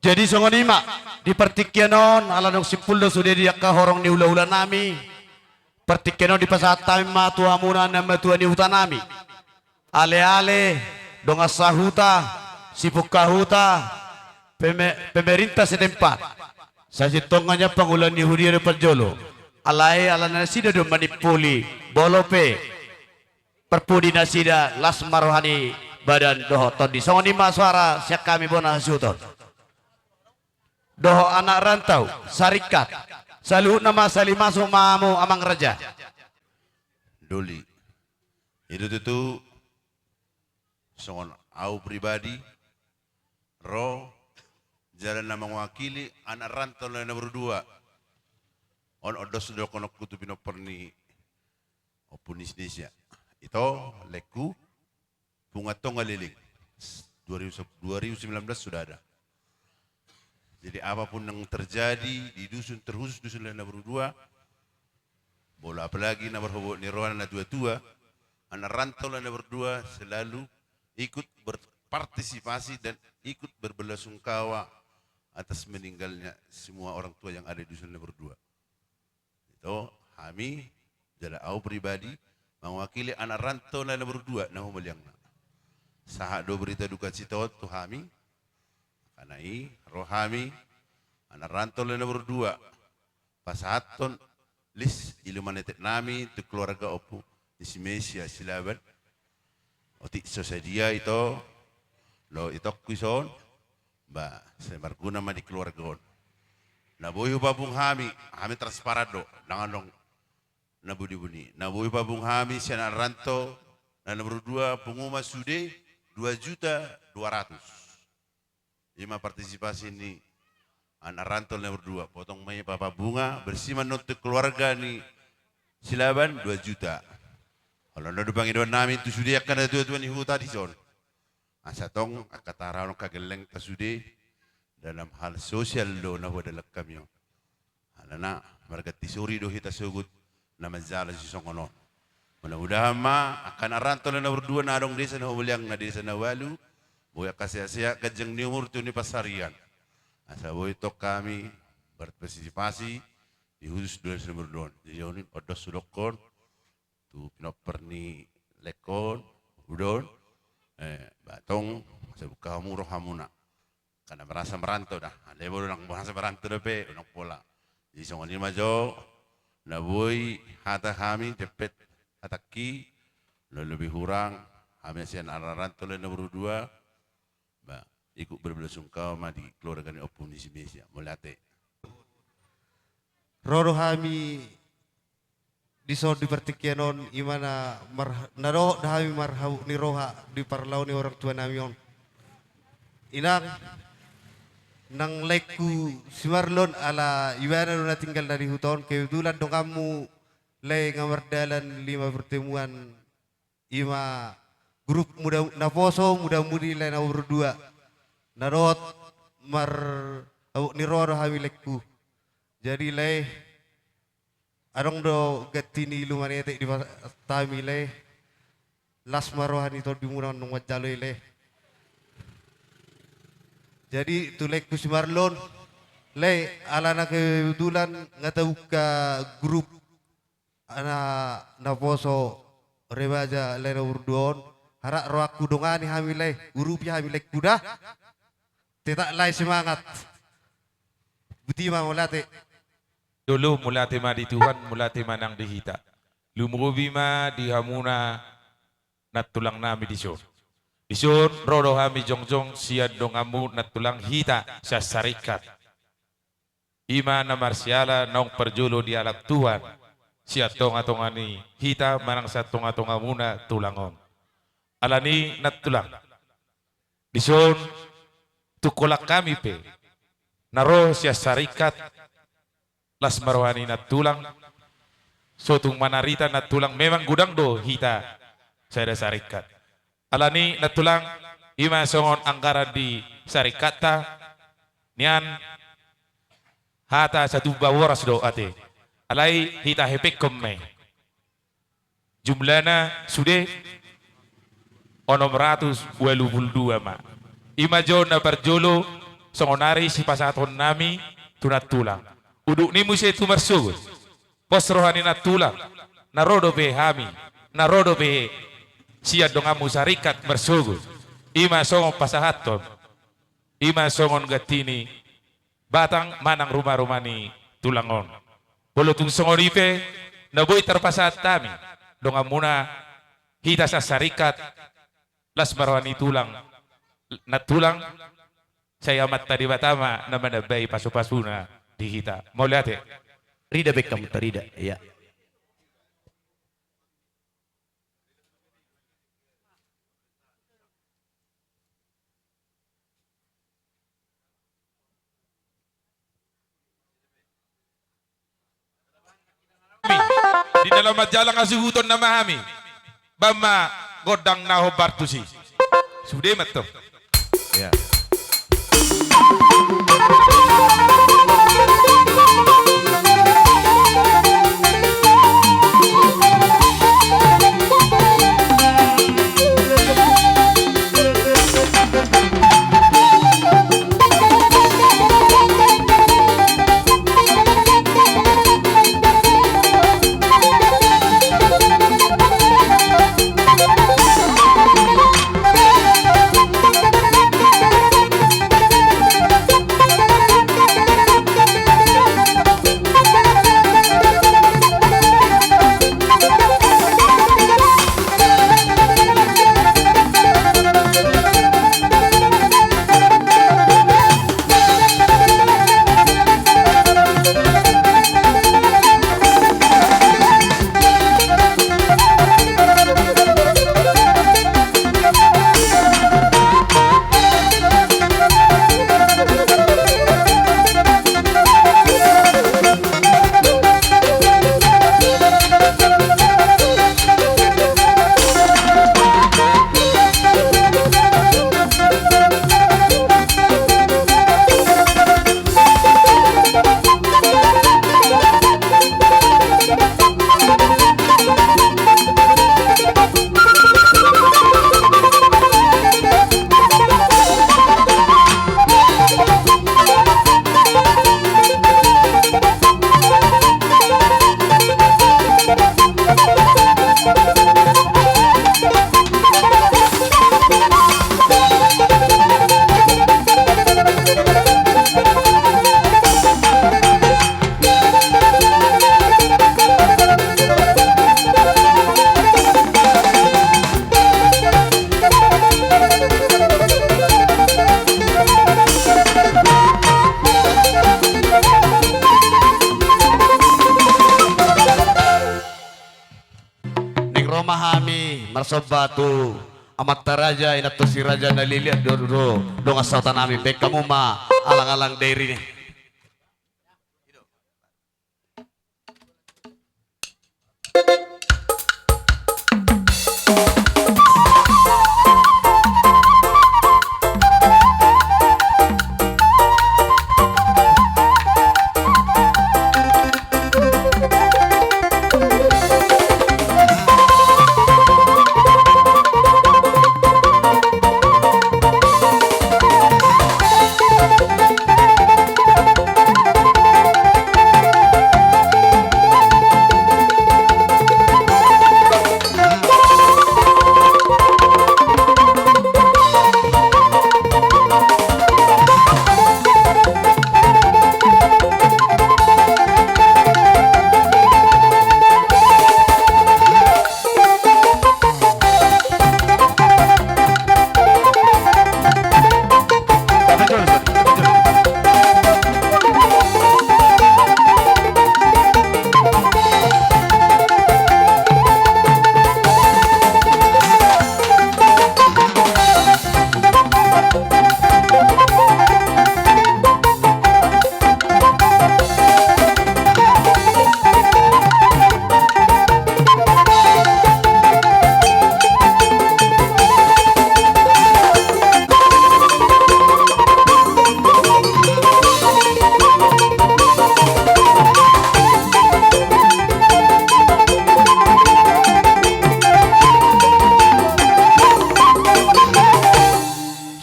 Jadi songon i ma di partingkian on, ala naung simpul do sude di angka horong ni ulaulannami. Partingkian on dipasahat hami ma tu hamuna na matua ni hutanami, aleale, dongan sahuta, sipungka huta, peme-, pemerintah setempat. Sai sintong hanya pangula ni huria do parjolo. Alai ala nasida do manimpuli, molo pe parpudi nasida las ma roha ni badan dohot tondi. Songon i ma suara sian hami bona hasuhuton dohot anak rantau, sarikat. Saluhutna ma sali masuk ma hamu amang raja. Doli. I do tutu songon au pribadi ro jala na mangwakili anak rantau Lae Nomor Dua. On, on dos dohononku tu pinompar ni Ompu Indonesia. Ito, laengku, Punguan Tonga Leleng. Dua ribu, dua ribu sembilan belas sudah ada. Jadi apapun yang terjadi di dusun, terkhusus dusun Lae Nomor Dua, molo apalagi na marhobot ni roha na tuatua, anak rantau Lae Nomor Dua selalu ikut berpartisipasi dan ikut berbelasungkawa atas meninggalnya semua orang tua yang ada di dusun Lae Nomor Dua. Ito, hami, jala au pribadi, mangwakili anak rantau Lae Nomor Dua na humaliangna. Sahat do berita duka cita on tu hami, karena i ro hami, anak rantau Lae Nomor Dua, pasahathon lis ilumaneteknami tu keluarga Ompu ni si Mesia Silaban. Otik so sadia ito, lo itokku ison, ba, sai marguna ma di keluarga on. Na boi hupabung hami, hami transparan do, ndang adong na buni-buni. Na boi hupabung hami sian anak rantau Lae Nomor Dua, pungu ma sude dua juta dua ratus. Ima partisipasi ni anak rantau Lae Nomor Dua. Potong ma i papa bunga, bersih ma non tu keluarga ni Silaban dua juta. Olo, on do pangidoannami tu sude angka natuatua ni huta dison. Asa tong angka taranon, angka gellengta sude dalam hal sosial do na huadalan hami on. Alana marganti sori do hita sogot na manjalo sisongon on. Mudah-mudahan ma angka anak rantau Lae Nomor Dua na adong desa na humaliangna, desa na ualu, boi angka sehat-sehat, ganjang ni umur, tio ni pansarian. Asa boi tong hami berpartisipasi di khusus dua ribu sembilan belas on. Jadi on, on dos hudokkon tu pinompar ni laengkon, uda on, eh, ba tong, asa buka hamu rohamuna. Karena merasa merantau da. Alai molo ndang merasa merantau dope, unang pola. Jadi songon i ma jo na boi hata hami, jempek hatangki, na lebih hurang, hami sian anak rantau Lae Nomor Dua, ba, ikut berbelasungkawa ma di keluarga ni Ompu ni si Mesia. Mauliate. Ro do hami dison di partingkian on, ima na mar-, na dohot do hami marhabot ni roha di parlao ni orang tua nami on. Inang, nang laengku si Marlon, ala ibana do na tinggal na di huta on, kebetulan donganmu lae nga mardalan lima pertemuan, ima grup muda, naposo muda-mudi Lae Nomor Dua. Na dohot marhabot ni roha do hami laengku. Jadi lae, adong do ganti ni ilumanetek dipasahat hami lae. Las ma roha ni tondimuna naung manjalo i lae. Jadi tu laengku si Marlon, lae, alana kebetulan nga tabuka grup anak naposo remaja Lae Nomor Dua on, harap rohangku dongani hami lae, urupi hami laengku da. Tetap lae semangat. Botima, mauliate. Jolo mauliate ma di Tuhan, mauliate ma nang di hita. Lumobi ma di hamuna nantulang nami dison. Dison ro do hami jongjong sian donganmu nantulang hita sian Saringkat. Ima na marsiala naung parjolo dialap Tuhan sian tongatonga ni hita manang sian tongatongamuna tulang on. Alani nantulang, dison tung holan hami pe na ro sian Saringkat, las ma roha ni nantulang. So tung manarita nantulang, memang godang do hita sada Saringkat. Alani nantulang, i ma songon anggaran di sarikatta, nian hata satumba boras do ate. Alai hita hepengkon ma i. Jumlana sude onom ratus ualu pulu dua ma. I ma jo na parjolo songon ari sipasahatonnami tu nantulang. Udut ni muse tu marsogot. Pos roha ni nantulang, na ro dope hami, na ro dope sian donganmu sarikat marsogot. I ma songon pasahathon, i ma songon ganti ni batang manang rumaruma ni tulang on. Molo tung songon i pe na boi tarpasahat hami donganmuna, hita sassarikat, las ma roha ni tulang, nantulang, sai Amanta Debata ma na manambai pasupasuna di hita. Mauliate. Rida Beckham, tarida, ya. Di dalam majalang hasuhuton nama hami. Bamma gondang na hombar tusi. Sude matto. Ya. Naeng ro ma hami marsomba tu amanta raja, inanta si raja na liliat do, do, dongan sahuta nami, baen hamu ma alang-alang dairi ni.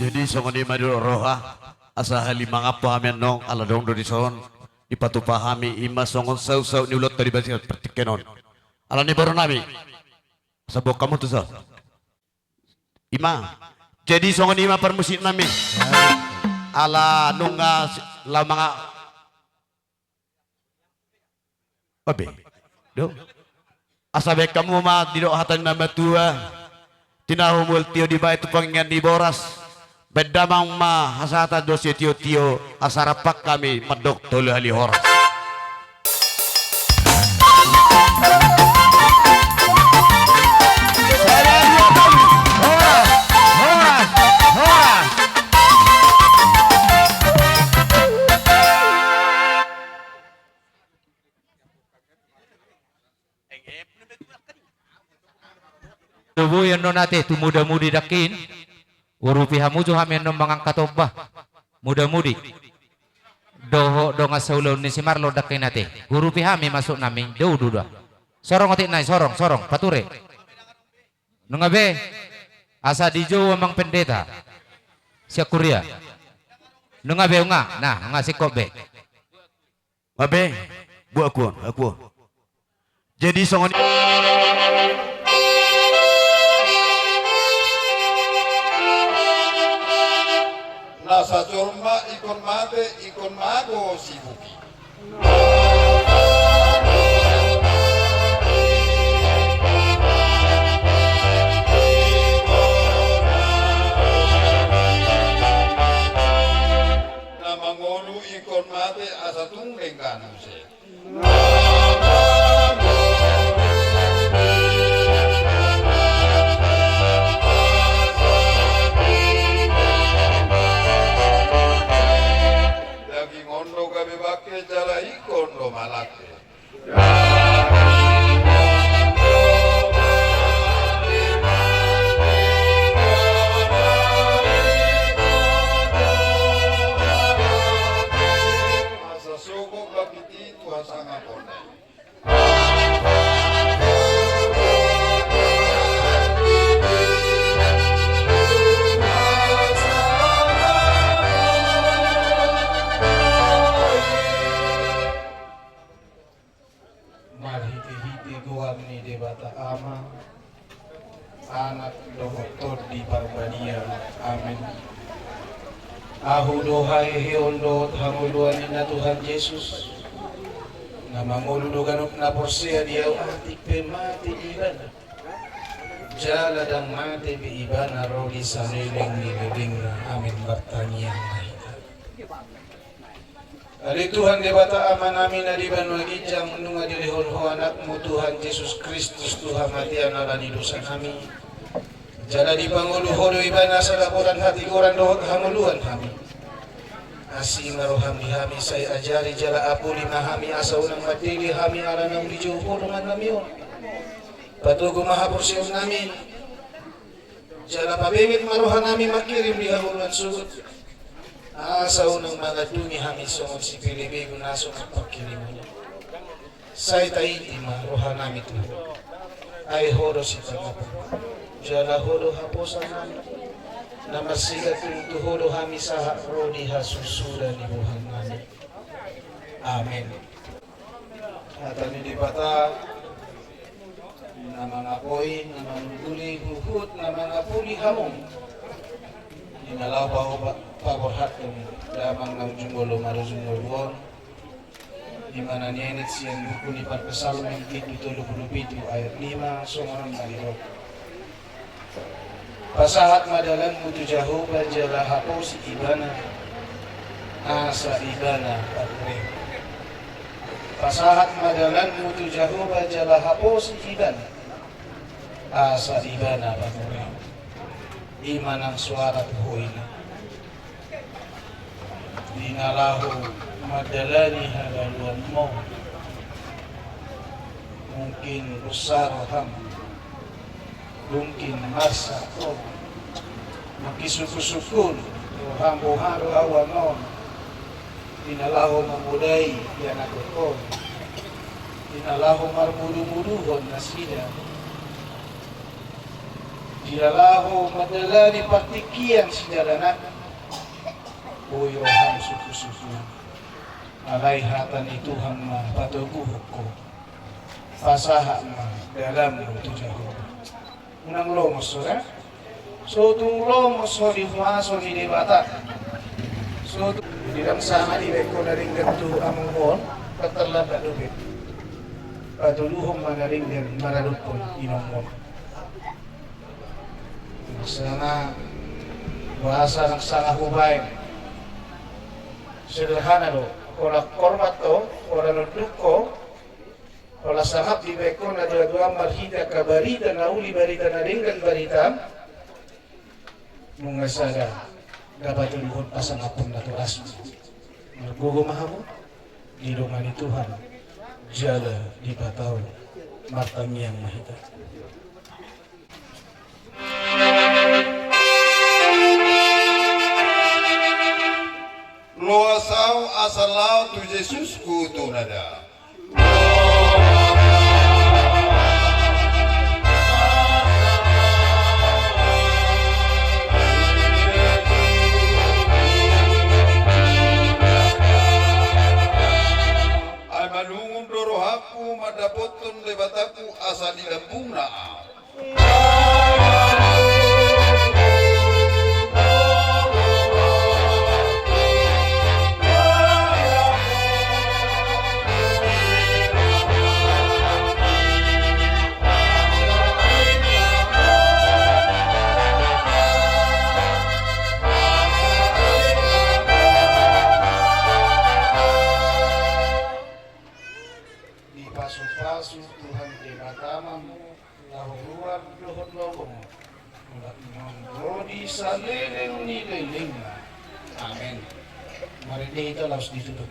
Jadi songon i ma didok roha, asa hali mangampu hami annon, ala adong do dison dipatupa hami, i ma songon sautsaut ni ulaonta di bagasan partingkian on. Alani boru nami, asa boan hamu tuson. I ma. Jadi songon i ma parmusik nami. Ala nunga si-, laho manga-, obe. Do. Asa baen hamu ma didok hata ni na matua. Tinahu mual tio dibaen tu pangingan ni boras. Baen damang ma hasahatan dohot sitiotio, asa rap hami mandok tolu hali horas. Tubu i annon ate tu muda-mudi dangkin. Urupi hamu jo hami annon mangangkat ombas. Muda-mudi. Dohot dongan saulaon ni si Marlon dangkin ate. Urupi hami masuk nami, do ududa. Sorong otik nai, sorong, sorong, pature. Nunga be. Asa dijou amang pendeta. Sian kuria. Nunga be, nunga. Nah, nunga singkop be. Babe, buat aku on, aku on. Jadi songon i. Na sajolma ingkon mate, ingkon mago sibuki. Na mangolu ingkon mate asa tung denggan muse. Daging on do gabe bangke jala ingkon do malangke. Asa sogop bangkit i tu hasangapon. Marhitehite goar ni Debata Ama, Anak dohot Tondi Parbadia. Amen. Ahu do haheheon dohot hangoluan ninna Tuhan Jesus, na mangolu do ganup na porsea di Ahu, atik pe mate ibana, jala ndang mate be ibana ro di saleleng ni lelengna. Amen. Martangiang ma hita. Ale Tuhan Debata Amanami na di banua ginjang, nunga dilehon Ho Anakmu Tuhan Jesus Kristus tu hamatean ala ni dosanami, jala dipangolu Ho do Ibana asa dapotan hatigoran dohot hangoluan hami. Asi ma roham di hami, sai ajari jala apuli ma hami asa unang mandele hami ala naung dijou Ho dongannami on. Patogu ma haporseaonnami. Jala pabenget ma rohanami mangkirim di hangoluan sogot, asa unang mangandungi hami songon sipelebegu na songon pangkirimon. Sai taiti ma rohanami tu Ho. Ai Ho do sitangapon, jala Ho do haposanami. Na marsigantung tu Ho do hami sahat ro di hasusuda ni rohanami. Amen. Hata ni Debata na mangapoi, na manungguli huhut na mangapuli hamu. Di na laho pa-, paborhathon damang na ujung ngolu marujung ngolu on, di na nienet sian buku ni Parpsalmen bindu tolu pulu pitu ayat lima, songon on ma didok. Pasahat ma dalanmu tu Jahowa jala haposi Ibana, asa Ibana paturehon. Pasahat ma dalanmu tu Jahowa jala haposi Ibana, asa Ibana paturehon. I ma nang soara tu ho, ina. Di na laho mandalani hangoluanmu, mungkin rusa roham, mungkin marsak ho, mungkin sungkun-sungkun roham, boha do ahu annon. Di na laho mamodai ianakhon, di na laho marmudu-muduhon nasida. Di na laho mandalani partingkian sijalanan, boi roham suhusukna. Alai hata ni Tuhan ma patoguhon ho. Pasahat ma dalanmu tu Jahowa. Unang lomos ho da. So tung lomos ho di huaso ni Debata. So tung. Jadi ndang sanga dibaen ho na denggan tu amongmu on, tarlambat dope. Patuduhon ma na denggan maradophon inongmu on. Ndang sanga, boasa ndang sanga hubaen? Sederhana do, holan hormat ho, holan unduk ho, holan sangap dibaen ho natuatuam marhite angka barita na uli, barita na denggan, barita nunga sada, ndang patuduhon pasangaphon natorasmu. Margogo ma hamu, didongani Tuhan jala dipatau. Martangiang ma hita. Loas ahu asa laho tu Jesus hutunada. Ai malungun do rohangku mandapothon Debatangku asa di lambungna ahu. Dipasupasu Tuhan Debata ma hamu laho ruar dohot lobong, mulak ni on ro di saleleng ni lelengna. Amen. Marende hita laos ditutup.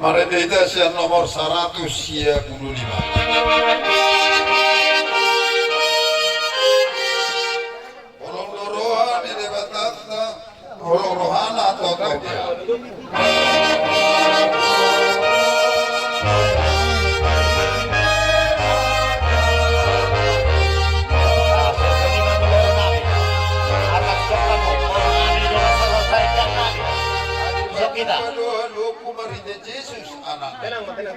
Marende hita sian nomor saratus sia pulu lima. Holong do roha ni Debatanta, holong rohana tongtong dia. Kita. Doa doaku marhite Jesus. Tenang, tenang, tenang.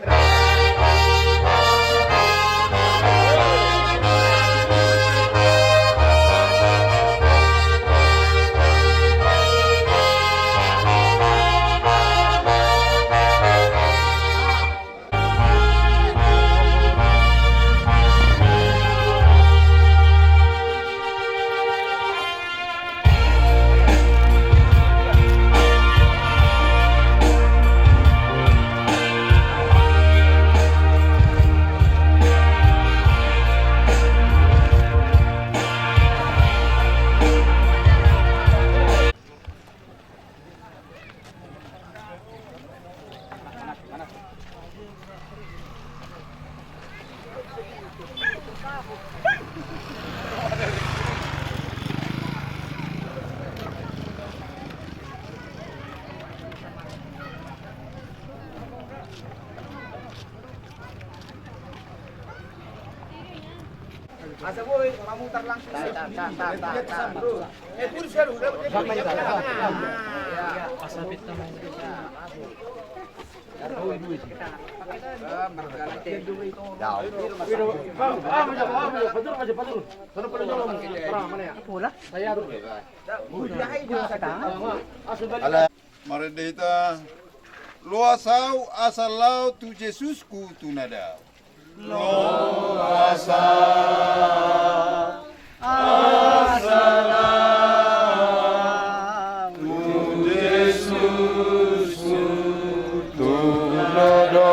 Asa boi mamutar langsung. Marende hita. Loas ahu asa laho tu Jesus hutunada. Loas ahu asa laho tu Jesus hutunada.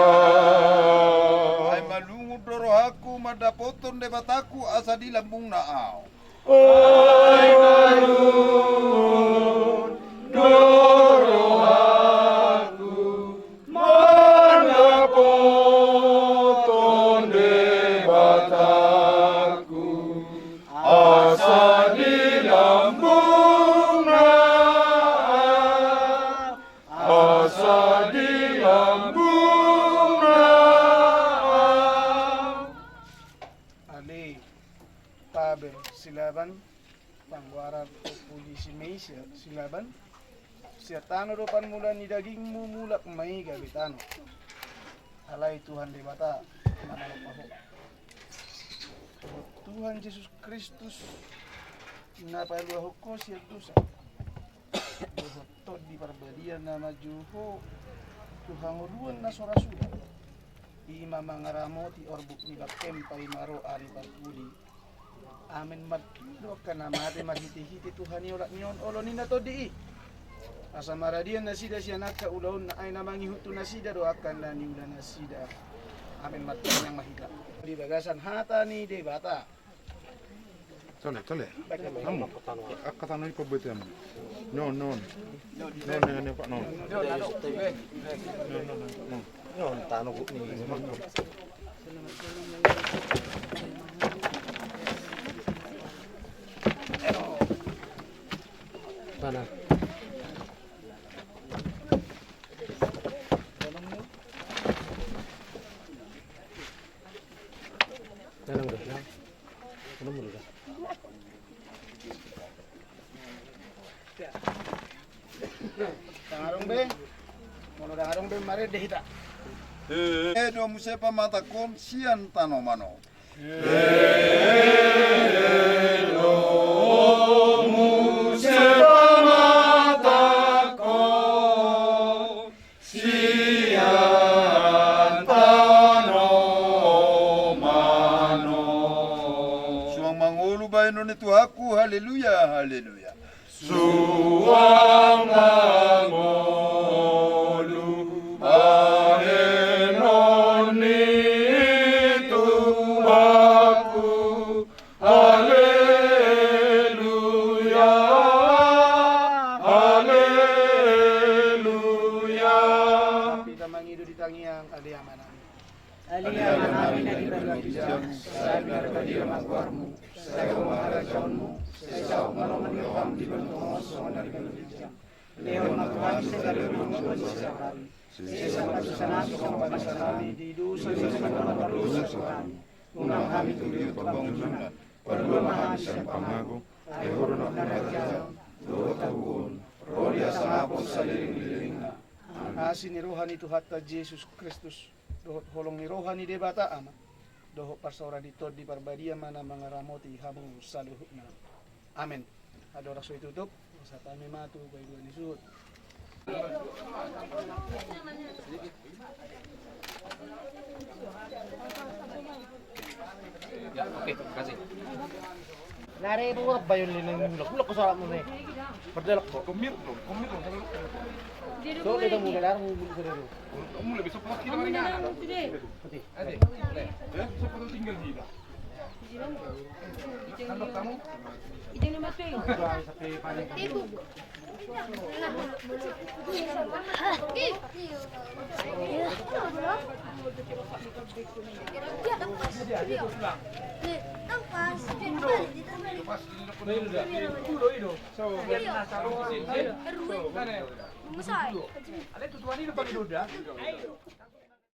Ai malungun do rohangku mandapothon Debatangku asa di lambungna ahu. Ai malungun do rohangku mandapothon Debatangku asa di lambungna ahu, asa di lambungna ahu. Ale. Paber, sila Silaban, sian tano do parmulaan ni dagingmu, mulak ma i gabe tano. Alai Tuhan Debata na mangalap ho. Tuhan Jesus Kristus na paluahon ho sian dosa. Dohot Tondi Parbadia na manjou ho tu hangoluan na so ra suda. I ma mangaramoti orbuk ni bangkem paima ro ari parpudi. Amen. Martua do angka na mate marhitehite tu haniolak ni on olo ni na tondi i. Asa maradian nasida sian angka ulaonna, ai na mangihut tu nasida do angka na niula nasida. Amen. Martangiang ma hita di bagasan hata ni Debata. Tole, tole. Hamu. Angka tano i pambuat hamu. Non, non. Non, non, non, Pak, non. Non, non, non. Non, tano ni. Mana? Dalam dah. Dalam dulu dah. Ndang adong be. Molo ndang adong be, marende hita. Elo muse pamatangkon sian tanoman on. Elo muse pamatangkon sian tanoman on. Suang mangolu bahenon ni Tuhanku, haleluya, haleluya. Suang mangolu bahenon ni Tuhanku, haleluya, haleluya. Hita mangido di tangiang. Ale Amanami. Ale Amanami na di banua ginjang, sai pinarbadia ma goarmu, sai ro ma harajaonmu, sai saut ma lomo ni roham di banua tonga on songon na di banua ginjang. Lehon ma tu hami sadari on hangoluan siapari. Sesa ma dosanami songon panesanami di dosa ni na mardosa tu hami. Unang hami tuduhon tu pangunjunan, palua ma hami sian pangago, ai Ho do nampuna harajaon dohot hagogoon, ro di hasangapon saleleng ni lelengna. Amen. Asi ni roha ni Tuhanta Jesus Kristus, dohot holong ni roha ni Debata Ama, dohot parsaoran ni Tondi Parbadia ma na mangaramoti hamu saluhutna. Amen. Andorang so itutup, sapa ma tu paidua ni suhut. Ya, oke, kasih. Nari buat bayun lina mulak, mulak ke salat mune. Perdelak kok. Kemir dong, kemir dong. Tuh, kita mulai larang mulai seru. Mulai bisa pas kita mari. Ade, mulai. Ya, siapa tuh tinggal kita? Ijeng ni Mateo.